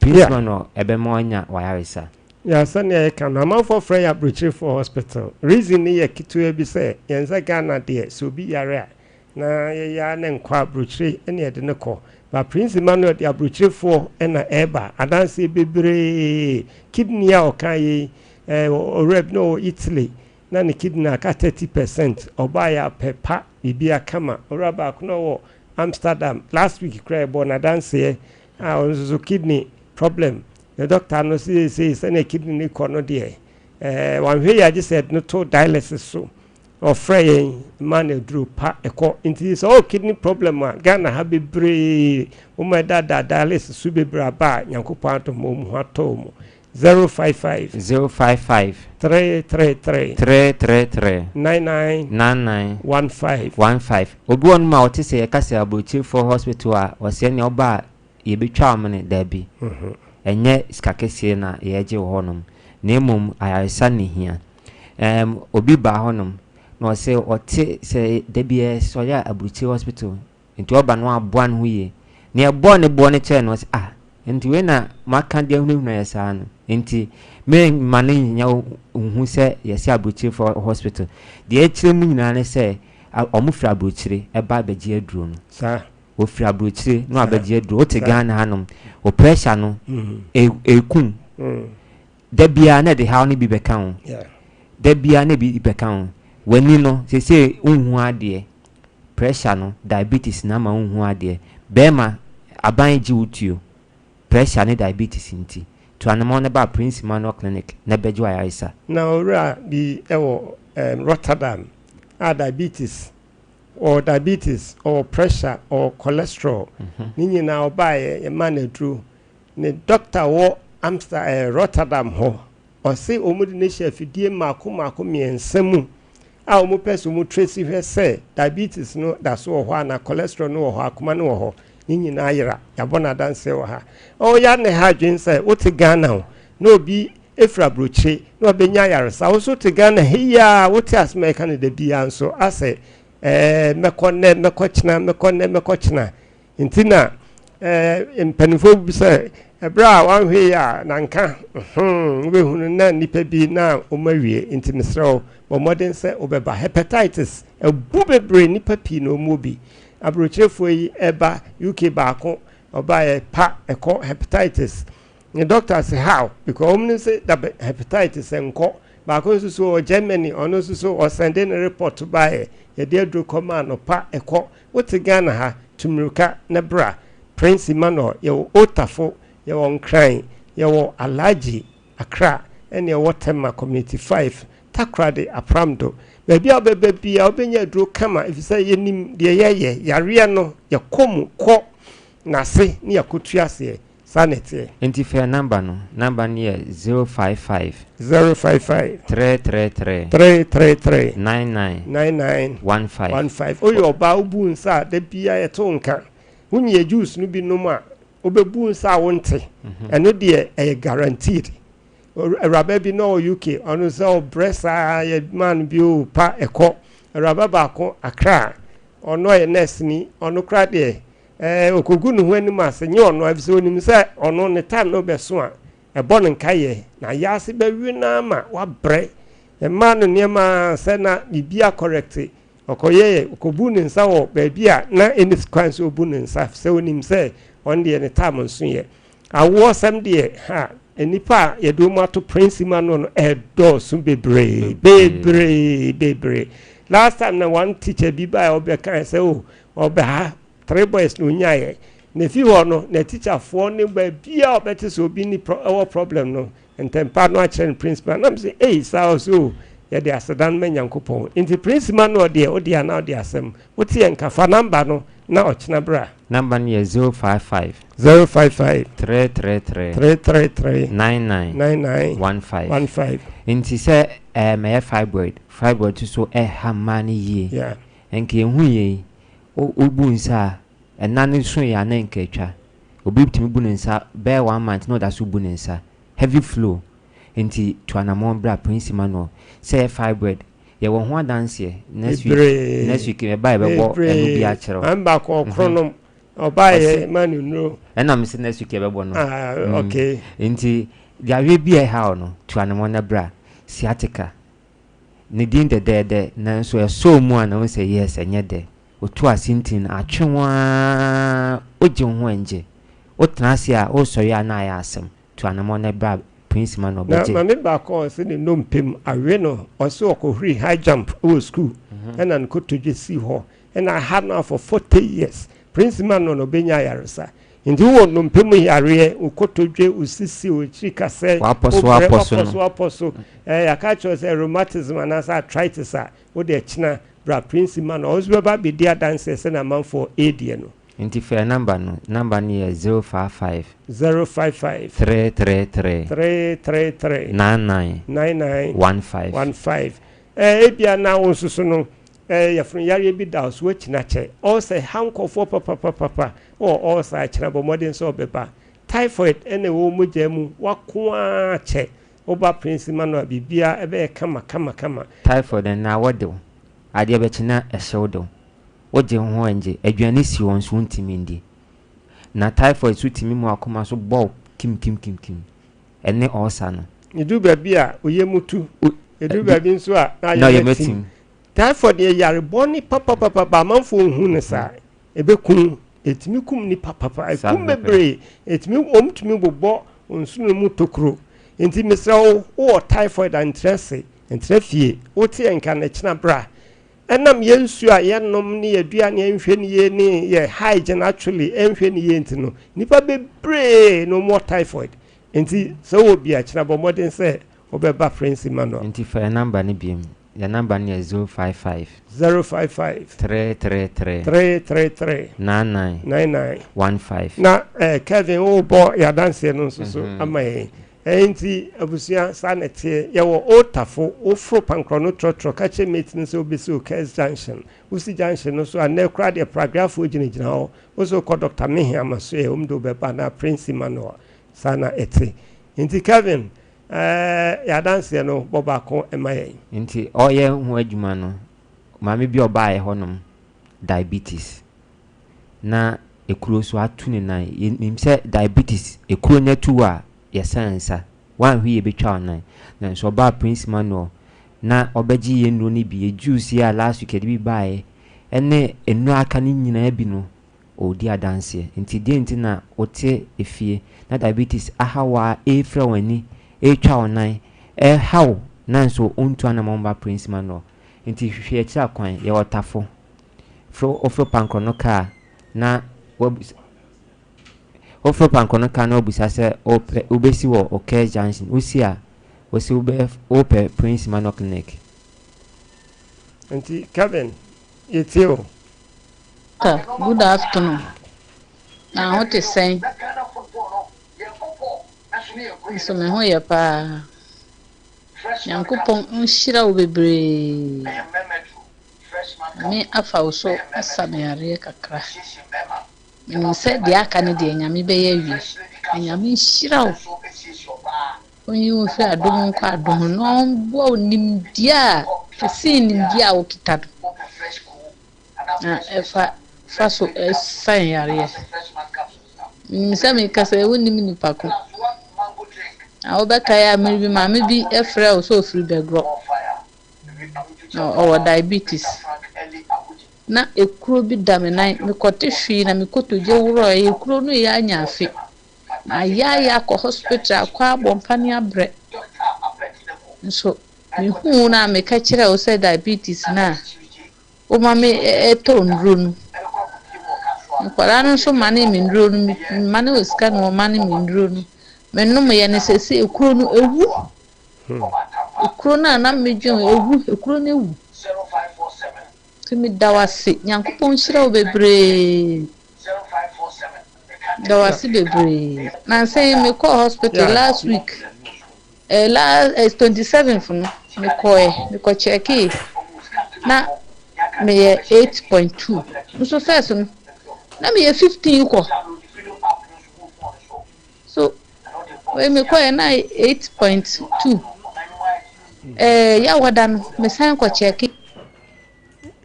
Yeah. Prince no ɛbɛma wanya w'ayaresa. Yeah, sɛnea yɛka no, amanfoɔ frɛ yɛn aburokyirefoɔ hospital. Reason no yɛ ketewa bi sɛ, yɛn sɛ Ghana deɛ, sɛ obi yare a, na yɛyɛ ara na nkɔ aburokyire na yɛde no kɔ. But Prince Emmanuel de aburokyirefoɔ na ɛreba. Adanseɛ bebree. Kidney a ɔkaeɛ yi, eh, owura bi na ɔwɔ Italy, na ne kidney aka 30%. Ɔbaeɛ a pɛ pa, biribiara kama. Owura baako na ɔwɔ Amsterdam, last week koraa yɛbɔɔ no adanseɛ. A ɔno nso so kidney problem ne doctor no se seesei sɛnea kidney no kɔ no deɛ ɛɛ wanhwɛ yie agye sɛ yɛde no to dialysis so. Ɔfrɛ yɛn ma no aduro pa ɛkɔ. Nti sɛ ɔwɔ kidney problem a Ghana ha bebree wɔn a ɛdaadaa dialysis so bebree aba a Nyankopɔn adom wɔn ho atɔ wɔn. 055. 055. 333. 333. 99. 99. 15. 15. Obi wɔ nom a ɔte sɛ yɛka sɛ aburokyirefoɔ hospital a ɔsɛ nea ɔba a. yɛbɛtwa wo mene, daabi. Ɛnyɛ sika kɛseɛ na yɛregye wɔ hɔnom, na mmom ayaresa na ɛhia. Ɛɛm, obi baa hɔnom na ɔse ɔte sɛ da biara sɔre a aburukyire hospital, nti ɔba no aboa ne ho yie. Nea ɛbɔɔ ne boɔ no kyerɛɛ no, ɔse ah, nti wei na moaka de ahunahuna yɛ saa no, nti meremma no nyɛ hu sɛ yɛse aburukyirefoɔ hospital. Deɛ ɛkyerɛ mu nyinaa ne sɛ wɔfiri aburokyire ba bɛgye aduro no. Saa. Wɔfiri aburokyire na wɔabɛgye aduro. Wote Ghana hanom, wo pressure no ɛkum. Da biara na ɛde haw no bi bɛka ho. Da biara na ebi bɛka ho. W'ani no, seesei wonhu adeɛ. Pressure no, diabetes no ama wonhu adeɛ. Bɛrima, aban gye wo tuo. Pressure ne diabetes nti. Tu anamɔn na ba Prince Emmanuel Clinic na bɛgye wo ayaresa. Na owura bi wɔ Rotterdam a diabetes, ɔwɔ diabetes, ɔwɔ pressure, ɔwɔ cholesterol, ne nyinaa ɔbaeɛ yɛmaa no aduro. Ne doctor wɔ Amster ɛɛ Rotterdam hɔ, ɔse wɔn de no hyɛ afidie mmaako mmaako mmiɛnsa mu a wɔn pɛ sɛ wɔn trace hwɛ sɛ diabetes no da so wɔ hɔ anaa cholesterol no wɔ hɔ, akoma no wɔ hɔ, ne nyinaa yera, yɛabɔ no adanseɛ wɔ ha. Ɔya ne ha adwene sɛ wote Ghana o, na obi firi abrokyire na wabɛnya ayaresa, wo nso wote Ghana ha yi ara, wote asɛm a yɛka no da biara nso asɛ ɛɛ mɛkɔ nnɛ, mɛkɔ kyena, mɛkɔ nnɛ, mɛkɔ kyena. Nti na eh, mpanimfoɔ bi sɛ ɛberɛ a wanhwɛ yi a na nka hmm, wobɛhunu na nnipa bi na wɔn awie. Nti mesrɛ wo bɔ mmɔden sɛ wobɛba. Hepatitis abu bebree, nnipa pii na wɔn bi. Aburokyerefoɔ yi ɛba UK baako ɔbaeɛ pa ɛkɔ hepatitis. Ne doctor se how because wɔn nim sɛ dabe hepatitis nkɔ. Baako nso so wɔ Germany ɔno nso so ɔsɛnde ne report baeɛ yɛde aduro kɔmaa no pa ɛkɔ. Wote Ghana ha, tu mmirika na bra Prince Emmanuel, yɛwɔ Otafo, yɛwɔ Nkran, yɛwɔ Alhaji, Accra, ɛne ɛwɔ Tema Community 5, Takoradi, Apramdo. Baabi a wobɛba biara wobɛnya aduro kama efisɛ yɛnim deɛ yɛyɛ, yareɛ no yɛkɔ mu kɔ n'ase ne yɛakɔtu aseɛ. Saa na ɛteɛ. Nti frɛ number no, number no yɛ 055. 055. 333. 333. 99. 99. 15. 15. Woyɛ ɔbaa wobu nsa a da biara yɛto wo nka. Wonyɛ juice no bi nom a wobɛbu nsa a wonte. Ɛno deɛ ɛyɛ guaranteed. Awuraba bi na ɔwɔ UK ɔno sɛ ɔbrɛ saa yɛ maa no bi o pa ɛkɔ. Awuraba baako Accra ɔno ɔyɛ nurse ni ɔno koraa deɛ Ɛɛ, okogu ne ho anim ase, nyɛ ɔno ara, efisɛ onim sɛ ɔno ne time no rebɛso a, ɛbɔ no nkaeɛ, na ayaase bɛwe no ara ma wabrɛ. Yɛmaa no nneɛma sɛ na biribi akɔrɛkte, ɔkɔyɛeɛ, ɔkɔbuu ne nsa wɔ baabi a na ɛnni kwan sɛ ɔbu ne nsa, efisɛ onim sɛ ɔno deɛ ne time nsoeɛ. Awoɔsɛm deɛ, ha, nnipa a yɛde wɔn ato Prince Emmanuel no ɛdɔɔso bebree, bebree, bebree. Last time na one teacher bi baeɛ ɔbɛkae sɛ oh, Ɔbaa, three boys na ɔnyaeɛ. Na ɛfiri hɔ no, n'atikyafoɔ ne baabiara a ɔbɛte sɛ obi ni pro wɔ problem no, ntɛmpa no akyerɛ no principal. Na mese, ei, saa ɔse o, yɛde aseda no ma Nyankopɔn. Nti principal no ɔdeɛ, wodeɛ anaa wode asɛm. Wote yɛn nka, fa number no na ɔkyena bra. Number no yɛ 055. 055. 333. 333. 99. 99. 15. 15. Nti sɛ ɛɛ mɛyɛ fibroid, fibroid nso so ɛha mmaa no yie. Yeah. Nka ehu yei, wo wobu nsa a, ɛna no so yɛ a na nka atwa. Obi tumi bu ne nsa bɛyɛ one month na ɔda so bu ne nsa. Heavy flow. Nti tu anamɔn bra Prince Emmanuel. Sɛ ɛyɛ fibroid, yɛwɔ ho adanseɛ. Next week, Bebree. next week mɛba yɛbɛbɔ ɛno bi Bebree. akyerɛ wo. Maame baako Mhm. ɔkronom, ɔbaeɛ Ɔse, ma no nnuro. ɛna mese next week yɛbɛbɔ no. Ah, Mm. okay. Nti yareɛ bi a ɛha wo no, tu anamɔn na bra. Sciatica. Ne din dɛdɛɛdɛ nanso ɛsɔɔ mu a na wohu sɛ yes ɛnyɛ dɛ. Otu ase nti no atwe wo ara wogye wo ho ɛngye. Wotena ase a wosɔre a na ayɛ asɛm. Tu anamɔn na bra Prince ma no Na ɔbɛgye. maame baako a ɔse ne nnompe mu awe no ɔse ɔkɔhuri high jump wɔ school ɛna ne kotodwe sii hɔ ɛna aha no for 40 years Prince ma no na ɔbɛnya ayaresa Nti wowɔ nnompe mu yareɛ, wo kotodwe, wo sisi, wo akyiri kasɛe, W'apɔ so wo brɛ, w'apɔ so w'apɔ no. so w'apɔ so, ɛɛ yɛaka akyerɛ wo sɛ rheumatism anaasɛ arthritis a, wo deɛ kyena bra Prince ma no, ɔno nso bɛba abɛdi adanseɛ sɛdeɛ amanfoɔ rediɛ no. Nti frɛ number no, number no yɛ 055. 055. 333. 333. 99. 99. 15. 15. Ɛɛ ebia na wo nso so no, Ɛɛ yafunu yareɛ bi da wo so woakyini akyɛ. Ulcer ɛha nkurɔfoɔ papapapapa. Wowɔ ulcer a kyena bɔ mmɔden sɛ wobɛba. Typhoid na ɛwɔ wo mogya mu woako ara kyɛ. Woba Prince Emmanuel a biribiara ɛbɛyɛ kama kama kama. Typhoid anaa wɔde wo. Adeɛ bɛkye na ɛhyew de wo. Wogye wo ho ɛngye. Aduane si hɔ nso wontumi ndi. Na typhoid nso tumi ma w'akoma so bɔ wo kim kim kim kim. Ɛne ulcer no. Ɛduru baabi a wo yam tu. Ɛduru baabi nso a na ayɛ atim. Typhoid yɛ yare bɔne papapapa amanfoɔ nhu no saa. Ɛbɛku wo. Ɛtumi kum nipa papa. Ɛkum bebree. Ɛtumi wɔn tumi bobɔ nsono mu tokuro. Nti mesrɛ wo wowɔ typhoid a ntra se, ntra fie. Wote yɛn nka no kyena bra. Ɛnam yɛn nsuo a yɛnom ne yɛn aduane a yɛnhwɛ no yie ne yɛn hygiene actually ɛnhwɛ no yie nti no nipa bebree na wɔn wɔ typhoid. Nti sɛ wowɔ bi a kyena bɔ mmɔden sɛ wobɛba Prince Emmanuel. Nti fa yɛn number no biom. Yɛn number no yɛ 055. 055. 333. 333. 99. 99. 15. Na eh, Kevin wobɔ yɛn adanseɛ no nso so ama yɛn. Ɛnti abusua saa na ɛteɛ. Yɛwɔ Old Tafo, woforo Pankorɔ no trɔtrɔ ka kyerɛ mate no sɛ wobɛsi Okes Junction. Wosi junction no so a, nnɛ koraa deɛ Pragrafoɔ gyinagyina hɔ. Wo sɛ wokɔ Doctor Mehe Amasoɛ, wɔn de wo bɛba anaa Prince Emmanuel. Saa na ɛte. Nti Kevin, Ɛɛ, yɛn adanseɛ no, bɔ baako ma yɛn. Nti ɔyɛ ho adwuma no, maame bi a ɔbaeɛ hɔnom, diabetes, na ekuro nso atu ne nan. Yɛnim sɛ diabetes, ekuro no atu a, yɛsa nsa. Woanhwɛ yie ɛbɛtwa wo nan. Nanso ɔbaa Prince Emmanuel na ɔbɛgye yɛn nnuro no bi, yɛ juice yi a last week yɛde bi baeɛ, ɛne nnuro a aka no nyinaa bi no, ɔredi adanseɛ. Nti deɛn nti na wote efie na diabetes aha wo ara ɛrefira w'ani, ɛretwa wo nan, ɛreha wo nanso wontu anamɔn mma Prince Emmanuel. Nti hwehwɛ akyiri akwan, yɛwɔ Tafo. Foro woforo Pankorɔ no kaa na wabisa woforo Pankorɔ no kaa na wabisa sɛ wopɛ wobɛsi wɔ Okes Junction. Wosi a, wosi wobɛ wopɛ Prince Emmanuel Clinic. Nti Kevin, yɛtie wo. Doctor, good afternoon. Na ho te sɛn? Nso me ho yɛ paa. Nyankopɔn nhyira wo bebree. Nyame afa wo so asa me yareɛ kakra. Menim sɛ deɛ aka no deɛ Nyame bɛyɛ awie. Na Nyame nhyira wo. Ɔnyi wo mfiri adom nkɔ adom mu na ɔmboa wo nimdeɛ a ɛsen nimdeɛ a wokita no. Na ɛfa fa so sa yɛn yareɛ. Menim sɛ mekasa yi wonnim nipa ko. Na wobɛkae a mmere bi maame bi frɛɛ wo sɛ ɔfiri Bɛgorɔ. Na ɔwɔ diabetes. Na ekuro bi da me nan, mekɔte hwee na me kotodwe worɔeɛ. Ekuro no reyɛ anya afe. Mayɛ akɔ hospital akɔ abɔ mpaneɛ abrɛ. Nso mehuu wo no a meka kyerɛɛ wo sɛ diabetes no a woma me tɔ nnuro no. Nkwadaa no nso manee me nnuro no, memane wɔ sika na wɔmane me nnuro no. Menomeeɛ no seesei ekuro no awu. Ekuro no a na medwen ho awu, ekuro no awu. Nti meda wo ase. Nyankopɔn nhyira wo bebree. Meda wo ase bebree. Nansa yi mekɔɔ hospital last week. Eh, last eh, 27th no mekɔɛ mekɔ kyɛkee na meyɛ 8.2 nso first no na meyɛ 15 kɔ so wei mekɔɛ na 8.2 eh, yawada no mesan kɔ kyɛke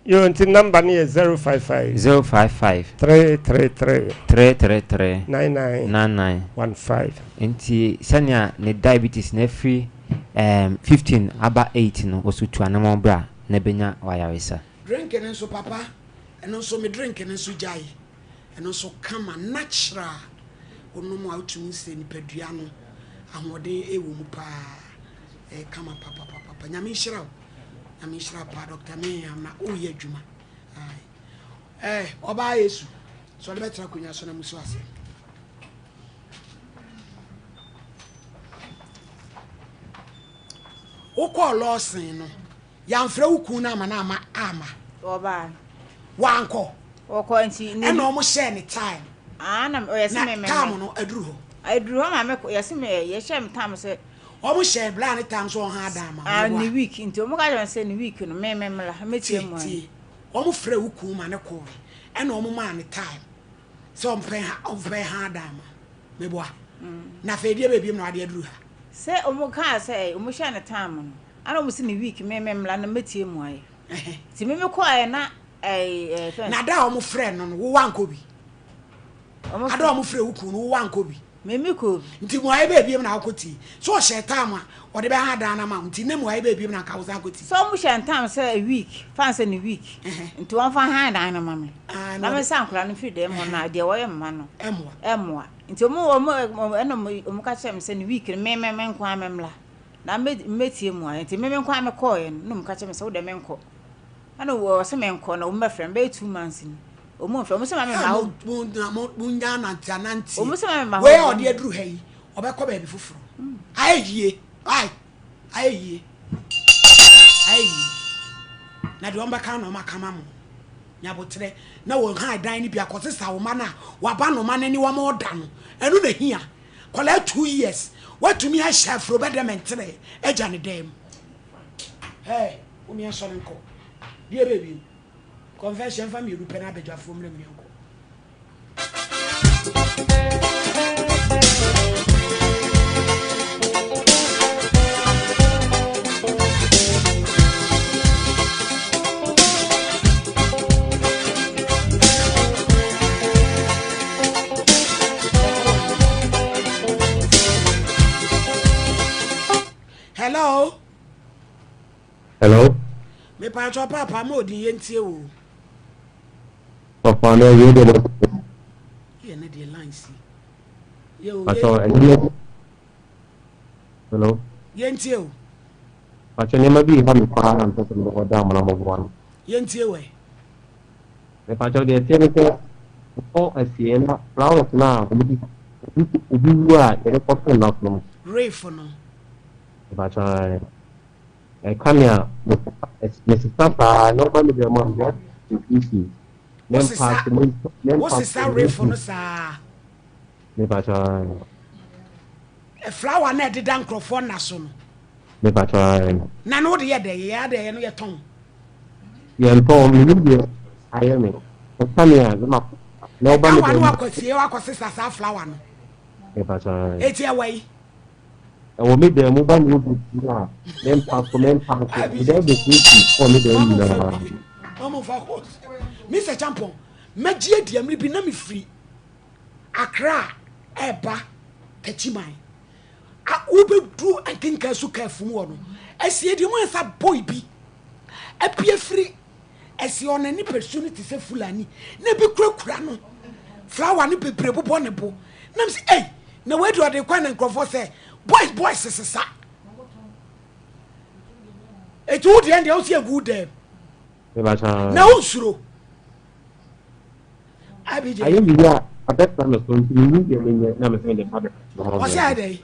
Yo, nti number no yɛ 055. 055. 333. 333. 99. 99. 15. Nti sɛnea ne diabetes no afiri um, 15 aba 8 no, ɔso tu anamɔn bra na bɛnya wayaresa. Drink no nso papa ɛno nso me drink no nso gyae ɛno nso kama natural wonom a wotumi hu sɛ nipadua no ahoɔden ɛwɔ mu paa ɛyɛ kama papapapa nyame nhyira wo. Nyame nhyira paa Doctor Mayhem na woyɛ adwuma. Aye. Eh, ɔbaa Yesu. Sɛ ɔde bɛtena akonnwa so na musu ase. Wokɔɔ lɔɔsen no, yɛamfrɛ wo kun no ama no ama ama. Ɔbaa. Wankɔ. Ɔkɔ nti. Ɛna ɔmo hyɛɛ ne time. Ah, na ɔyɛ sɛ me me. Na time no aduru hɔ. Aduru hɔ ma me yɛsɛ me yɛhyɛ me time sɛ. Wɔn hyɛɛ bra ne tam so ɔha adan ma Ah, ne week nti wɔn ka kyerɛ sɛ ne week no me me mmra mɛtie mu. Tie wɔn frɛ wo kun ma ne kɔɔ ɛna wɔn maa ne time sɛ ɔmpɛ ha ɔmpɛ ha adan ma meboa. Na afei deɛ baabi mu na wade aduru ha. Sɛ wɔn kaa sɛ wɔn hyɛ ne time no ɛna wɔn si ne week me me mmra na mɛtie mu ayɛ. Nti me me kɔɔ na ɛɛ ɛɛ. Na da a wɔn frɛ no no wo wankɔ bi. Ada a wɔn frɛ wo kun no wo wankɔ bi. Me me kɔɔ bi. Nti muaeɛ bɛɛ biom na wokɔ tie? So ɔhyɛɛ time a ɔde bɛha dan no ama wo nti na muaeɛ bɛɛ biom na anka wosan kɔ tie? Sɛ ɔmo hyɛ ntam sɛ a week, fa no sɛ ne week, nti wɔmfa han dan no ma me na me nsa nkora no mfiri dɛm hɔ na deɛ wɔyɛ mma no ɛmmoa. Nti ɔmo ɔmo ɛna ɔmo ɔmo ka kyerɛɛ me sɛ ne week no me me me nko ara me mmra na me mɛtie muaeɛ. Nti me me nko ara me kɔɔeɛ no na ɔmo ka kyerɛɛ me sɛ wodɛ menkɔ. Ɛna ɔse menkɔ na ɔmo bɛfrɛ me bɛyɛ 2 months ni. Ɔmo nfrɛ, ɔmo sɛ ma me ma hɔ. Mo mo mo mo nya anante anante. Ɔmo sɛ ma me ma hɔ. Wei a ɔde aduru ha yi, ɔbɛkɔ baabi foforɔ. Ayɛ yie, ai, ayɛ yie, ayɛ yie. Na deɛ ɔmo bɛka na ɔmo aka ma mo. Nyabotrɛ na wɔn ha dan no bi akɔsesa wɔn ma no a waba no ma no ne wɔn ɔda no. Ɛno na hia. Kɔlaa 2 years, watumi ahyɛ afuro bɛdɛ mɛntere agya ne dan mu. Hey, wo mi asɔre nkɔ. Deɛ baabi. Confession fa mmienu pɛ na abadwafoɔ mmerɛ mu yɛnkɔ. Hello. Hello. Mepatwɔ papa ma odin yɛntie wo. Papa na ɛyɛ deɛ bɔ. Yɛ ne deɛ line si. Yɛ o. Patwɔ ɛnneɛma. Hello. Yɛntie o. Patwɔ nneɛma bi ha mi paa na mpɛ sɛ mede ɔda amana mɔboa no. Yɛntie wɛ. Mepatwɔ deɛ ɛteɛ ne sɛ kɔ asie na flowers na obi obi wu a yɛde kɔto nna so no. Reef no. Mepatwɔ ɛka me a mesesa saa na ɔba me dɛm a mede asisi. Wosesa wosesa reef no saa. Mepatwɔ. Flower na ɛdeda nkurɔfoɔ nna so no. Mepatwɔ. Na no wode yɛ dɛ yɛ adɛ yɛ no yɛ tɔn. Yɛn tɔn mi ni deɛ ayɛ me ɛka me a na na ɔba me dɛm. Ɛka wa no akɔsie wakɔsesa saa flower no. Mepatwɔ. Eti ɛwɔ yi. Ɛwɔ me dan mu ba me obi a me mpa so me mpa so me dan bɛ siesie wɔ me dan nyinaa. Mama fa kɔ Mr. Champon mɛgye adi amiri bi na me firi Accra ɛba Techiman wobɛduru nkenka so ka afum wɔ no asie deɛ mu ansa boy bi apue firi ɛsi ɔna nipa su no te sɛ Fulani na ebi kurakura no flower no bebree bobɔ ne bo nam sɛ ei na wei deɛ ɔde kwan na nkurɔfoɔ sɛ boys boys sesa eti wo deɛ deɛ wosi egu dɛm na wonsuro abigye ayɛ mi a abɛtena me so nti mehu deɛ menyɛ na mesɛ mede ba bɛka ɔsɛ ayɛ dɛ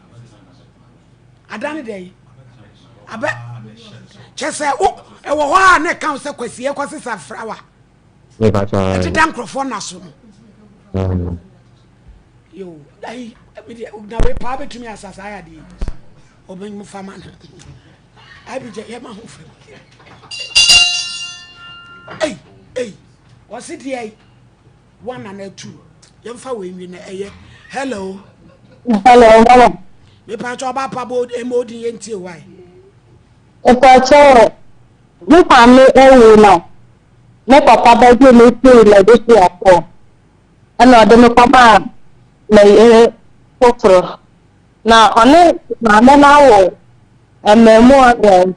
adane dɛ abɛ kyɛ sɛ wo ɛwɔ hɔ a na ɛka wo sɛ kwasi ɛkɔ sesa frawa ɛdeda nkurɔfoɔ na so no yo ayi na wei paa bɛtumi asa saa yadeɛ yi ɔbɛn fa ma no abigya yɛ ma ho fam ei ei ɔse deɛ yi one and two yɛmfa wei nwi na ɛyɛ hello. Hello, hello. Mepatwa ɔba pa bo ema odin yɛ ntie wae. Mepatwa me maame awu na me papa bɛgye me firi m'abusuafoɔ ɛna ɔde me kɔmaa me yere foforɔ na ɔne maame no awo mmaamua 3.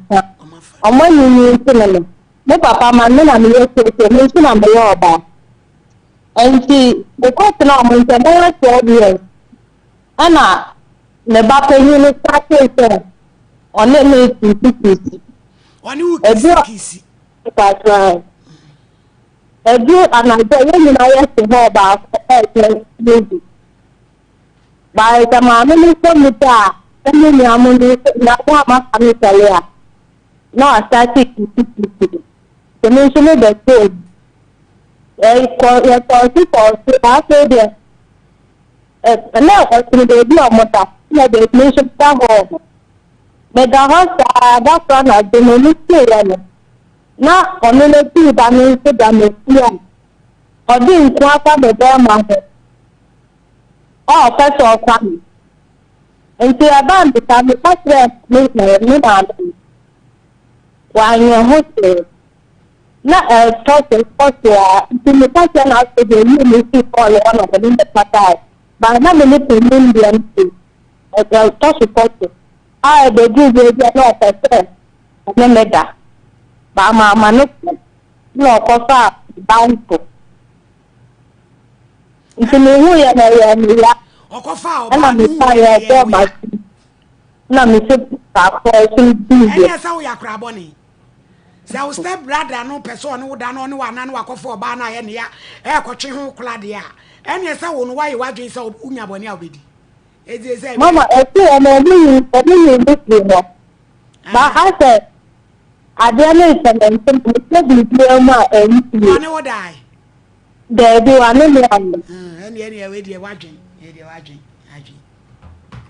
Ɔmo anyinyi nti no no me papa ma me na meyɛ tete, me nso na meyɛ ɔbaa, nti mekɔtena ɔmo nkyɛn bɛyɛ 12 years ɛna ne ba panyin no startee sɛ ɔne me kisikisi. Ɔne wo kisikisi? Mpatwa edu anadwo yɛn nyinaa yɛte hɔ baako ɛɛhwɛ movie baa sɛ maame no sɔ mu sɛ a ɛne nua mo no nua mo a maka no sɔre a na wasate kisikisi nti me nso me bɛtoo ɛkɔ yɛkɔɔso kɔɔso. Afei deɛ ɛ ɛna ɔtene beebi a ɔmo da na beebi nso da hɔ. Meda hɔ saa da koro anadwo m'ani teeɛ no, na ɔno n'akyiri ba no nso da m'akyi a ɔde nku afa me bɛrima ho a ɔpɛ sɛ ɔfa me. Nti ɛbaa me saa meka kyerɛɛ me me maame no, wanyɛ ho hwee. Na ɛtɔ so ɛkɔ so ara nti meka kyerɛ no afei deɛ ɔyii me fii hɔɔlo hɔ na ɔde me kasae. Baa na me ne panin deɛ no te ɛtɔ so kɔ so a ɛbɛduru baabi a na ɔpɛ sɛ ɔne me da. Baa mamma no kwan na ɔkɔfaa banko. Nti mehuiɛ no ɛyɛɛ me ya. Ɔkɔfaa Ɛna ɔbaa no mefa huiɛ yɛ no ɛyɛɛ bɔɔ wo ya. m'asom. Na mese baako a ɛso diiɛ. Ɛneɛ sɛ woyɛ akora bɔne. Sɛ wo step brother no pɛ sɛ ɔne wo da na ɔne wo anaa na wakɔfa ɔbaa no ayɛ ne ya ɛrekɔtwe ho kola deɛ a, ɛneɛ sɛ wo no woayɛ w'adwene sɛ wonya bɔne a wobɛdi. Ɛdie sɛ Mama ɛsi hɔ no ɔmo yi ɔmo yi me firi hɔ. Ba asɛ adeɛ no nhyɛ me nso mehyɛ biribiara mu a ɛntie. Ɔne wo dae? Daabi wane me anna. Ɛneɛ ɛneɛ wei deɛ w'adwen, wei deɛ w'adwen, adwen.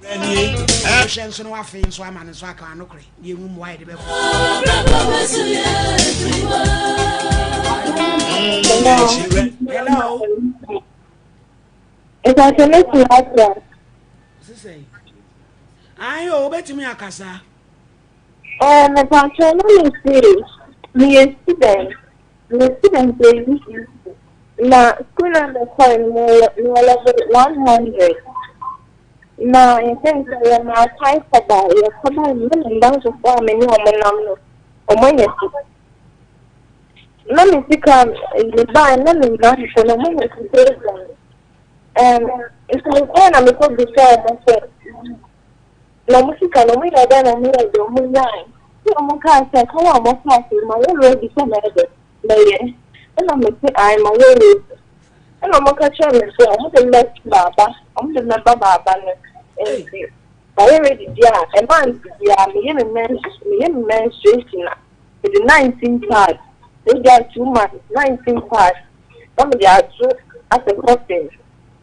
Wohwɛ nso na wafei nso ama no nso aka anokorɛ na yɛhu mmoa yɛde bɛkɔ. Hello. Ìpàtɛ mi ti asa. Sisɛ. Ayi o, wobɛtumi akasa. Ɛɛ mepatwɛ na me se meyɛ student meyɛ student wɔ UCC na school na mekɔe no mewɔ mewɔ level 100 na yɛfrɛ no sɛ yɛmaa kwan kɔbae yɛkɔbae no na me nnamfofoɔ a me ne wɔn nam no wɔn anya sika na me sika mebae na me nnamfofoɔ no wɔn anya sika aduane ɛɛm nti mekɔe na mekɔ bisaa wɔn sɛ Na ɔmo sika no ɔmo yɛɛ dɛn na ɔmo yɛɛ deɛ ɔmo nyae? Nna ɔmo kaa sɛ, Ka yɛ a ɔmo kaa sɛ, mayɛ ready sɛ mɛyɛ dɛn? Mɛyɛ. Nna mese, Ae, mayɛ ready. Nna ɔmo ka kyerɛɛ me sɛ ɔmo de me bɛto baaba, ɔmo de me bɛba baaba no nti mayɛ ready deɛ a, month biara meyɛ me mens, meyɛ me menstruation a, mede 19 pads, ebia 2 months, 19 pads na mede ato asɛ coffin.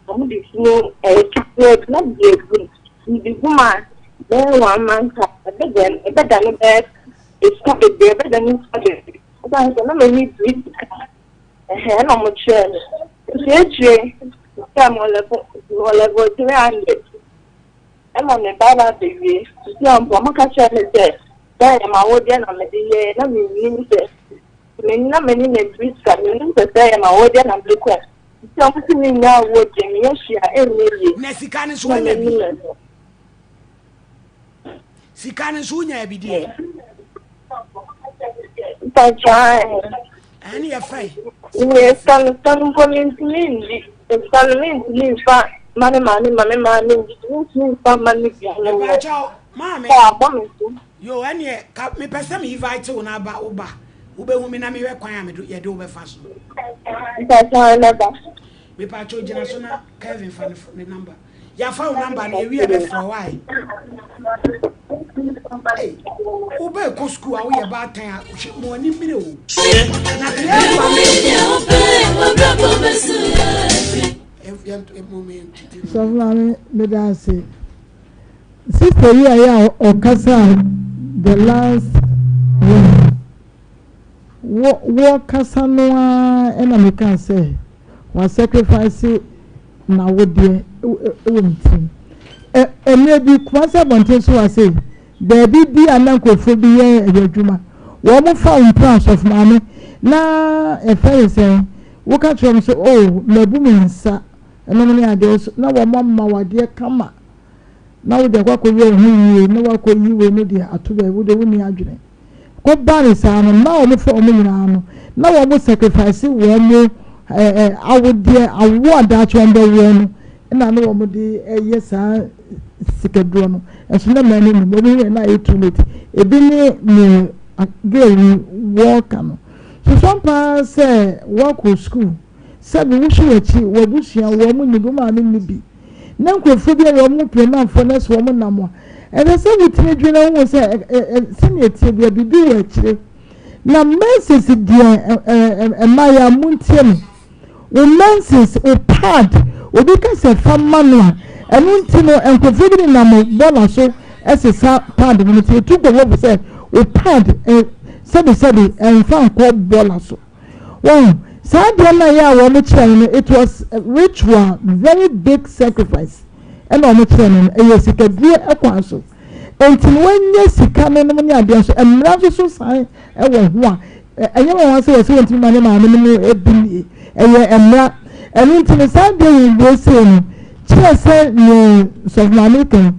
Wɔde funu ɛyɛ ketewa bi na mede agu mu. Mede gu mu a, bɛyɛ one month a, ɛbɛda ɛbɛdane bɛyɛ sika bebree, ɛbɛdane sika bebree. Ɛsiane sɛ na m'ani bere sika, ɛhɛn ɛna wɔkyerɛɛ me. Nti akyire sɛ mewɔ level mewɔ level 300 ɛma me ba ba abɛwie. Nti a mpo wɔka kyerɛɛ me sɛ sɛ ɛyɛ m'awodeɛ na mede yɛeɛ na mennim sɛ na m'ani na ɛbere sika, mennim sɛ sɛ ɛyɛ m'awodeɛ na mede kɔɛ. Nti ɔmo se me nnya awoɔ deɛ meyɛ hwee a ɛnyɛ yie. Na sika no nso Na woanya bi? m'ani na hɔ. Sika no nso wonya bi deɛ? Mpakyɛ ae. Ɛne yɛ fɛ. Nyɛ sika no sika no mpo mentumi ndi. Sika no mentumi nfa ma me maame ma me maame ndi. Mentumi nfa ma me nuanom. Mepakyɛw maame. Sɛ abɔ me so. Yo ɛneɛ ka mepɛ sɛ me invite wo na aba wo ba wobɛhu me na mehwɛ kwan a mede yɛde wo bɛfa so. Mpakyɛw mɛba. Mepakyɛw gyina so na Kevin fa ne number. Yɛafa wo number no yɛwie yɛbɛfrɛ wo ae. Ei wobɛ kɔ school a woyɛ baatan a hwɛ mo ani mmere o. Na deɛ ɛba no. Sɔfo maame meda ase. Sister yi a yɛ a ɔkasa the last one wɔ wɔkasa no ara ɛna meka sɛ wa sacrifice n'awodeɛ wɔ ne tirim. Ɛ mmerɛ bi Kumasi abɔnten so ha sei baabi bi a na nkurɔfoɔ bi yɛ ɛyɛ adwuma wɔn fa wo mpira asɔfo maame na ɛfɛ ne sɛn woka kyerɛ wɔn sɛ oh mabu me nsa ɛnom ne adeɛ so na wɔn ama wo adeɛ kama. na wode akɔ akɔyɛ wo ho yie na woakɔyi wei no deɛ ato baabi wode wonni adwene kɔba ne saa no na wɔn fɛ wɔn nyinaa no na wɔn sacrifice wɔn ɛɛ awodeɛ awoɔ a daakye wɔn bɛwoɔ no ɛna na wɔn de ɛyɛ saa sikaduro no ɛso na mmaa no nim wɔn yɛ na ayɛ too late ebi ne ne girl yi wɔɔka no soso paa sɛ wɔakɔ school sɛbi wohwɛ w'akyi w'abusua wɔn nni bi wo maame nni bi na nkurɔfoɔ bi a wɔn piramanfoɔ na sɛ wɔn nam a, ɛsɛ sɛ wotumi dwene ho sɛ sɛnea ɛteɛ bia biribi wɔ akyire. Na menses deɛ mmayewa montie me, wo menses, wo pad, obi ka sɛ fa ma no a, ɛno nti no nkurɔfoɔ bi nenam bɔla so sesa pad no nti yɛtu nkurɔfoɔ fo sɛ wo pad sɛbesɛbe ɛmfa nkɔ bɔɔla so. Wɔn saa adeɛ no a ɛyɛ a wɔn kyerɛ no no it was ritual very big sacrifice ɛna wɔn kyerɛ no no ɛyɛ sikaduro ɛkwan so nti no wɔnyɛ sika no nom ne adeɛ nso mmara nso so san ɛwɔ ho a ɛnyɛ wɔn wɔn sɛ wɔsɛ wɔn ntumi ma ne maame no mu ebi nie ɛyɛ mmara ɛno nti no saa adeɛ wɔ wɔ sei no kyerɛ sɛ ne sɔfo maame kan.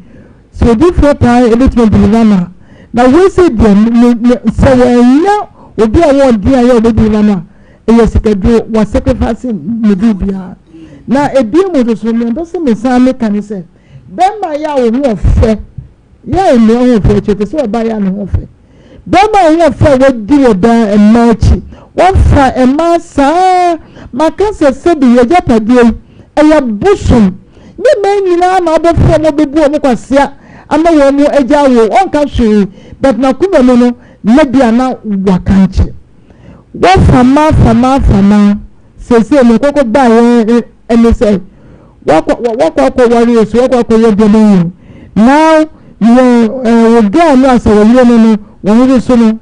Sɛ odiyifoɔ paa a ɛbɛtumi adeliver no a, na wei sei deɛ ne ne sɛ wannya obi a ɔwɔ ɔden a ɛyɛ a ɔbɛdeliver no a, ɛyɛ sikaduro, wa sacrifice ne biribiara. Na ebien mu nso so, nea mpɛ sɛ mesan meka ne sɛ, bɛrima yɛ a wo ho ɔfɛ, yɛ a mmea ho ɔfɛ akyi, ɛte sɛ ɔbaa yɛ a ne ho ɔfɛ. Bɛrima a ɔho ɔfɛ a wadi wɔ daa mmaa akyi, wafa mmaa saa, maka sɛ sɛbi yɛ agyapadeɛ yi, ɛyɛ bosom. Nyɛ mmaa nyinaa na wobɛfrɛ wɔn bɛbu wɔn kwasea ama wɔn agya wo, ɔnka hwee, but n'akoma mu no, na bi a na wakankye. Wafa mmaa, fa mmaa, fa mmaa, seesei nea ɛkɔkɔ baeɛ ne sɛ, wakɔ wakɔ akɔware o, so wakɔ akɔyɛ deɛ bɛyɛ o. Now, yɛ eh, wo girl no a sɛ wɔyere no no, wɔn nso so no,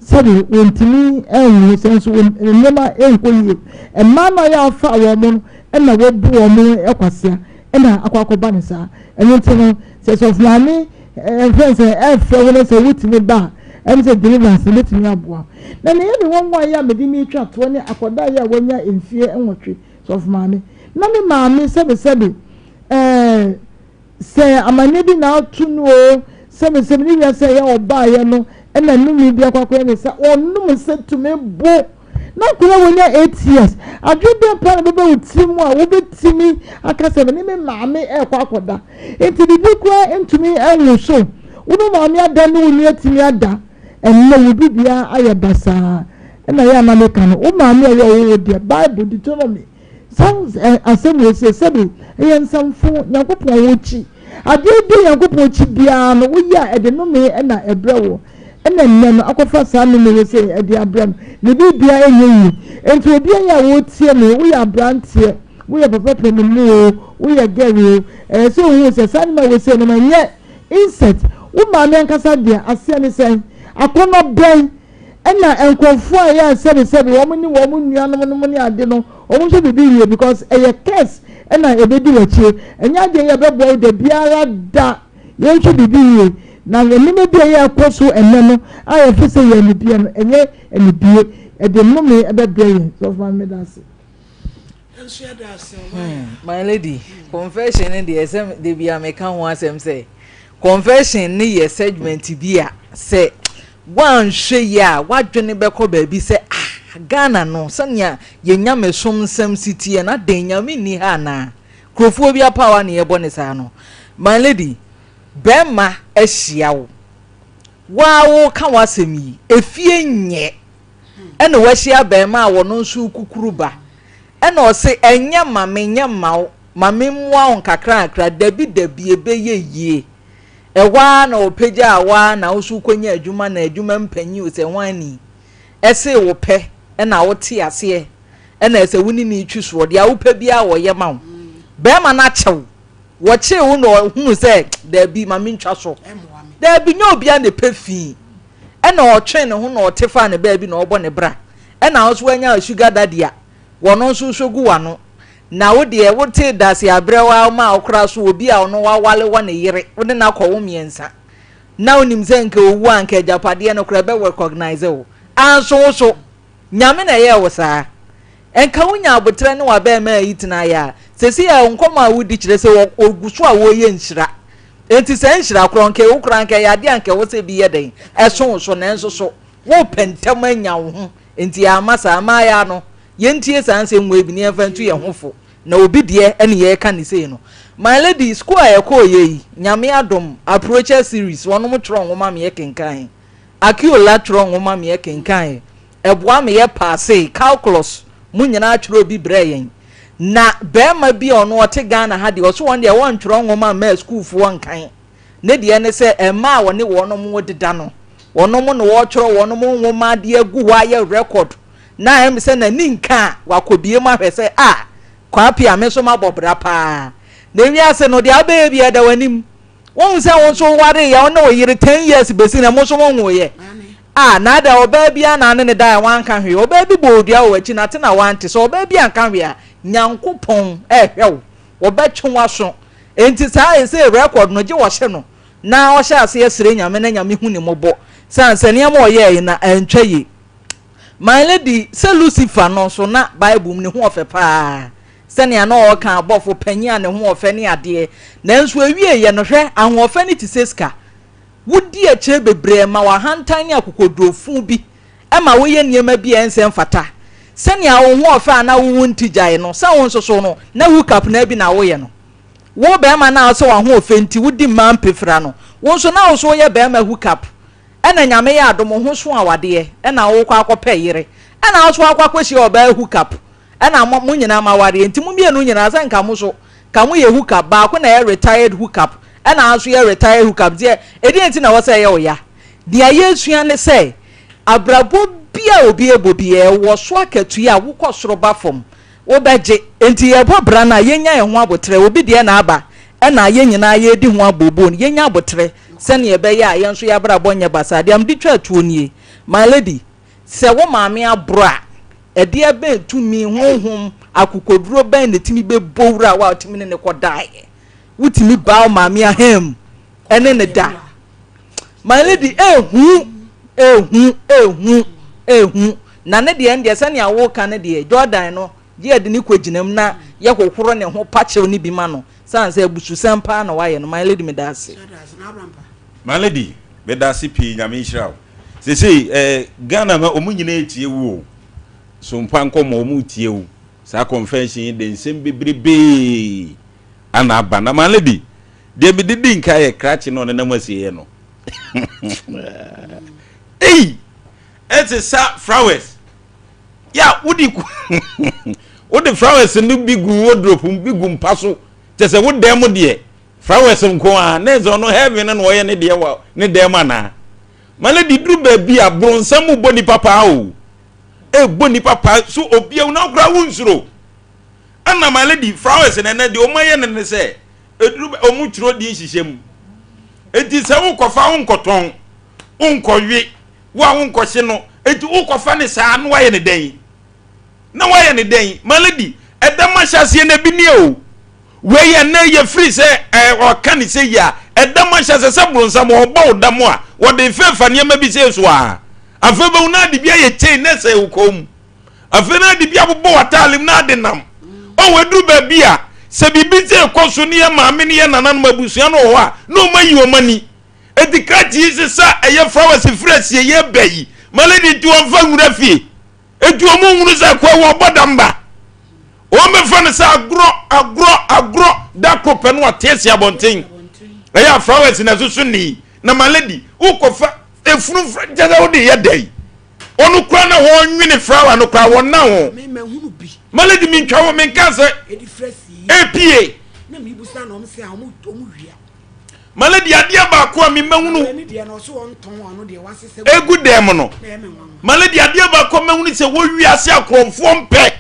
sɛbi wɔntumi nwo sɛ nso wɔn nneɛma nkɔ yie. Mmaa no a yɛ afa wɔn no ɛna wɔbu wɔn kwasea ɛna akɔ akɔba no saa. Ɛno nti no, sɛ sɔfo maame ɛfɛn sɛ ɛfrɛ wo no sɛ wotumi ba a, ɛne sɛ deliverance no bɛtumi aboa. Na nea ɛyɛ me nwanwa yɛ a mede metwa toɔ ne akwadaa yi a wanya mfie nwɔtwe Sɔfo maame, na me maame sɛbesɛbe ɛɛ sɛ amanneɛ bi na ato no o, sɛbesɛbe ne wiase a ɛyɛ ɔbaeɛ no ɛna nnome bi akɔ akɔyɛ ne sa, ɔnom sɛ tumi bo. Na akwadaa wɔnya 8 years, adwene bɛn paa na ɛbɛba wo tiri mu a wobɛtumi aka sɛ me ne me maame ɛrekɔ akɔda? Nti biribi koraa ntumi nwoso wo ne wo maame ada ne wo nua atumi ada. Ɛnnɛ wo biribiara ayɛ basaa. Ɛna yɛ a na meka no, wo maame a ɛyɛ ɔwo wo deɛ, Bible, Deuteronomy, saa asɛm wei sɛ, sɛbe ɛyɛ nsɛmfo, Nyankopɔn wo kyi. Adeɛ bi a Nyankopɔn kyi biara no, woyɛ a ɛde nnome na ɛbrɛ wo. Ɛna nnɛ no, akɔfa saa nnome wei sɛ ɛde abrɛ no, ne biribiara ɛnyɛ yie. Enti obiara a wotie me, woyɛ abranteɛ, woyɛ papa panin o, woyɛ girl o, ɛyɛ sɛ wohu sɛ saa nneɛma wei sɛ no ɛnyɛ insect. Wo maame ankasa deɛ, aseɛ ne sɛn? Akɔnnɔ bɛn? Ɛna nkurɔfoɔ a ɛyɛ a sɛbesɛbe wɔn ne wɔn nuanom nom ne ade no wɔn nso biribi wie because ɛyɛ curse ɛna ɛbɛdi w'akyire ɛnyɛ adeɛ yɛ ɛbɛboa wo da biara da yɛnhwɛ biribi yie na nneɛma bi a ɛyɛ ɛkɔ so ɛnɛ no a yɛfɛ sɛ yɛ anibie no ɛnyɛ anibie ɛde nnome ɛbɛbrɛ yɛn sɔfo maame meda ase. Hmm, my lady, confession ne deɛ sɛ de bia meka ho asɛm sɛ confession ne yɛ segment bi a sɛ woanhwɛ yie a w'adwene bɛkɔ baabi sɛ ah Ghana no sɛnea yɛn nyamesom nsɛm si teɛ no adɛn nyame nni ha anaa kurofoɔ bi apaawa ne yɛbɔ ne saa no my lady bɛrima ahyia wo waa woka w'asɛm yi efie nyɛ ɛna wahyia bɛrima a wɔno nso kukuru ba ɛna ɔse ɛnyɛ ma me nyɛ mma wo ma me mmoa wo nkakrankra dabi dabi ɛbɛyɛ yie Ɛhɔ ara na ɔpagyaa wo ara na wo nso wokɔnyaa adwuma na adwuma mpanyin o sɛ hwan ni ɛse wo pɛ na wote aseɛ ɛna ɛsɛ wo ne ne twi soɔ deɛ wopɛ biara wɔyɛ ma wo bɛrima no akyɛ wo wɔkyee wo na ɔhunu sɛ daabi ma mentwa so daabi nyɛ obiara na ɛpɛ fi ɛna ɔtwe ne ho na ɔte faa ne baabi na ɔbɔ ne bra ɛna wo nso wanya sugar daddy a wɔno nso nso gu w'ano Na wo deɛ, wotee dase aberɛ wo ara maa wokora so obi a ɔno wawale wɔ ne yere, wo ne no akɔwo mmiɛnsa, na wonim sɛ nka owu a nka agyapadeɛ no koraa ɛbɛ recognise wo, anso wo so, Nyame na ɛyɛɛ wo saa. Nka wonya aboterɛ ne w'abɛɛmaa yi tenaeɛ a, seesei a nkɔmɔ a wodi kyerɛ sɛ ɔgu so a wɔreyɛ nhyira. Enti saa nhyira korɔ nka wo koraa nka ɛyɛ adeɛ a nka ɛwɔ sɛ bi yɛ dɛn, ɛso wo so, nanso so wopɛ ntɛm anya wo ho, enti amma saa. Mmaayaa no, Yɛntie saa nsɛm wei bi na yɛmfa ntu yɛn ho fo. Na obi deɛ ɛne yɛreka ne sei no. My lady, school a yɛkɔɔyɛ yi, Nyame adom, Aproacher series, wɔnom twerɛ nwoma me yɛkenkan. Akiola twerɛ nwoma me yɛkenkan. Ɛboa me yɛ paasee, calculus, mo nyinaa twerɛ bi brɛɛ yɛn. Na barima bi a ɔno ɔte Ghana ha deɛ, ɔse wɔn deɛ wɔntwerɛ nwoma mma asukuufoɔ nkan. Ne deɛ ne sɛ mmaa a wɔne wɔnom deda no, wɔnom na wɔtwerɛ wɔnom nwoma de agu hɔ ayɛ record. Na ɛyɛ me sɛ n'ani nka a, wakɔbue mu ahwɛ sɛ, ah, Kwaa Pia, me nso mabɔ bra paa. Na wiase no, deɛ wobɛyɛ biara da w'anim. Wohu sɛ wo nso wowareeɛ, wo ne wo yere 10 years bɛsi nnɛ, mo nso monwoeɛ. Ah, na adɛn, ɔbaa biara na ne ne daeɛ wanka hwee? Ɔbaa bi bɔɔ dua wɔ w'akyi na te na wante. Sɛ ɔbaa bi anka hwee a, Nyankopɔn rehwɛ wo, ɔbɛtwe w'aso. Enti saa ɛsei record no, gye wɔhye no na ɔhyɛ aseɛ srɛ Nyame na Nyame hu ne mmɔbɔ sane sɛ nneɛma ɔyɛɛe no antwa yie. My lady, sɛ Lucifer no nso na Bible mu ne ho ɔfɛ paa, sɛnea na ɔreka abɔfo panyin a ne ho ɔfɛ ne adeɛ, nanso ɛwieeɛ no hwɛ, ahoɔfɛ no te sɛ sika. Wodi akyire bebree ɛma w'ahantan ne akokoɔdurofo bi ma woyɛ nneɛma bi a ɛnsɛ mfata. Sɛnea wo ho ɔfɛ a na wo nti gyae no, sɛ wo nso so no, na hook up no ara bi na woyɛ no. Wo barima no a wosɛ w'ahoɔfɛ nti wodi mmaa mpefra no, wo nso na wo nso woyɛ barima hook up. Ɛna Nyame yɛ adom wo ho so awadeɛ ɛna wokɔ akɔpɛ yere ɛna wo nso wakɔ akɔhyia ɔbaa hook up ɛna mo mo nyinaa mo awareɛ nti mo mmienu nyinaa sɛ nka mo so ka mo yɛ hook up baako na ɛyɛ retired hook up ɛna nso yɛ retired hook up nti ɛdeɛn nti na ɛwɔ sɛ ɛyɛ wo ya? Deɛ yɛresua ne sɛ abrabɔ bi a obi ɛbɔ biara ɛwɔ so akatua a wokɔ soro ba fam wobɛgye. Enti yɛrebɔ bra no a, yɛnya yɛn ho aboterɛ. Obi deɛ na aba, ɛna yɛn nyinaa yɛredi ho abooboo no, yɛnya aboterɛ sɛdeɛ ɛbɛyɛ a yɛn nso yɛn abrabɔ nyɛ basaa. Deɛ mede twa toɔ nie, my lady, sɛ wo maame aboro a, ɛdeɛ bɛn tumi, honhom, akokoduro bɛn na ɛtumi bɛbɔ wura wo a wotumi ne no kɔdaeɛ? Wotumi baa wo maame ahem ne no da. My lady, ehu, ehu, ehu, ehu. Na ne deɛ ndeɛ sɛnea woka no deɛ, Jordan no, gye yɛde ne kɔ gyina mu na yɛhohoro ne ho pakyɛw ne bi ma no. Sane sɛ abususɛm paa na wayɛ no. My lady, meda ase. My lady, meda ase pii, Nyame nhyira wo. Sesei eh, Ghana ma ɔmo nyinaa etie wo o. Sompa nkɔmɔ ɔmo tie wo. Saa convention yi de nsɛm bebrebee ana aba. Na my lady, Deɛ mede di nka yɛ krakye na ɔnenam asieeɛ no. Ei! Ɛte sa flowers. Ya wode wode flowers no bi gu wardrobe mu bi gu mpa so. Kyɛ sɛ wo dan mu deɛ flowers nko ara na ɛsɛ ɔno heaven no na ɔyɛ ne deɛ wɔ ne dan mu anaa. Ma lady duru baabi a bronsam mu bɔ nipa paa o. Ɛbɔ nipa paa so obi a na koraa wo nsuro. Ɛna my lady flowers na ɛnɛ deɛ wɔn ayɛ no ne sɛ Ɛduru bɛ wɔn twerɛ din hyehyɛ mu. Enti sɛ wokɔfa wonkɔtɔn, wonkɔwe, wo a wonkɔhye no, enti wokɔfa ne saa na woayɛ ne dɛn? Na woayɛ ne dɛn? My lady, ɛdɛm ahyɛaseɛ no ebi nie o. Wei ɛnɛ yɛfiri sɛ ɛɛ ɔka ne sɛ yi a, ɛdɛm ahyɛaseɛ sɛ bronsam ɔbɔ wo dam a, wɔde fɛfa nneɛma bi sɛ so a, afei bɛhu na ade bi ayɛ chain na ɛsɛ wo kɔn mu. Afei na ade bi abobɔ w'ataade mu na ade nam. Ɔwɔ aduru baabi a, sɛ biribi sɛ ɛkɔ so ne yɛ maame ne yɛ nananom abusua no wɔ hɔ a, na wɔn ayi wɔn ani. Enti krakye yi sesa ɛyɛ flowers firi asieeɛ ba yi. Ma lady nti wɔmfa nwura fie. Enti wɔn nhunu sɛ akoa yi wɔbɔ dam ba. Wɔn bɛfa no sɛ agorɔ, agorɔ, agorɔ. Da koro pɛ no wate asi abɔnten. Ɛyɛ a flowers na ɛsoso nii. Na ma lady, wokɔfa efunu kyɛ sɛ wode yɛ dɛn? Ɔno koraa na wɔnwene flower no koraa wɔnna ho. Malady mentwa ho menka sɛ epie. Malady adeɛ baako a memahunu egu dɛm no. Malady adeɛ baako a mahunu sɛ wɔ wiase akorɔmfoɔ mpɛ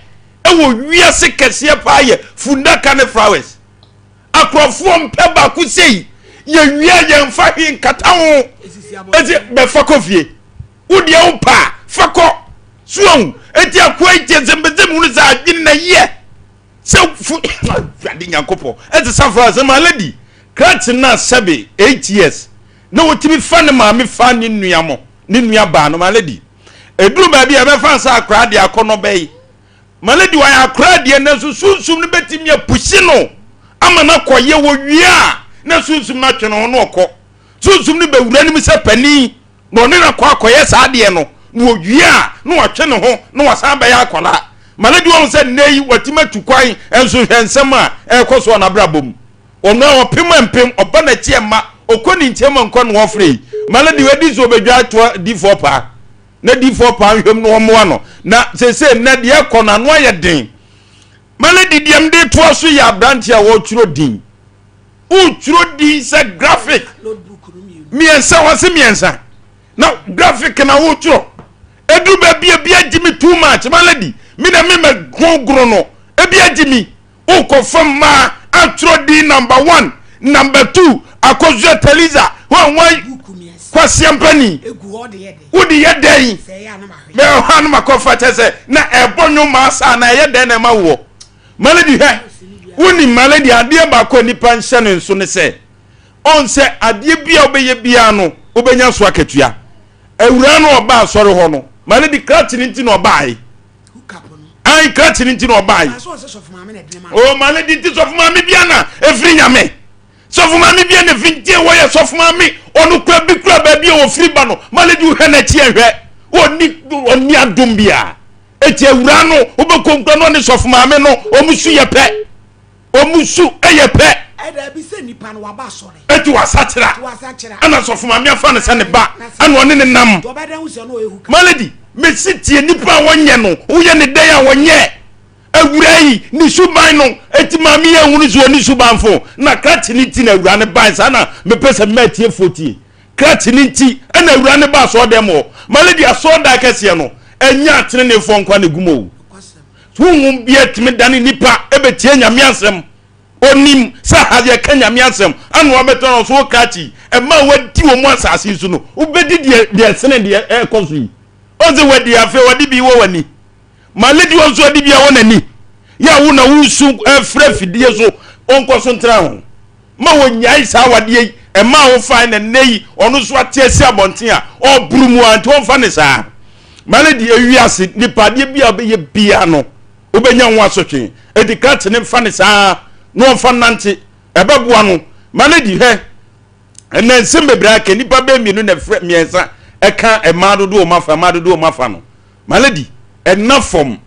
ɛwɔ wiase kɛseɛ paa yɛ fundaka ne flowers. Akorɔmfoɔ mpɛ baako sei yɛwia yɛmfa hwee nkata ho. Eti bɛfa kɔ fie. Wo deɛ wo pɛ a, fa kɔ. So wahu? Enti akoa yi kyɛ sɛ mpɛ sɛ mehunu sɛ adwene na yɛ sɛ fu Awurade Nyankopɔn ɛte sɛ afra sɛ my lady krakye no a sɛbe 8 years na wɔtumi fa ne maame fa ne nua mo ne nua baa no my lady ɛduru baabi a ɛbɛfa sɛ akora deɛ akɔnɔ bɛyi my lady wɔyɛ akora deɛ nanso sunsum no bɛtumi apusi no ama no akɔyɛ wɔ wie a na sunsum no atwe ne ho na ɔkɔ sunsum no bɛwura no mu sɛ panin na ɔne no akɔ akɔyɛ saa adeɛ no, na ɔwie a, na watwe ne ho na wasan abɛyɛ akwadaa. Ma no de wahu sɛ nnɛ yi watumi atu kwan nso hwɛ nsɛm a ɛrekɔ so wɔ n'abrabɔ mu. Ɔno a ɔpem a mpem, ɔba n'akyi ɛmma, ɔkɔ ne nkyɛn mu nkɔ na ɔfrɛ yi. Ma no de wadi sɛ ɔbɛdwa atoa difoɔ paa, na difoɔ paa nhwɛm na ɔmmoa no. Na seesei nnɛ deɛ ɛkɔ no ano ayɛ den. Ma no de deɛ mede toa so yɛ aberanteɛ a ɔretwerɛ din. Wotwerɛ din sɛ graphic mmiɛnsa wɔse mmiɛnsa na graphic na wotwerɛ ɛduru baabi ebi agye me too much my lady me na me mɛ gogoro no ebi agye me wokɔ fam maa atwerɛ din number one number two. Akosua Teliza hwan hwan kwasia mpani wode yɛ dɛn mɛhɔ a no makɔfa kyɛ sɛ na ɛbɔ nwom maa saa na ɛyɛ dɛn na ɛma woɔ malady hwɛ wonim malady adeɛ baako a nipa nhyɛ ne nso ne sɛ ɔn sɛ adeɛ bi a wobɛyɛ biara no wobɛnya so akatua awuraa no ɔba asɔre hɔ no malady krakye no nti na ɔbaae an krakye no nti na ɔbaae o malady nti sɔfo maame bia na ɛfiri nyame Sɔfo maame bi na fi ntie wɔyɛ sɔfo maame ɔno kura bi kura baabi a wɔfiri ba no malady wohwɛ n'akyi ɛhwɛ ɔni ɔni adom bia eti awura no wobɛkɔ nkura no ɔne sɔfo maame no wɔn su yɛ pɛ wɔn su yɛ pɛ ɛda bi sɛ nipa no waba asɔre eti wasakyera ɛna sɔfo maame afa no sɛ ne ba ɛna ɔne ne nam malady mesi tie nipa a wɔnyɛ no woyɛ ne dɛn a wɔnyɛ Awuraa yi, ne suban no, enti maame yi anhunu sɛ ɔne suban fo. Na krakye no nti na awuraa no bae. Saa na mepɛ sɛ mma atiefoɔ tie. Krakye no nti na awuraa no baa asɔɔdan mu hɔ. My lady, asɔɔdan kɛseɛ no, ɛnyɛ ateneneefoɔ nko ara na ɛgu mu o. Honhom biara tumi dane nnipa bɛtie Nyame asɛm. Ɔnim sɛ ha yɛka Nyame asɛm, ana wabɛtena hɔ so wo krakye yi, ɛma a wadi wɔ mu asase yi so no, wobɛdi deɛ deɛ ɛsene deɛ ɛrekɔ so yi. Ɔsɛ wadi afei wɔde bi wɔ w'ani. Ma lady wɔ nso adi bia wɔ n'ani yɛ a wo na wosu frɛ fidie so ɔnkɔ so ntena ho ma wɔnyae saa awadeɛ yi ɛma a wofae na nnɛ yi ɔno nso ate asi abɔnten a ɔboro mu a nti ɔmfa ne saa. Ma lady ewiase nipa adeɛ bi a wobɛyɛ bia no wobɛnya ho asotwe enti krakye ne mfa ne saa na ɔmfa nante ɛbɛboa no. Ma lady hwɛ ɛnɛ nsɛm bebree aka nipa bɛɛ mmienu na ɛfrɛ mmiɛnsa ɛka mmaa dodoɔ ɔmo afa mmaa dodoɔ ɔmo afa no. Malady, ɛnna fam.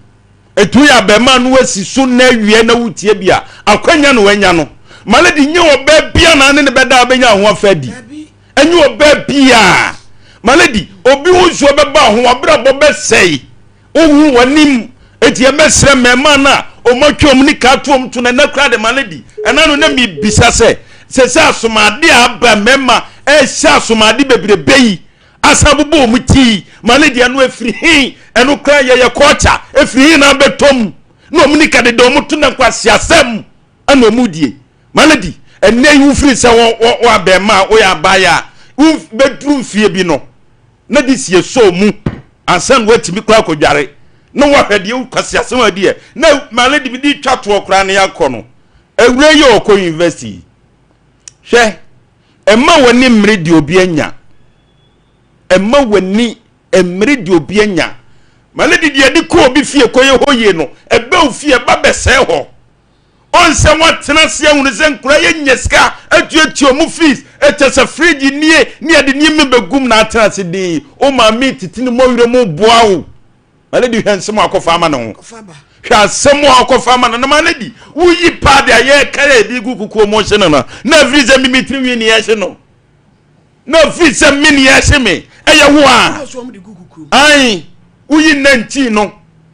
Etu yɛ abɛɛmaa no asi so na awia na wotie bi a, akwanya na wanya no. Malady, nyɛ ɔbaa bia na ne ne bɛda a wobɛnya ho afa adi. Ɛnyɛ ɔbaa bia. Malady, obi ho nsuo bɛba ho, w'abrabɔ bɛsɛe. Wohu w'anim. Eti yɛbɛsrɛ mmɛɛmaa no a wɔatwa wɔn nika ato wɔn to no ɛnɛ koraa de Malady, ɛna no na mebisa sɛ, sɛ sɛ asomade a aba mmarima ɛrehyɛ asomade bebrebe yi, Asan abobɔ wɔn ti yi ma ne deɛ no ɛfiri he? Ɛno koraa yɛyɛ culture ɛfiri he na abɛtɔ mu na wɔn nika deda wɔn to na nkwaseasɛm ɛna wɔn die. Malady, ɛnnɛ yi wofiri sɛ wɔ wɔ wɔ abɛɛmaa woyɛ abaayaa a wobɛduru mfie bi no na de sie sɔɔ mu ansa na woatumi koraa akɔdware na woahwɛ deɛ wo kwaseasɛm a adiɛ na Malady mede twa toɔ koraa na yɛakɔ no awura yi a ɔkɔ university yi hwɛ Mma w'ani mmere deɛ obi anya. Mma w'ani mmere deɛ obi anya. Ma ne de deɛ de kɔ obi fie kɔyɛ hɔ yie no, ɛbɛ wo fie, ɛba bɛsɛe hɔ. Ɔnsɛ woatena ase ahunu sɛ nkora yɛ nya sika atuatua ɔmo fees, ɛkyɛ sɛ fridge nie ne yɛde nneɛma bɛgum na atena ase din. Wo maame tete ne mmɔwerɛ mu boa wo. My lady hwɛ nsɛm a ɔkɔfa ama ne ho. Hwɛ asɛm a ɔkɔfa ama no na my lady woyi paade a yɛka yɛ de gu kukuo mu hye no no na afiri sɛ mimi tiri nwi ne yɛhye no na afiri sɛ me ne yɛhye me ɛyɛ wo a ae woyi 19 no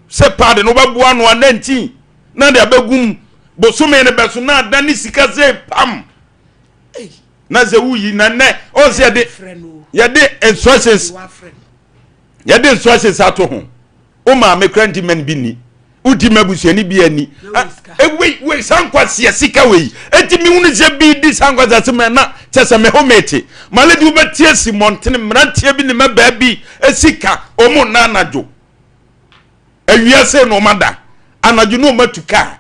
sɛ paade no wobɛboa no a 19 na de abɛgum bosome no bɛso na ada ne sika sɛ pam na sɛ woyi na nnɛ ɔn sɛ yɛde yɛde instructions yɛde instructions ato ho wo maame kora nti mɛn bi ni wodi ma abusuani bi ani wei wei saa nkwaseɛ sika wei eti mi hunu sɛ bi di saa nkwaseɛ ase mɛ na kyɛ sɛ mɛ ho mɛte male de wobɛte asi mmɔntene mmeranteɛ bi ne mmabaa bi sika wɔn nna anadwo Awia sei na wɔada, anadwo na wɔatu kaa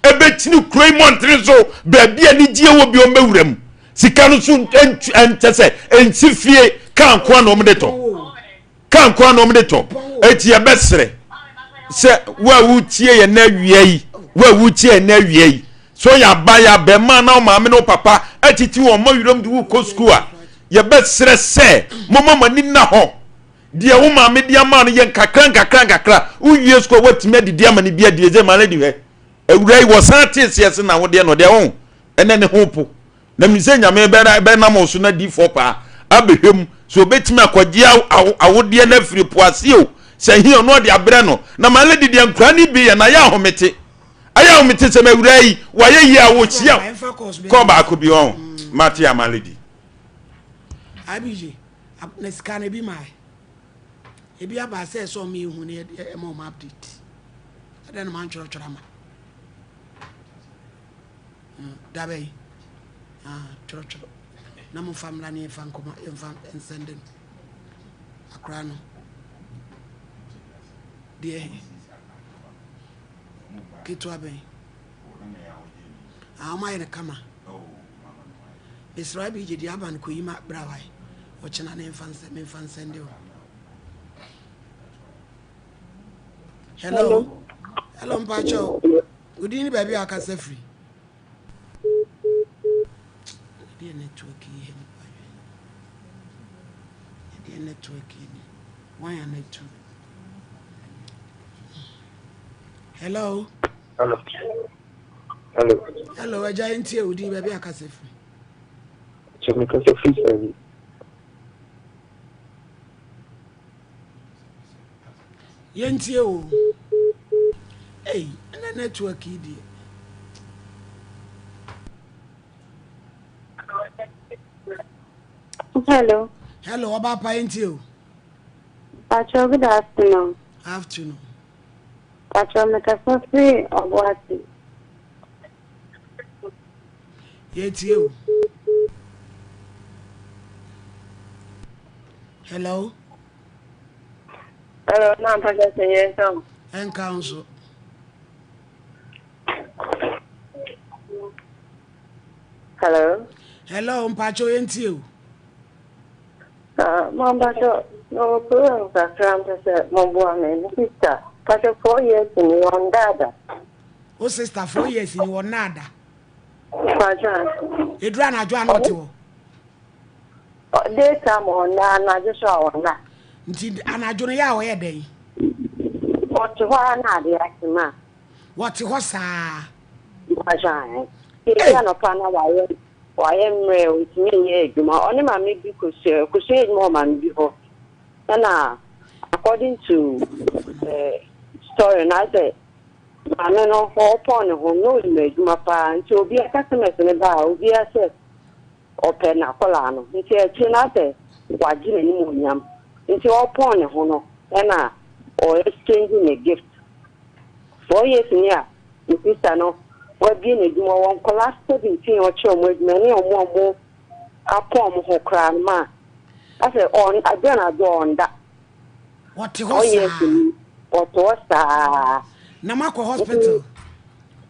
ɛbɛkyini kuro yi mmɔntene so baabi a anigyeɛ wɔ bi wɔbɛwura mu. Sika no so nkyɛ sɛ ɛnsi fie kaa nkoa na wɔde tɔ. Kaa nkoa na wɔde tɔ. Eti yɛbɛsrɛ sɛ wo a wotie yɛn na awia yi, wo a wotie yɛn na awia yi, so yɛ aban yɛ abɛɛmaa na wo maame ne wo papa atiti wɔn mɔ werɛm de wo kɔ sukuu a, yɛbɛsrɛ sɛ momma mo ani nna hɔ. Deɛ wo maame de ama no yɛ nkakra nkakra nkakra. Wowie sukuu a woatumi adidi ama no bi adi. Ɛsɛ maame di hwɛ. Awura yi wɔsan tee seɛ se na wodeɛ no deɛ ho ɛnɛ ne ho po. Na menim sɛ Nyame bɛnam wo so na difoɔ paa abɛhwɛ mu sɛ ɔbɛtumi akɔgye awodeɛ no afiri po ase o sɛ he ɔno ɔde abrɛ no. Na maame di deɛ nkura no bi yɛ na ayɛ ahomete. Ayɛ ahomete sɛ mawura yi wayɛ yie a wɔhyia kɔ baako bi ɔho. Mate a maame di. Na sika no ebi mae. Ebi aba sɛ ɛsɛ ɔmo ehu na yɛde ɛma ɔmo update. Ɛdɛn na mantwerɛtwerɛ ama? Hmm, da bɛn? Ah, twerɛtwerɛ. Na momfa mmra na yɛmfa nkɔma yɛmfa nsɛnde no. Akora no. Deɛ he? Ketewa bɛn? Ah, wɔayɛ no kama. Mesrɛ bi gye deɛ aba no kɔyi ma bra wae. Ɔkyena ne mfa nsɛ memfa nsɛnde o. Hello. Hello mpakyɛw. Wodin ne baabi a akasa firi. Ɛdeɛ network yi yɛ nipa dwen. Ɛdeɛ network yi ni. One and two. Hello. Hello. Hello. Hello, agya nti e wodin baabi akasa firi. Kyɛ me kasa firi sɛ Yɛntie o. Ei, ɛnɛ network yi deɛ. Hello. Hello, ọba pa yɛntie o. Pacho, good afternoon. Afternoon. Pacho, mekasa firi Ɔboase. Yɛtie o. Hello. Hello, na mpakyɛ sɛ yɛn nka o. Ɛnka nso. Hello. Hello, mpakyɛ yɛn tie o. Ah, mo mpakyɛ na wɔ program kakra mpɛ sɛ mo boa me. Me sister, mpakyɛ 4 years ni wɔn daada. O sister 4 years ni wɔn naada. Mpakyɛ. Eduru anadwo a na ɔte hɔ. Daytime ɔnna, anadwo so a ɔnna. Nti anadwo no yɛ a ɔyɛ dɛn? Ɔte hɔ ara na ade akye ma. Wɔte hɔ saa. Mpakyɛ ahe. Ebi anɔpa na wayɛ wayɛ mmerɛ ɔntumi nyɛ adwuma. Ɔne maame bi kosua kosua adwuma wɔ maame bi hɔ. Ɛna according to eh, story na sɛ maame no ɔpɔn ne ho na onim adwuma paa nti obiara customers ne ba a obiara sɛ ɔpɛ n'akwadaa no nti akyire no asɛ wagye n'anim onyam nti ɔpɔn ne ho no ɛna ɔ exchange ne gift 4 years ni a ne sister no wabie n'adwuma wɔ nkɔla 17 ɔkyerɛ ɔmo adwuma ne ɔmo a ɔmo apɔn ɔmo ho koraa no ma asɛ ɔn adwo na adwo ɔnda. Wɔte hɔ saa. Ɔte hɔ saa. Na makɔ hospital.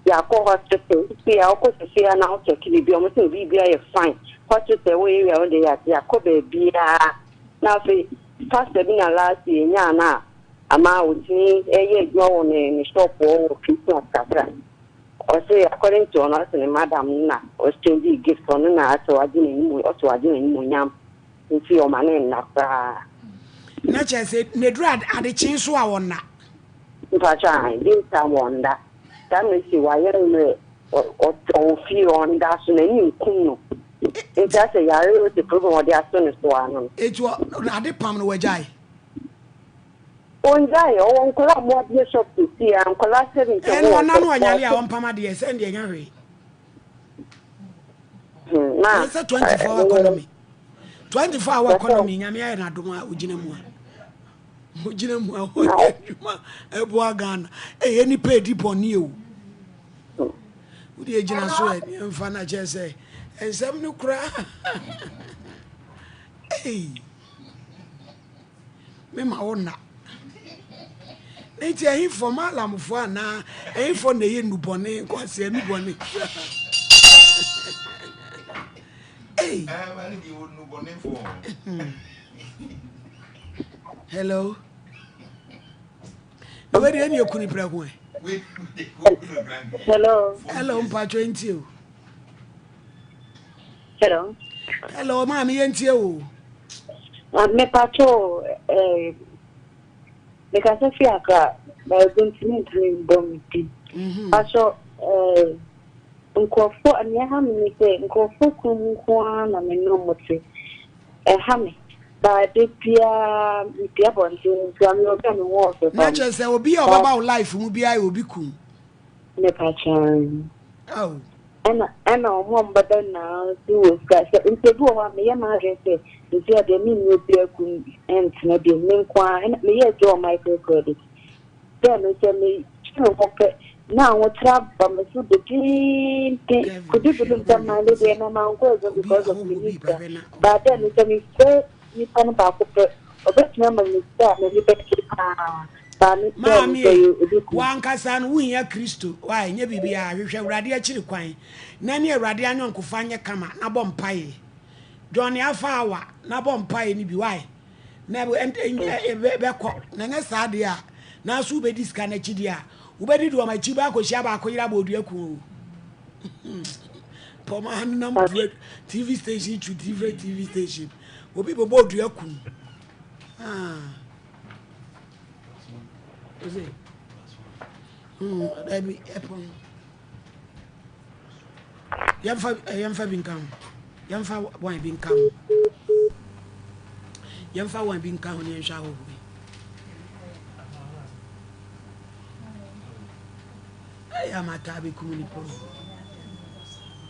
Yɛakɔ hospital nti a wokɔ sisi a na wokyɛke biribi a ɔmo sɛ biribi ayɛ fine. Hospital wɔ area hɔ de yɛ yɛakɔ baabiara na afei pastor bi na last year nyaa no a ama otumi ɛyɛ adwuma wɔ ne shop hɔ wɔ Christmas kakra. Ɔse according to ɔno ɔse ne madam no na ɔexchange gift ɔno na asɛ wagye n'anim ɔse wagye n'anim onyam nti ɔma ne nna koraa. Na kyerɛ sɛ n'eduru adekye nso a wɔnna. Mpakyɛ ahe daytime ɔnda. Saa mmerɛ si wayɛ mmerɛ ɔwɔ fie ɔnda so n'ani nkum no nti asɛ yare o sɛ problem ɔde ato ne so ano no. Etu ade pam no wagyae. Ongyae ɔwɔ nkɔla a mo abie shop sisi a nkɔla 17. Ɛna ɔna no ɔnyale a ɔmpam adeɛ sɛ ndeɛ nya hwee. Na sɛ 24 hour economy 24 hour economy nyame ayɛ n'adom a ogyina mu a ogyina mu a ɔyɛ adwuma ɛboa Ghana ɛyɛ nipa edi bɔne o wode egyina so ɛ mfa na kyerɛ sɛ nsɛm no koraa ei mema wo nna nti ɛhefoɔ maalamfoɔ anaa ɛhefoɔ na ɛyɛ nnubɔne nkwaseɛ nnubɔne ei hello na wei deɛ ɛne ɛkuni prɛko ɛ. Hello. Hello, mpacho ntie o. Hello. Hello, maame yɛ ntie o. Me pacho mekasa fi Accra, baabi ntumi ntumi mbɔ me din. Pacho nkurɔfoɔ nea ɛha me ne sɛ nkurɔfoɔ kurom nko ara na me ne ɔmo te. Ɛha me. Baade biara mepia abɔnten nti ame obi a me ho ɔfɛ Na kyerɛ sɛ obi a ɔbɛba wo life mu biara yɛ obi kum. Mepa kyɛn. Aw. Ɛna ɔmo a ɔmo bɛba nyinaa nso wɔ sika sɛ nti ebi wɔ hɔ a meyɛ m'adwene sɛ nti a deɛ menni obi akum ɛntena bi me nko ara ɛna meyɛ adwuma wɔ microcredit dɛ me sɛ metwe me ho pɛ. Na ahokyere aba me so dedeenden. Could you believe sɛ mine deɛ na mankɔ adwuma because of menni sika. But then no sɛ mefrɛ nipa no baako pɛ, ɔbɛtumi ama me sika a m'ani bɛgye paa. But me deɛ Maame mesɛ ei, yɛ obi kunu. w'ankasa no wohia Kristo, why, nyɛ biribiara, hwehwɛ Awurade akyiri kwan, na ne Awurade ayɔnkofa nyɛ kama, na bɔ mpaeɛ. John Alpha Hour, na bɔ mpaeɛ no bi, why, na bɛkɔ, na nyɛ saa deɛ a, na so wobɛdi sika no akyi deɛ a, wobɛdidi wɔn akyi bɛ akɔhyia baako yere abɔ odua ku o. Pɔma nam dua TV station to different TV station, obi bɛbɔ odua ku. Ah. Ose, dabi, ɛpɔn. Yɛmfa yɛmfa bi nka ho. Yɛmfa wɔn bi nka ho. Yɛmfa wɔn bi nka ho ne yɛnhwɛ ahɔho bi. Ɛyɛ amataa bɛkum nipa o.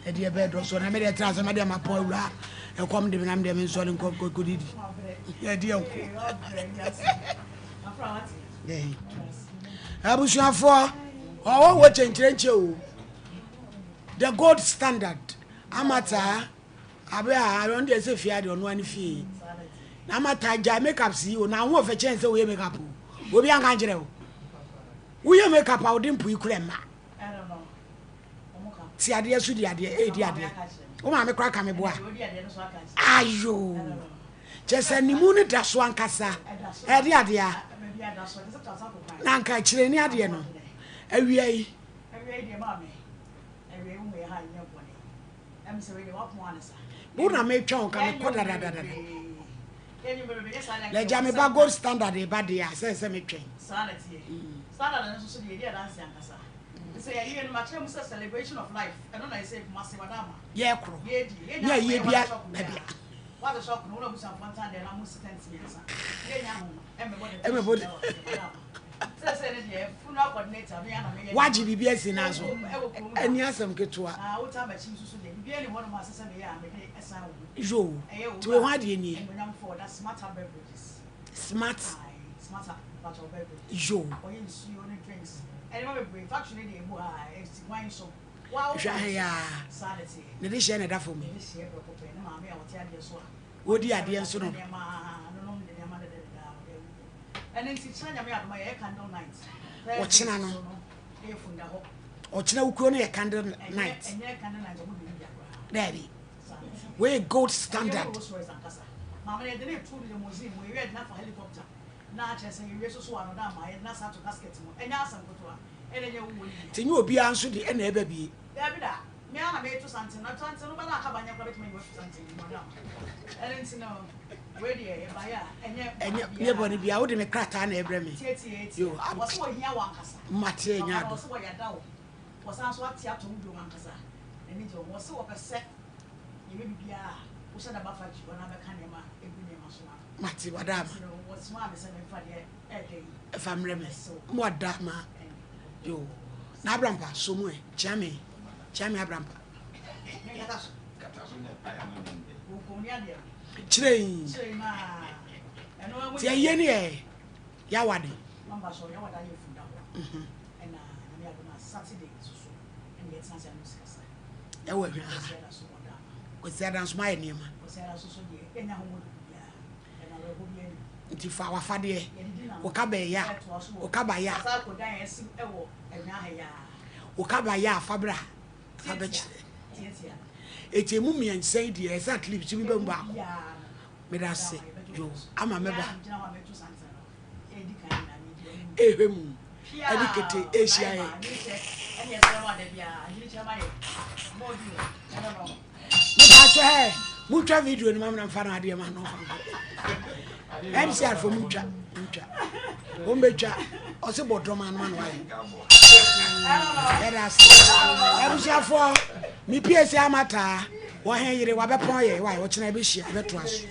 Ɛdeɛ bɛɛ dɔ so na mede ɛtra sɛ mɛdeɛ mapɔ awura ɛkɔm de me na medeɛ mensɔre nkɔ kɔdidi. Ɛdeɛ nko. Abusuafoɔ ɔwɔ wɔ kyɛnkyerɛnkyɛ o. The gold standard amataa abe a ɔno deɛ sɛ fie adeɛ ɔno ani fie. Na amataa gya makeup si o na ho ɔfɛ kyɛn sɛ woyɛ makeup o. Obi anka nkyerɛ o. Woyɛ makeup a wode mpo yi kura mma. Ti adeɛ so di adeɛ ɛredi adeɛ. Wo maame kora ka me boa. Ayo. Kyɛ sɛ ne mu no da so ankasa. Ɛde adeɛ a. Na anka akyire ne adeɛ no. Awia yi. Wo na metwɛn wo ka mekɔ dadadada. Na agya me ba gold standard ba deɛ a sɛ sɛ metwɛn. Yɛkorɔ. Ne ayie bia baabi a. Wagye biribi asi nan so. Ɛni asɛm ketewa. Yoo, nti wei ho adeɛ nie. Smart. Yoo. Hwɛ ahe aa. Ne de hyɛ na ɛda fam yi. Wodi adeɛ nso no. Ɔkyena no. Ɔkyena wo kuro no yɛ candle night. Daabi. Wei yɛ gold standard. Nti nyɛ obiara nso de ɛna ɛba bie. Ɛnyɛ nyɛ bɔne bia wode me krataa na ɛbrɛ me. Yo, mate ɛnyɛ ado. Mate wada ama. Ɛfa mmerɛ me. Mo ada ama. Yo. Na Abrampa so mu ɛ. Kyia me. Kyia me Abrampa. Kyerɛ yi. Ti ɛyɛ ni ɛ. Yawade. Mhm. Ɛwɔ hwɛ ha. Kwasi Adanso mayɛ nneɛma. Nti fa w'afadeɛ, wo kaba ɛyɛ a, wo kaba yɛ a, wo kaba yɛ a fa bra, fa bɛkyerɛ. Eti emu mmiɛnsa yi deɛ ɛsɛ at least tumi bɛ mu baako. Meda ase yo ama mɛba. Ehwɛ mu ɛde kete ehyia yɛ. Mepatwɔ ɛ montwa video no ma mena mfa no adeɛ ma no mfa nkɔ MCR fo montwa montwa wɔmbɛtwa ɔse bɔ dɔm ano ma no ayɛ yɛda ase abusuafoɔ mepie sɛ amataa wɔhe yere wabɛpɔn yɛ wa wɔkyena ɛbɛhyia ɛbɛtoa so.